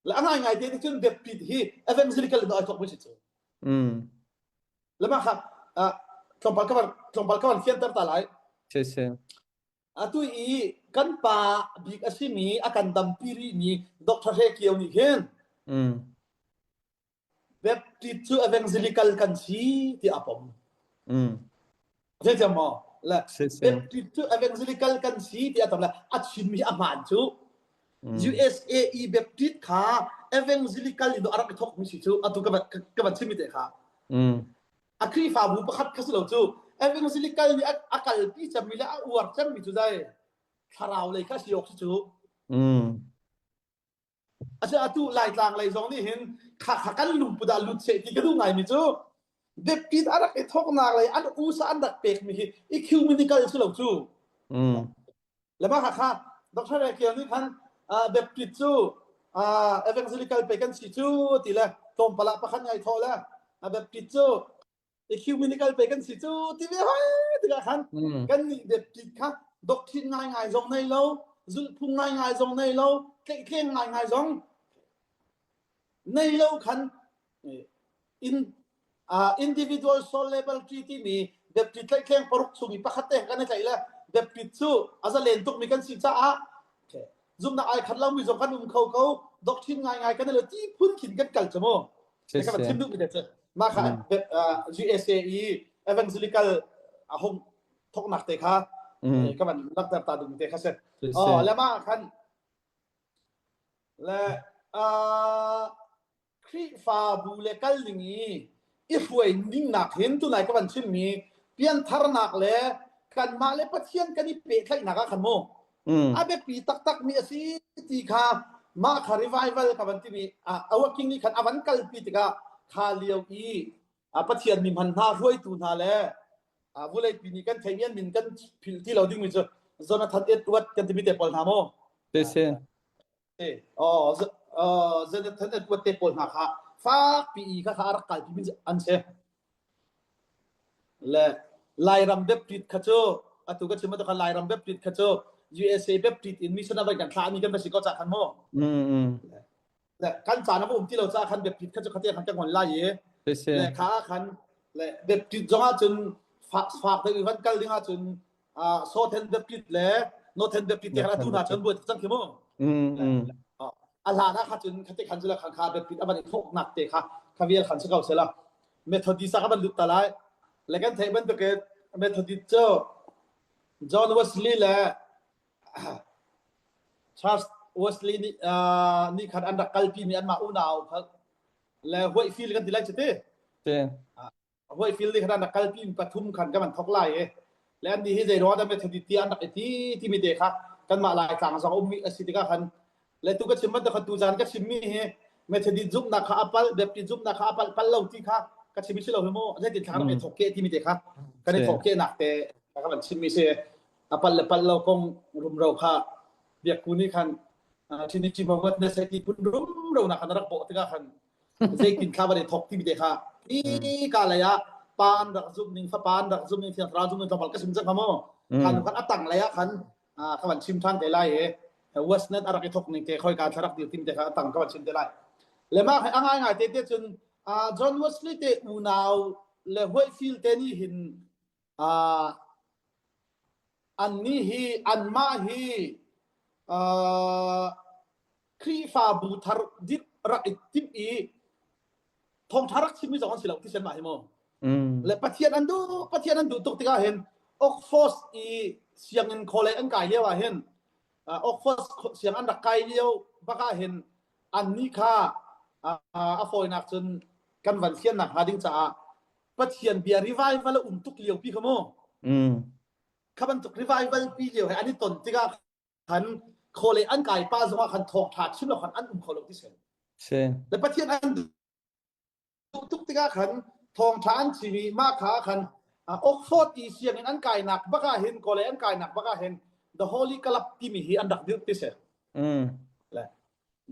Le a ngaingai te cun Baptist hi evangelical in ai thawk mi si cu. Mm. Le mah kha tlawmpal ka van tlawmpal ka van fianter ta lai. Si si. Atu i kan pa bik a simi a kan dampi rihmi Dr. Hre Kio nih hin Mm. Baptist cu evangelical kan si tiah a pom. Mm. Zeitiam maw? Le Si si. Baptist cu evangelical kan si tiah a tam le a chimmi a hmaan cu. Mm. USA i Baptist kha evangelical in a rak i thawkmi si cu atu ka van ka van chimmi te kha. Mm. A Khrihfabu pakhat kha si lo cu evangelical nih a, a kalpi cemmi le a uar cemmi cu zei thlarau lei kha si awk si cu. Mm. Ase atu Laitlang lei zong nih hin kha kha kan lungput ah lut seh ti ka duh ngaimi cu Baptist a rak i thawknak lei an usa an rak pekmi hi ecumenical si lo cu. Mm. Le mah kha kha Dr. Rekiel nih khan Baptist cu evangelical pe kan si cu ti le tlawmpal ah pakhat ngai thawh le Baptist cu ecumenical pe kan si cu ti ve hoi tikah khan kan nih Baptist kha doctrine ngaingai zong nei lo zulhphung ngaingai zong nei lo tlaihtleng ngaingai zong nei lo khan in uh, individual soul level tree timi Baptist tlaihtleng paruk chung i pakhat te kan i tlaih le Baptist cu a zalen tukmi kan si caah zumnak ai khat lomi zong kan um kho ko doctrine ngaingai kan i lo ti phun khin kan kal cu mu ka van chim duhmi te cu mah kha USA i evangelical a hung thoknak te kha ka van langhter ta duhmi te kha si oh le mah khan le uh, Khrihfabu le kal ning i i hruai ning nak hin tunai ka van chimmi piantharnak le kanmah le Pathian kan i pehtlaihnak ah khan mu Mm. a biapi taktak mi a si ti kha mah kha revival ka van timi a working nih khan a van kalpi tikah kha lio i Pathian mi hman hna hruaitu hna le vulei pi nih kan theimi an min kan philh ti lo dingmi cu Jonathan Edward kan timi te pawl hna mu Te si. Oh, Jonathan Edward te pawl hna kha fakpi i kha kha a rak kalpi mi an si. Le Lairam Baptist kha cu atu ka chim kha Lairam Baptist kha cu USA Baptist in mission a vai kan thlah mi kan va si ko ca khan mu. Mm, mm. Le kan caan a va um ti lo ca khan Baptist kha cu khate khan kan ngon lai i Si si. le kha khan le Baptist zong ah cun fak fak deuh van kal ding ah cun Southern Baptist le Northern Baptist te khan atu hna cun buai cang khi mu. Mm, mm. A hlan ah kha cun khate khan cu la khan kha Baptist a van i thawknak te kha kha vial khan si ko sela. Methodist ah ka van lut ta lai. Le kan theih bantukin Methodist cu John Wesley le Charles Wesley nih nih khan an rak kalpi mi anmah unau kha le Whitefield kan ti lai cu ti. Te. Whitefield nih khan an rak kalpi mi pathum khan kan van thok lai i le an nih hi zei ruang dah Methodist ti an rak i ti timi te kha kanmah Laitlang zong ummi a si tikah khan le tu ka chim bantuk khan tuzan ka chimmi hi Methodist zumhnak kha a palh Baptist zumhnak kha a palh palh lo ti kha ka chim si lo hi mu zeitin thla rak i thok ke timi te kha kan i thok ke nak te ka van chimmi si a palh le palh lo kong rumro kha biakku nih khan Trinity Mohammed na sai ti phun rumro nak khan rak bawh tikah khan zeitin thla van i thok timi te kha hi ka lei ah pa an rak zumh ning fapa an rak zumh ning thiang thlarau zumh ning tlawmpal ka sim cang kha mu khan khan a tang lei ah khan ka van chim than te lai i Westnet a rak i thok ning te khoi ka thla rak dir tim te kha a tang ka van chim te lai le mah a ngai ngai te te cun John Wesley te unau le Whitefield te nih hin annih hi anmah hi Khrihfabu thar dirh rak i timh i thawngṭha rak chimmi zong an si lo ti sen mah hi mu. Le Pathian an duh Pathian an duh tuk tikah hin Oxford i sianginn college an kai lio ah hin Oxford siang an rak kai lio bak ah hin annih kha a fawinak cun kan van fiannak hnga ding caah Pathian bia revival a um tuk lio pi kha mu. Kha bantuk revival pi lio he an i ton tikah khan khawle an kai pa zongah khan thawngṭha chim lo khan an um kho lo ti si. Si. Le Pathian an duh tuk tikah khan thawngṭha an chim i mah kha khan Oxford i sianginn an kainak bak ah hin kawle an kainak bak ah hin The Holy Club timi hi an rak dirh ti si. Mm. Le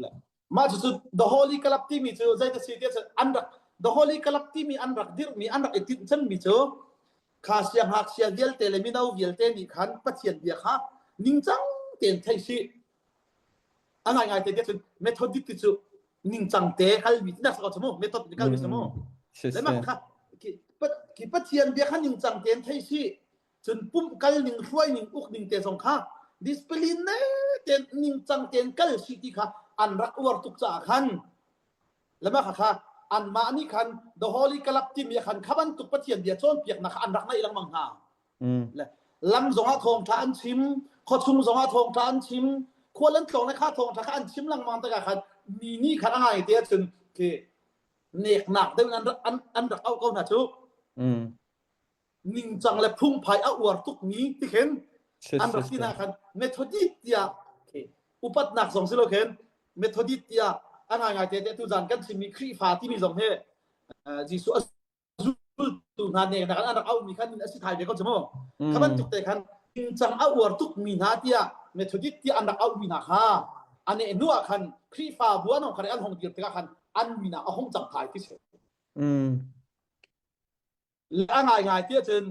le mah cucu The Holy Club timi cu zei si ti an rak The Holy Club timi an rak dirhmi an rak i tinh cemmi cu kha siangngakchia vialte le mino vialte nih khan Pathian bia kha ningcang tein thei si a ngaingai te cun Methodist ti cu ningcang te kalmi ti nak sa ko mu method ni kalmi sa mu le mah kha ki Pathian bia kha ningcang tein thei si cun pumh kal ning hruai ning uk ning te zong kha discipline ne ten ningcang tein kal si ti kha an rak uar tuk caah khan Lama kha kha anmah nih khan the holy club timi khan kha bantuk Pathian bia cawnpiaknak kha an rak ngaih lengmang hna. Le lam zongah thawngṭha an chim, khuachung zongah thawngṭha an chim, khual an tlawng le kha thawngṭha kha an chim lengmang tikah khan mi nih khan a ngai te ahcun khi neknak deuh in an rak an, an rak auh ko hna cu. Ningcang le phungphai a uar tukmi ti khin an rak ti na khan Methodist tiah upatnak zong si lo khin Methodist tiah a ngaingai te te tu zan kan chimmi Khrihfa timi zong hi Jesuh a zultu hna nek nak an rak auhmi khan a si thai ve ko cu mu kha bantuk te khan ningcang a uar tukmi hna tiah Methodist tiah an rak auhmi hna kha ane hnu ah khan Khrihfa bu an hong khan an hong dir tikah khan an min ah a hong cang thai ti si Le a ngaingai tiah cun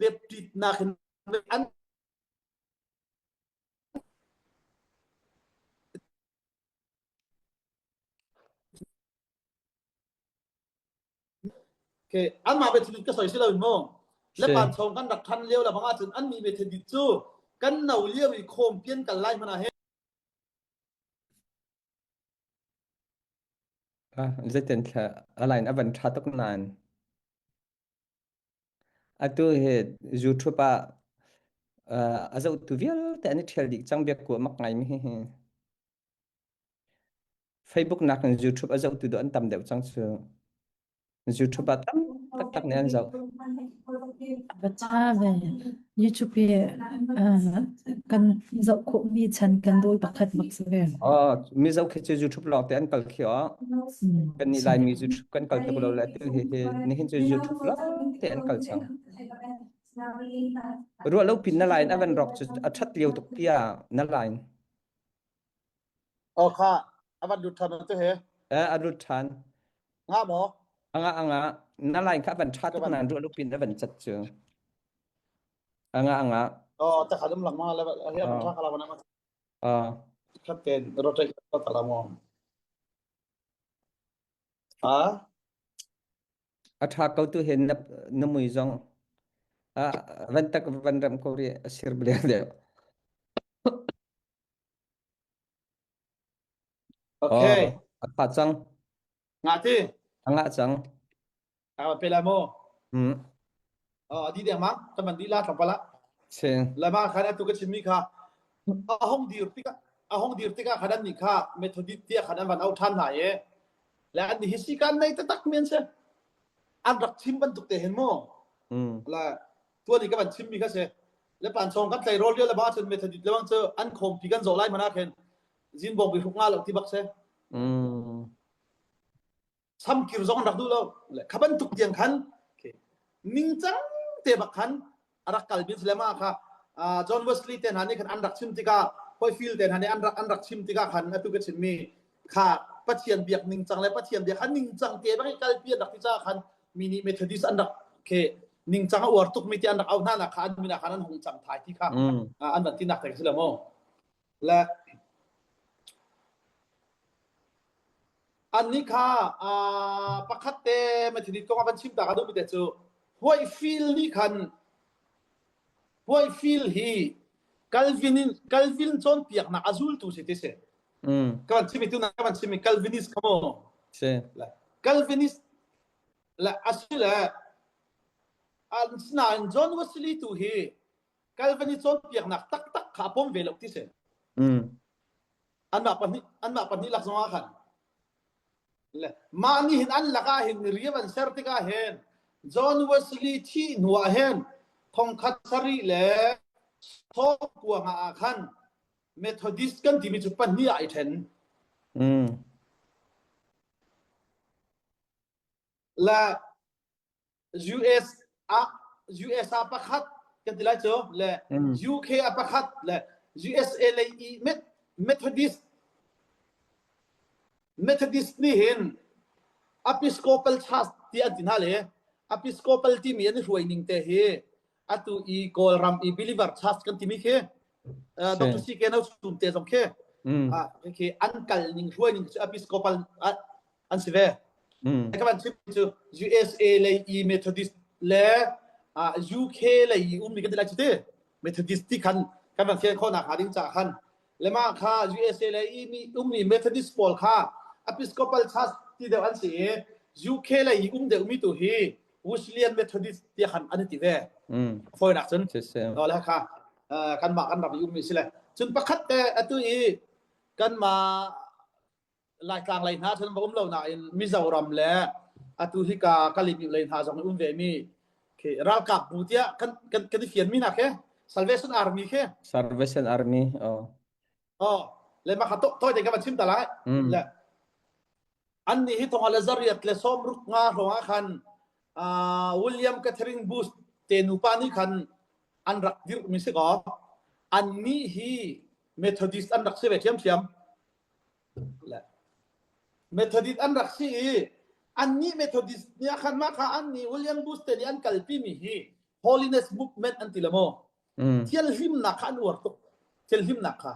Baptist nakin an Okay, anmah Methodist ka soi si lo in mu. Le pan chong kan rak than lio la bang ahcun an mi Methodist cu kan no lio i khawm pian kal lai hmana he Ah, zeitin thla a line a van ṭha tuk nain. Atu hi YouTube ah uh, a zohtu vialte an i ṭhial dih cang biakku a mak ngaimi hi hi. Facebook nakin YouTube a zohtu dawh an tam deuh cang cu. YouTube ah tam taktak nih an zoh. Va ca ve. YouTube hi kan zoh khawhmi chan kan dawi pakhat bak si ve. Oh, Mizo khi cu YouTube lawng te an kal khi oh. Kan nih Laimi YouTube kan kal tuk lo le tu hi hi nihin cu YouTube lawng te an kal cang. Ruah lo pin na line a van rock cu a that lio tuk tia na line. Oh kha a van lut than tu he. Eh a lut than. Nga maw? Anga anga na line kha van tha tuk nan ruah lo pin a van chat cu. Anga anga. Oh ta khadum lang ma la hi a tha kala bana ma. Ah. Khat ten rotate ta la mo. Ah. A ṭha ko tu hin na na mui zong a van tak van ram ko ri a sir bel deuh. Okay. Oh, a ṭha cang. Nga ti. A ngah cang. A pe la mo. Mm. Oh, adi deng ma kan man di la tlawmpal ah. Si. Lama khan atu ka chimmi kha a hong dir tikah a hong dir tikah khan an nih kha Methodist tiah khan an van au ṭhan hna i le an hi si kan nei taktak mi an si an rak chim bantuk te hin mu Mm. la tuan i ka van chimmi kha si le pan song kan tleirawl lio le ba cun Methodist le bang cu an khawmpi kan zawh lai mana khin zin bong bi hruk nga lo ti bak si Mm. samkir zong an rak duh lo le kha bantuk tiang khan ningcang te bak khan a rak kal bin silema kha John Wesley te hna nih khan an rak chim tikah Whitefield te hna nih an rak an rak chim tikah khan atu ka chimmi kha Pathian biak ningcang le Pathian biak kha ningcang te bak i kalpi an rak ti caah khan mi nih Methodist an rak ke ningcang a uar tuk mi ti an rak au hna nak kha an min ah khan an hung cang thai ti kha an van ti nak te si lo mu le Annih kha pakhat te Methodist kong a van chim ta ka duhmi te cu Whitefield nih khan Whitefield hi Calvin in Calvin cawnpiaknak a zultu si ti si. Mm. Ka van chimi tu na ka van chimi Calvinist kha mu. Si. Calvinist le asi le asinain John Wesley tu hi Calvinist cawnpiaknak taktak kha a pom ve lo ti si. Mm. Anmah pahnih anmah pahnih lak zongah khan le mah nih hin an lakah hin riam an ser tikah hin John Wesley thih hnuah hin thongkhat sarih le thawkua nga ah khan Methodist kan timi cu pahnih ah i ṭhen. Mm. Le US ah US ah pakhat kan ti lai cu le UK ah pakhat le USA lei i Methodist Methodist nih hin Episcopal Church ti an ti hna le Episcopal timi an i hruai ning te hi atu i Kawlram i Believer Church kan timi khi Dr. CK No Chum te zong khi khi an kal ning hruai ning cu Episcopal an si ve. Ka van chim cu USA lei i Methodist le UK lei i ummi kan ti lai cu ti. Methodist ti khan kan van fian khawhnak hnga ding caah khan le mah kha USA lei i mi ummi Methodist pawl kha Episcopal Church ti deuh an si i UK lei i um deuhmi tu hi Wesleyan Methodist tiah khan an ti ve. Fawinak cun. Le kha kanmah kan ram i ummi si le. Cun pakhat te atu i kanmah Laitlang lei hna cun va um lo nain Mizoram le atu hika Kalymyo lei hna zong um ve mi khi ralkap bu tiah kan kan kan i fian mi hna khi Salvation Army khi Salvation Army oh oh le ma kha to toy te ka van chim ta lai le an ni hi thonga le zariat le som ruk nga hrawng ah khan William Catherine Booth te nupa nih khan an rak dirh mi si ko an ni hi Methodist an rak si ve thiamthiam Methodist an rak si i annih Methodist nih khan mah kha annih William Booth te nih an kalpimi hi Holiness Movement an ti le maw? Thianhlimnak kha an uar tuk. Thianhlimnak kha.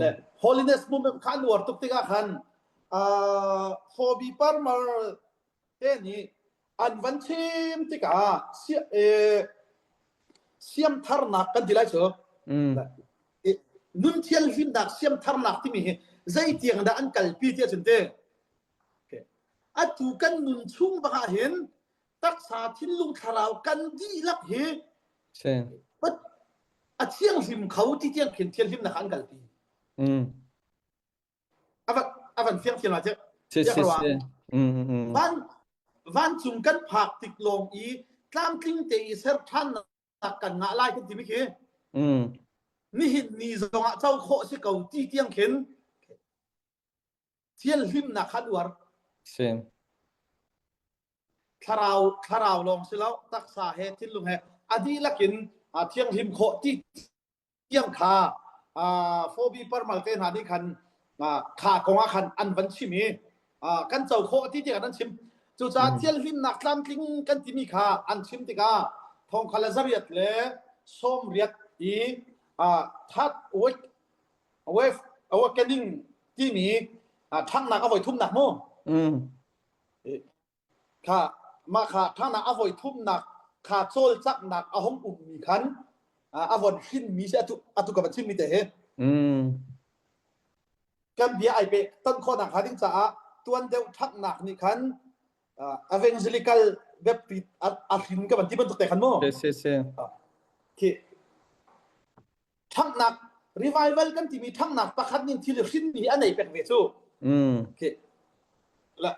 Le Holiness Movement kha an uar tuk tikah khan uh, Phoebe Palmer te nih an van chim tikah siamtharnak kan ti lai cu nun thianhlimnak siamtharnak timi hi zeitiang dah an kalpi ti ahcun te atu kan nun chung bak ah hin taksa thinlung thlarau kan dihlak hi a thianghlim kho ti tiang khin thianhlimnak an kalpi. a van fiang thiam la che Si si si. Mm mm. Van vancung kan phak tik lawng i tlamtling te i ser ṭhannak kan ngah lai kan timi khi Mm. nihin ni zong ah co khawh si ko ti tiang khin thianhlimnak kha an uar. Si. Thlarau thlarau lawng si lo taksa he thinlung he a dihlak in thianghlim khawh ti tiang kha Phobi Parmal te hna nih khan kha kong ah khan an van chim i kan co khawh ti tiang an chim. Cucaah thianhlimnak tlamtling kan timi kha an chim tikah thongkha le zariat le sawmriat i third week wave awakening timi ṭhangnak a voi thumnak mu kha mah kha ṭhangnak a voi thumnak kha cawlcanghnak a hung ummi khan a von hrinmi si atu atu ka van chimmi te hi kan bia ai pe ton khawhnak hnga ding caah tuan deuh ṭhangnak nih khan evangelical Baptist a hrin ka van ti bantuk te khan mu si si khi ṭhanghnak revival kan timi ṭhanghnak pakhat ning thil hrinmi a nei pek ve cu. Mm. Okay. La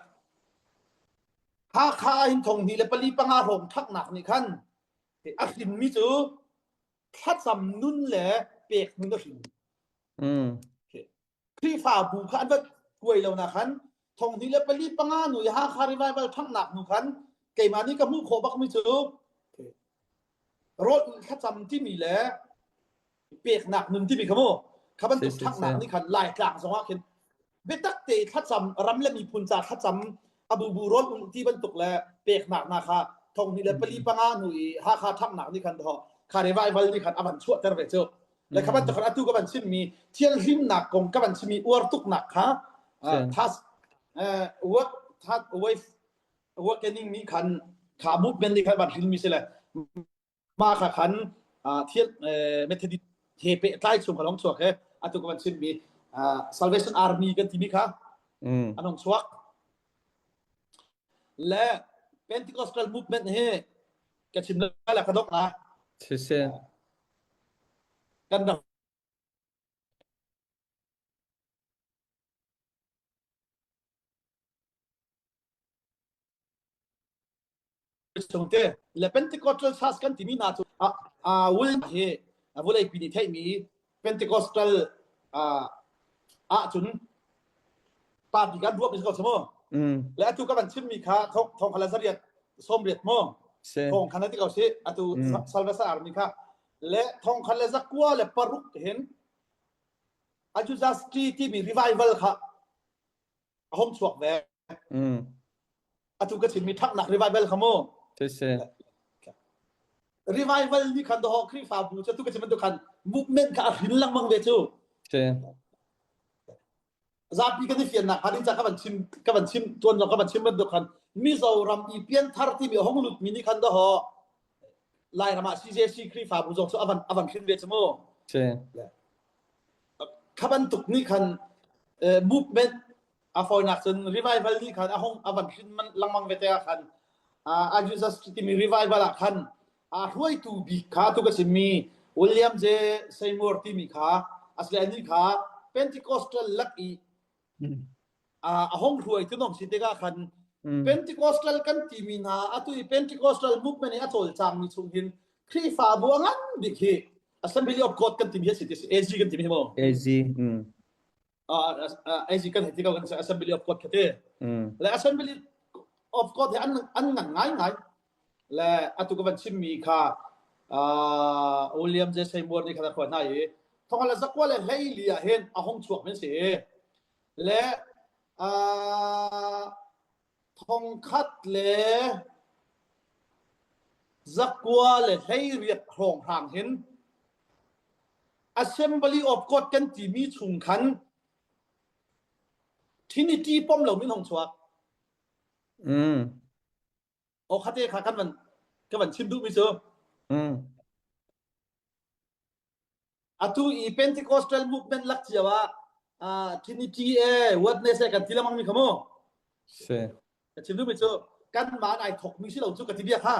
Hakha hin thong hnih le pali panga hrawng ṭhanghnak nih khan a hrinmi cu thlacam nun le pek nun a hrin. Mm. Khrihfabu kha an va kuai lo na khan thong hnih le pali panga nu i Hakha revival ṭhanghnak nu khan keimah nih ka hmuh khawh bakmi cu rawl thlacam timi le peknak nun timi kha mu kha bantuk ṭhanghnak nih khan Laitlang zongah khin biatak te thlacam ram le miphun ca thlacam a bubu rawl um ti bantuk le peknak na kha thong hnih le pali panga nu i Hakha ṭhanghnak nih khan kha revival nih khan a van chuahter ve cu le kha bantuk atu ka van chimmi thianhlimnak kong ka van chimmi uar tuknak kha thas work that wave awakening nih khan kha movement nih khan van hrilmi si le mah kha khan thian Methodist he pehtlai chung ka long chuak he atu ka van chimmi Salvation Army kan timi kha an hong chuak le Pentecostal movement hi ka chim la ka dok la Si si. Kan rak chung te le Pentecostal church kan timi hna cu a a wul hi vulei pi nih theihmi Pentecostal ah cun pa bik an ruah mi ko mu le atu ka van chimmi kha thong thong khala zariat sawmriat mu thong khan ti ko si atu Salvation Army kha le thong khan le zakua le paruk hin Azusa Street timi revival kha a hong chuak ve atu ka chimmi thaknak revival kha mu revival ni khan doho Khrihfabu cu atu ka chim bantuk khan movement kha a hrin lengmang ve cu zapi kan i fiannak hnga ding ca ka van chim ka van chim tuan zong ka van chim bantuk khan Mizoram i pianthar timi a hong lut mi nih khan doho Lairam ah CJC Khrihfabu zong cu a van a van hrin ve cu mu kha bantuk nih khan movement a fawinak cun revival nih khan a hung a van hrin lengmang ve te ah khan Azusa timi revival ah khan a hruaitu bik kha tu ka chimmi William J. Seymour timi kha asle ani kha Pentecostal lak i a hong hruaitu nong si tikah khan Pentecostal kan timi hna atu i Pentecostal movement i a cawlcangmi chung hin Khrihfabu a ngan bik hi Assembly of God kan timi hi a si ti AG kan timi hi mu AG mm. AG kan hei ti ko kan Assembly of God khate le Assembly of God hi an an ngan ngai ngai le atu ka van chimmi kha William J Seymour nih khan a khuai hna i thong le zakwa le hleili ah hin a hong chuak min si le thongkhat le zakua le hleiriat hrawng hrang hin Assembly of God kan timi chung khan Trinity pom lo min hong chuak. Mm. O khate kha kan van ka van chim duh mi cu. Mm. Atu i Pentecostal movement lak cio ah uh, Trinity e oneness e kan ti lengmang mi kha mu. Si. Ka chim duhmi cu kan man ai thok mi si lo cu ka ti bia kha.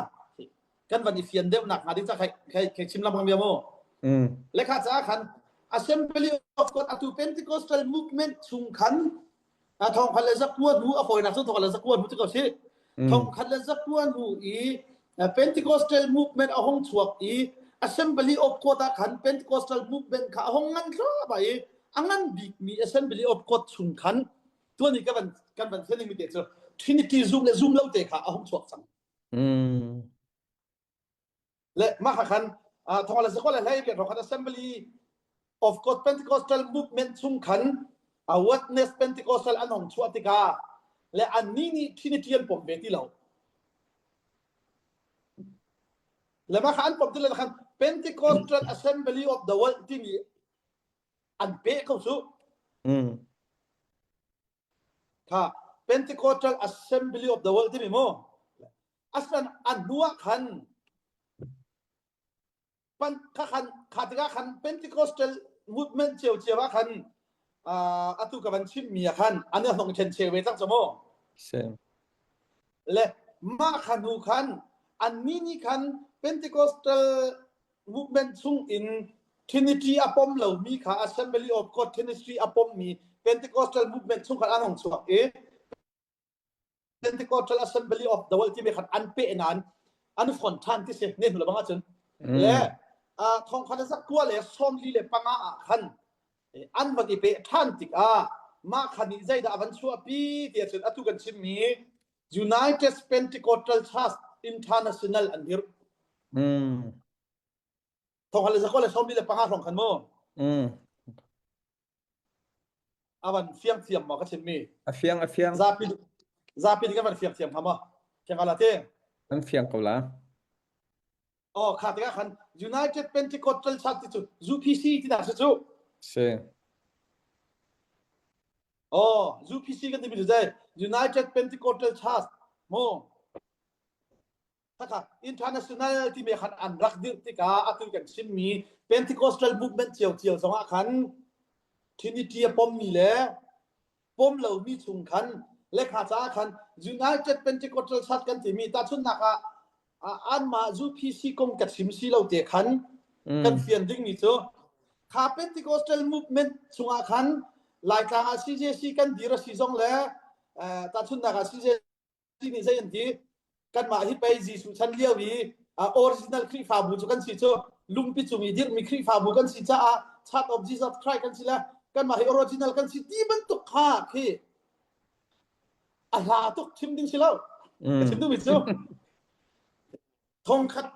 Kan van i fian deuh nak hnga ding ca khai khai khai chim lengmang bia mu. Mm. Le kha ca khan Assembly of God atu Pentecostal movement chung khan. A thong khat le zakua hnu a fawinak cu thong khat le zakua hnu ti ko si. Thong khat le zakua hnu i Pentecostal movement a hong chuak i Assembly of God ah khan Pentecostal movement kha a hong ngan thluahmah i a ngan bikmi Assembly of God chung khan tuan i kan van kan van thlen mi te cu Trinity zum le zum lo te kha a hong chuak cang. Le mah kha khan thong le zakua le hlei riat khan Assembly of God Pentecostal movement chung khan a Witness Pentecostal an hong chuah tikah le annih nih Trinity an pom ve ti lo. Le mah kha an pom ti lo khan Pentecostal Assembly of the World timi an peh ko cu. Mm. Kha Pentecostal Assembly of the World timi mu. Aslan an hnu ah khan pan kha khan kha tikah khan Pentecostal movement cio cio ah khan atu ka van chimmi ah khan an i hlong ṭhen cheu ve cang cu mu. Le mah kha hnu khan annih nih khan Pentecostal movement chung in Trinity a pom lomi kha Assembly of God Trinity a pommi Pentecostal movement chung khan an hong chuak i Pentecostal Assembly of the World timi khan an peh nain an fon ṭhan ti si ne hnu le bang ahcun le thongkhat le zakua le sawmli le panga ah khan an van i peh ṭhan tikah mah khan nih zeidah a van chuahpi ti ahcun atu kan chimmi United Pentecostal Church International an dirh. Thongkhat le zakua le sawmli le panga hrawng khan mu. A van fiang thiam maw ka chimmi? A fiang, a fiang. Zapi zapi nih kan van fiang thiam hnga maw? Fiang ala te. An fiang ko la. Oh, kha tikah khan United Pentecostal Church ti cu UPC ti dah si cu. Si. Oh, UPC kan timi cu zei? United Pentecostal Church mu. Khakha international timi khan an rak dirh tikah atu kan chimmi Pentecostal movement cio zongah khan Trinity a pommi le pom lomi chung khan lekha caah khan United Pentecostal Church kan timi tahchunhnak ah anmah UPC kong ka chim si lo te khan kan fian dingmi cu kha Pentecostal movement chungah khan Laitlang ah CJC kan dir a si zong le tahchunhnak ah CJC nih zei an ti kanmah hi pei Jesuh chan lio i original Khrihfabu cu kan si cu lungpi cung i dirhmi Khrihfabu kan si caah Church of Jesus Christ kan si le kanmah hi original kan si ti bantuk kha khi a hla tuk chim ding si lo ka chim duhmi cu thongkhat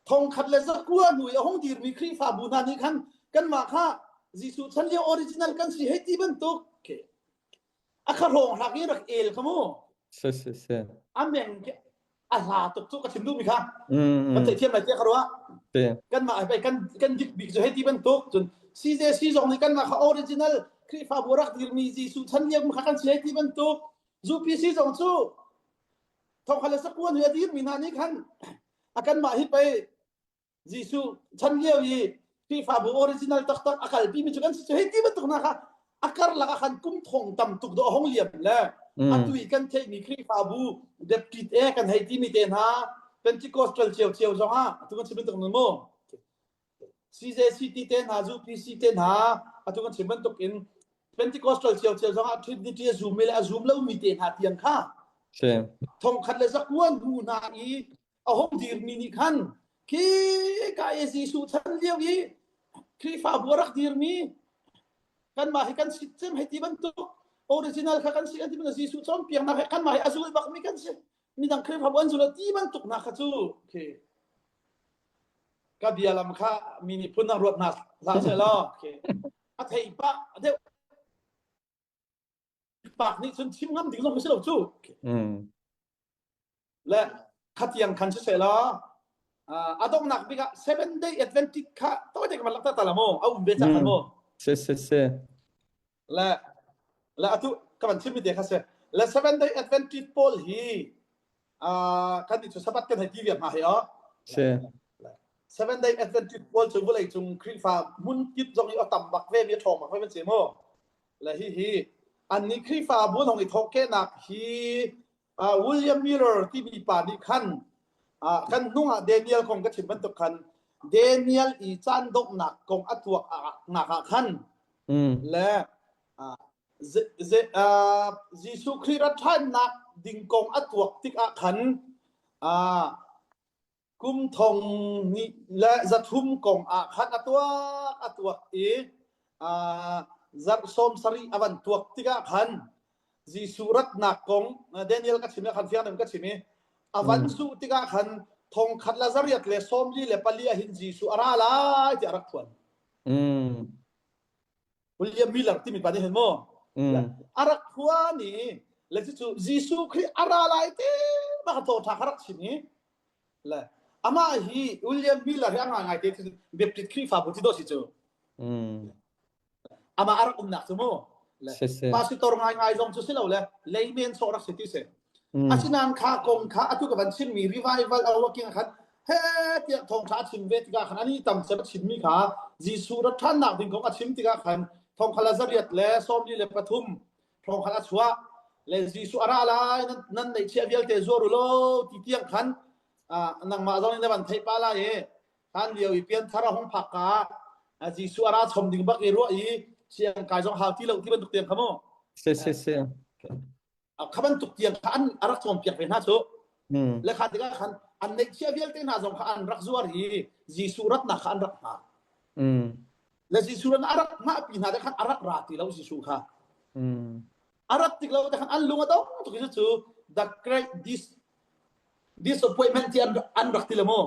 thongkhat le zakua hnu i a hung dirmi Khrihfabu hna nih khan kanmah kha Jesuh chan lio original kan si hei ti bantuk a kha hrawng hlak i rak el kha mu si si si a meng a hla tuk cu ka chim duhmi kha kan theih thiam lai tiah ka ruah kanmah pei kan kan dik bik cu hei ti bantuk cun CJC zong nih kanmah kha original Khrihfabu rak dirmi Jesuh chan lio kha kan si hei ti bantuk UPC zong cu thongkhat le sakuan hi a dirmi hna nih khan a kanmah hi pei Jesuh chan lio i Khrihfabu original taktak a kalpi mi cu kan si cu hei ti bantuk hna kha a karlak ah khan kum thong tam tuk dawh a hong liam le atu i kan theihmi Khrihfabu Baptist e kan hei timi te hna Pentecostal cio cio zong ah atu kan chim bantuk mu CJCT te hna UPC te hna atu kan chim bantuk in Pentecostal cio cio zong ah Trinity a zum le a zum lomi te hna tiang kha thongkhat le zakuan hnu hna i a hung dirmi nih khan khi ka i Jesuh chan lio i Khrihfabu a rak dirmi kanmah hi kan si cem hei ti bantuk original kha kan si an ti bantuk Jesuh cawnpiaknak he kanmah hi a zul bakmi kan si midang Khrihfabu an zul ti bantuk hna kha cu okay. ka bia lam kha mi nih phun dang ruat hna hlah seh law okay. a thei pah deuh pak nih cun chim ngam ding zong si lo cu mm. Le khatiang khan siseh law a donghnak bik ah Seven Day Adventist kha tawi te ka van lak ta la mu a um ve cang khan mu si si si le le atu ka van chimmi te kha si le Seven Day Adventist pawl hi kan nih cu Sabbath kan hei ti viar hna hi o si Seven Day Adventist pawl cu vawlei cung Khrihfa hmun kip zong i a tam bak ve mi a ṭhawng bak ve man si mu le hi hi annih Khrihfabu hong i thawhkehnak hi William Miller timi pa nih khan kan hnung ah Daniel kong ka chim bantuk khan Daniel i caan donghnak kong a tuak nak ah khan le. Jesuh Khrih rat ṭhannak ding kong a tuak tikah khan kum thong hnih le 300 kong ah khan a tuak a tuak i zarh 70 a van tuak tikah khan Jesuh ratnak kong Daniel ka chim i khan fiang ka chim i a van zuh tikah khan thong khat le zariat le 44 ah hin Jesuh a ra lai tiah a rak phuan. William Miller timi pa nih hin mu a rak phuan i le cucu Jesuh Khrih a ra lai te bak thawngṭha kha rak chim i le amah hi William Miller hi a ngaingai te Baptist Khrihfabu ti dawh si cu amah a rak umnak cu mu le pastor ngaingai zong cu si lo le layman sawh rak si ti si asinain kha kong kha atu ka van chimmi revival awaking khan he tiah thawngṭha a chim ve tikah khan ani tam cem a chimmi kha Jesuh rat ṭhannak ding kong a chim tikah khan thongkhala 143 thongkhala a chuah le Jesuh a ra lai nan neihchiah vialte zuar u law ti tiang khan nangmah zong in na van theih pa lai i hlan lio i pianthar a hung phak ka Jesuh a ra chom ding bak i ruah i siang kai zong hau ti lo ti bantuk tiang kha mu si si si kha bantuk tiang kha an a rak cawnpiak ve hna cu le kha tikah khan an neihchiah vialte hna zong kha an rak zuar i Jesuh ratnak kha an rak hngah le Jesuh rat a rak hngah pi hna te khan a rak ra ti lo Jesuh kha a rat tik lo te khan an lung a dong tuk i cu the great dis disappointment ti an an rak ti le mu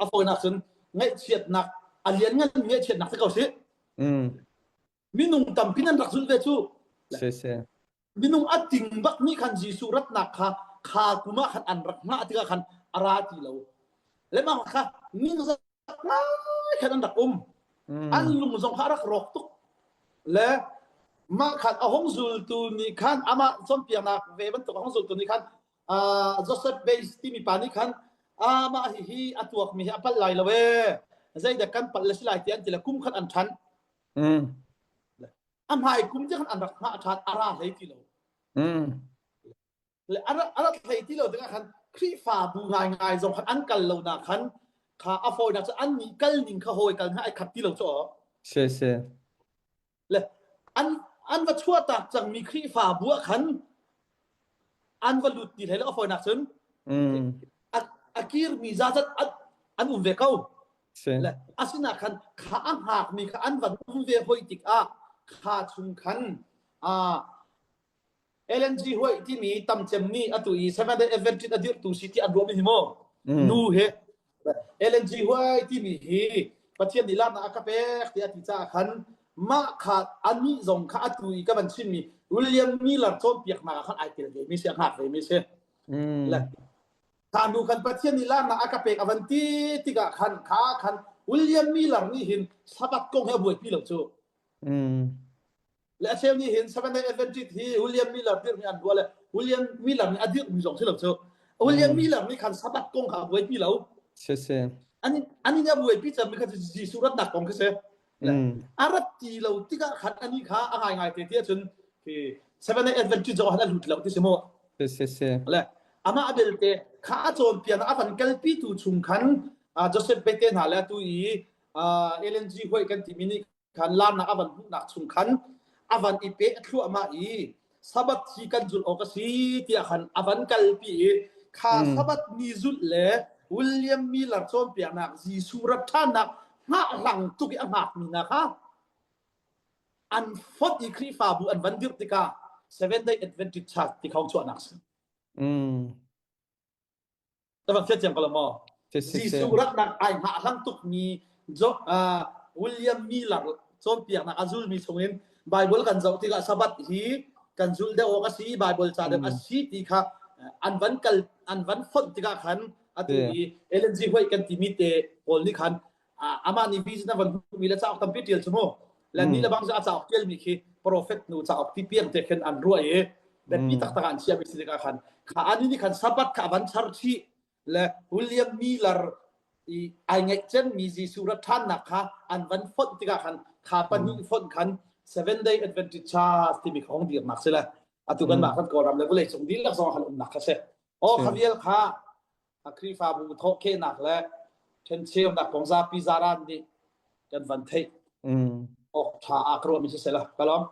a fawinak cun ngaihchiatnak a lian ngan ngaihchiatnak si ko si minung tampi nan rak zulh ve cu minung a ting bak mi khan Jesuh ratnak kha kha kum ah khan an rak hngah tikah khan a ra ti lo le mah kha ningzak ngai khan an rak um an lung zong kha a rak rawk tuk le mah khan a hung zultu nih khan amah cawnpiaknak ve bantuk a hung zultu nih khan Joseph Bates timi pa nih khan amah hi hi a tuakmi hi a palh lai lo ee zeidah kan palh le si lai ti an ti le kum khat an ṭhan A hmai kum te khan an rak hngah ṭhan a ra hlei ti lo. Le a rat hlei ti lo tikah khan Khrihfabu ngaingai zong khan an kal lo nak khan kha a fawinak cu an nih kal ning kha hawi kal hna ai khat ti lo cu. Si si. Le an an va chuahtak cangmi Khrihfabu ah khan an va lut ti hlei lo a fawinak cun a, a kirmi zazat an um ve ko. Le asinain khan kha a hngakmi kha an van um ve hoi tikah kha chung khan Ellen G. White timi tamcem nih atu i Seventh Day Adventist a dirhtu si ti an ruahmi hi mu nu hi Ellen G. White timi hi Pathian nih larnak a ka pek tiah a ti caah khan mah kha anih zong kha atu i ka van chimmi William Miller cawnpiaknak ah khan ai tel ve mi si a hngak ve mi si. Le Kha hnu khan Pathian nih larnak a ka pek a van ti tikah khan kha khan William Miller nih hin Sabbath kong he a buaipi lo cu. Le a cheu nih hin Seventh Day Adventist hi William Miller dirhmi an ruah le William Miller nih a dirhmi zong si lo cu. William Miller nih khan Sabbath kong kha a buaipi lo. Si si. An an in a buaipi cemmi kha Jesuh ratnak kong khi si. A rat ti lo tikah khan ani kha a ngaingai te ti ahcun hi Seventh Day Adventist zong ah a lut lo ti si mu. Si si si. Le amah belte kha a cawnpiak a van kalpi tu chung khan Joseph Bete hna le atu i Ellen G. White kan timi nih khan larnak a van hmuhnak chung khan a van i pe thluahmah i Sabbath hi kan zulh awk a si tiah khan a van kalpi i kha Sabbath ni zulh le William Miller cawnpiaknak Jesuh rat ṭhannak hngahhlang tuk i a hngakmi hna kha an fonh i Khrihfabu an van dirh tikah Seventh Day Adventist Church ti kho chuahnak si. Ta van fiat ciang ko lo maw? Jesuh ratnak ai hngahhlang tukmi William Miller cawnpiaknak a zulmi chungin Bible kan zoh tikah Sabbath hi kan zulh deuh awk a si Bible ca deuh a si ti kha an van kal an van fonh tikah khan atu i Ellen G. White kan timi te pawl nih khan amah nih vision a van hmuhmi le cauk tampi ṭial cu mu le ni le bang cu a cauk ṭialmi khi prophet nu cauk ti piang te khin an ruah i biapi taktak an chiahmi si tikah khan kha ani nih khan Sabbath kha a van char chih le William Miller i ai ngaih cemmi Jesuh rat ṭhannak kha an van fonh tikah khan kha pahnih fonh khan Seven Day Adventist Church timi kha hong dirnak si le atu kan mah kan Kawlram le vawlei cung dihlak zong khan umnak kha si aw kha vial kha a Khrihfabu thawhkhehnak le ṭhencheunak kong zapi zaran nih kan van theih awk ṭha ah ka ruahmi si seh la ka lawm.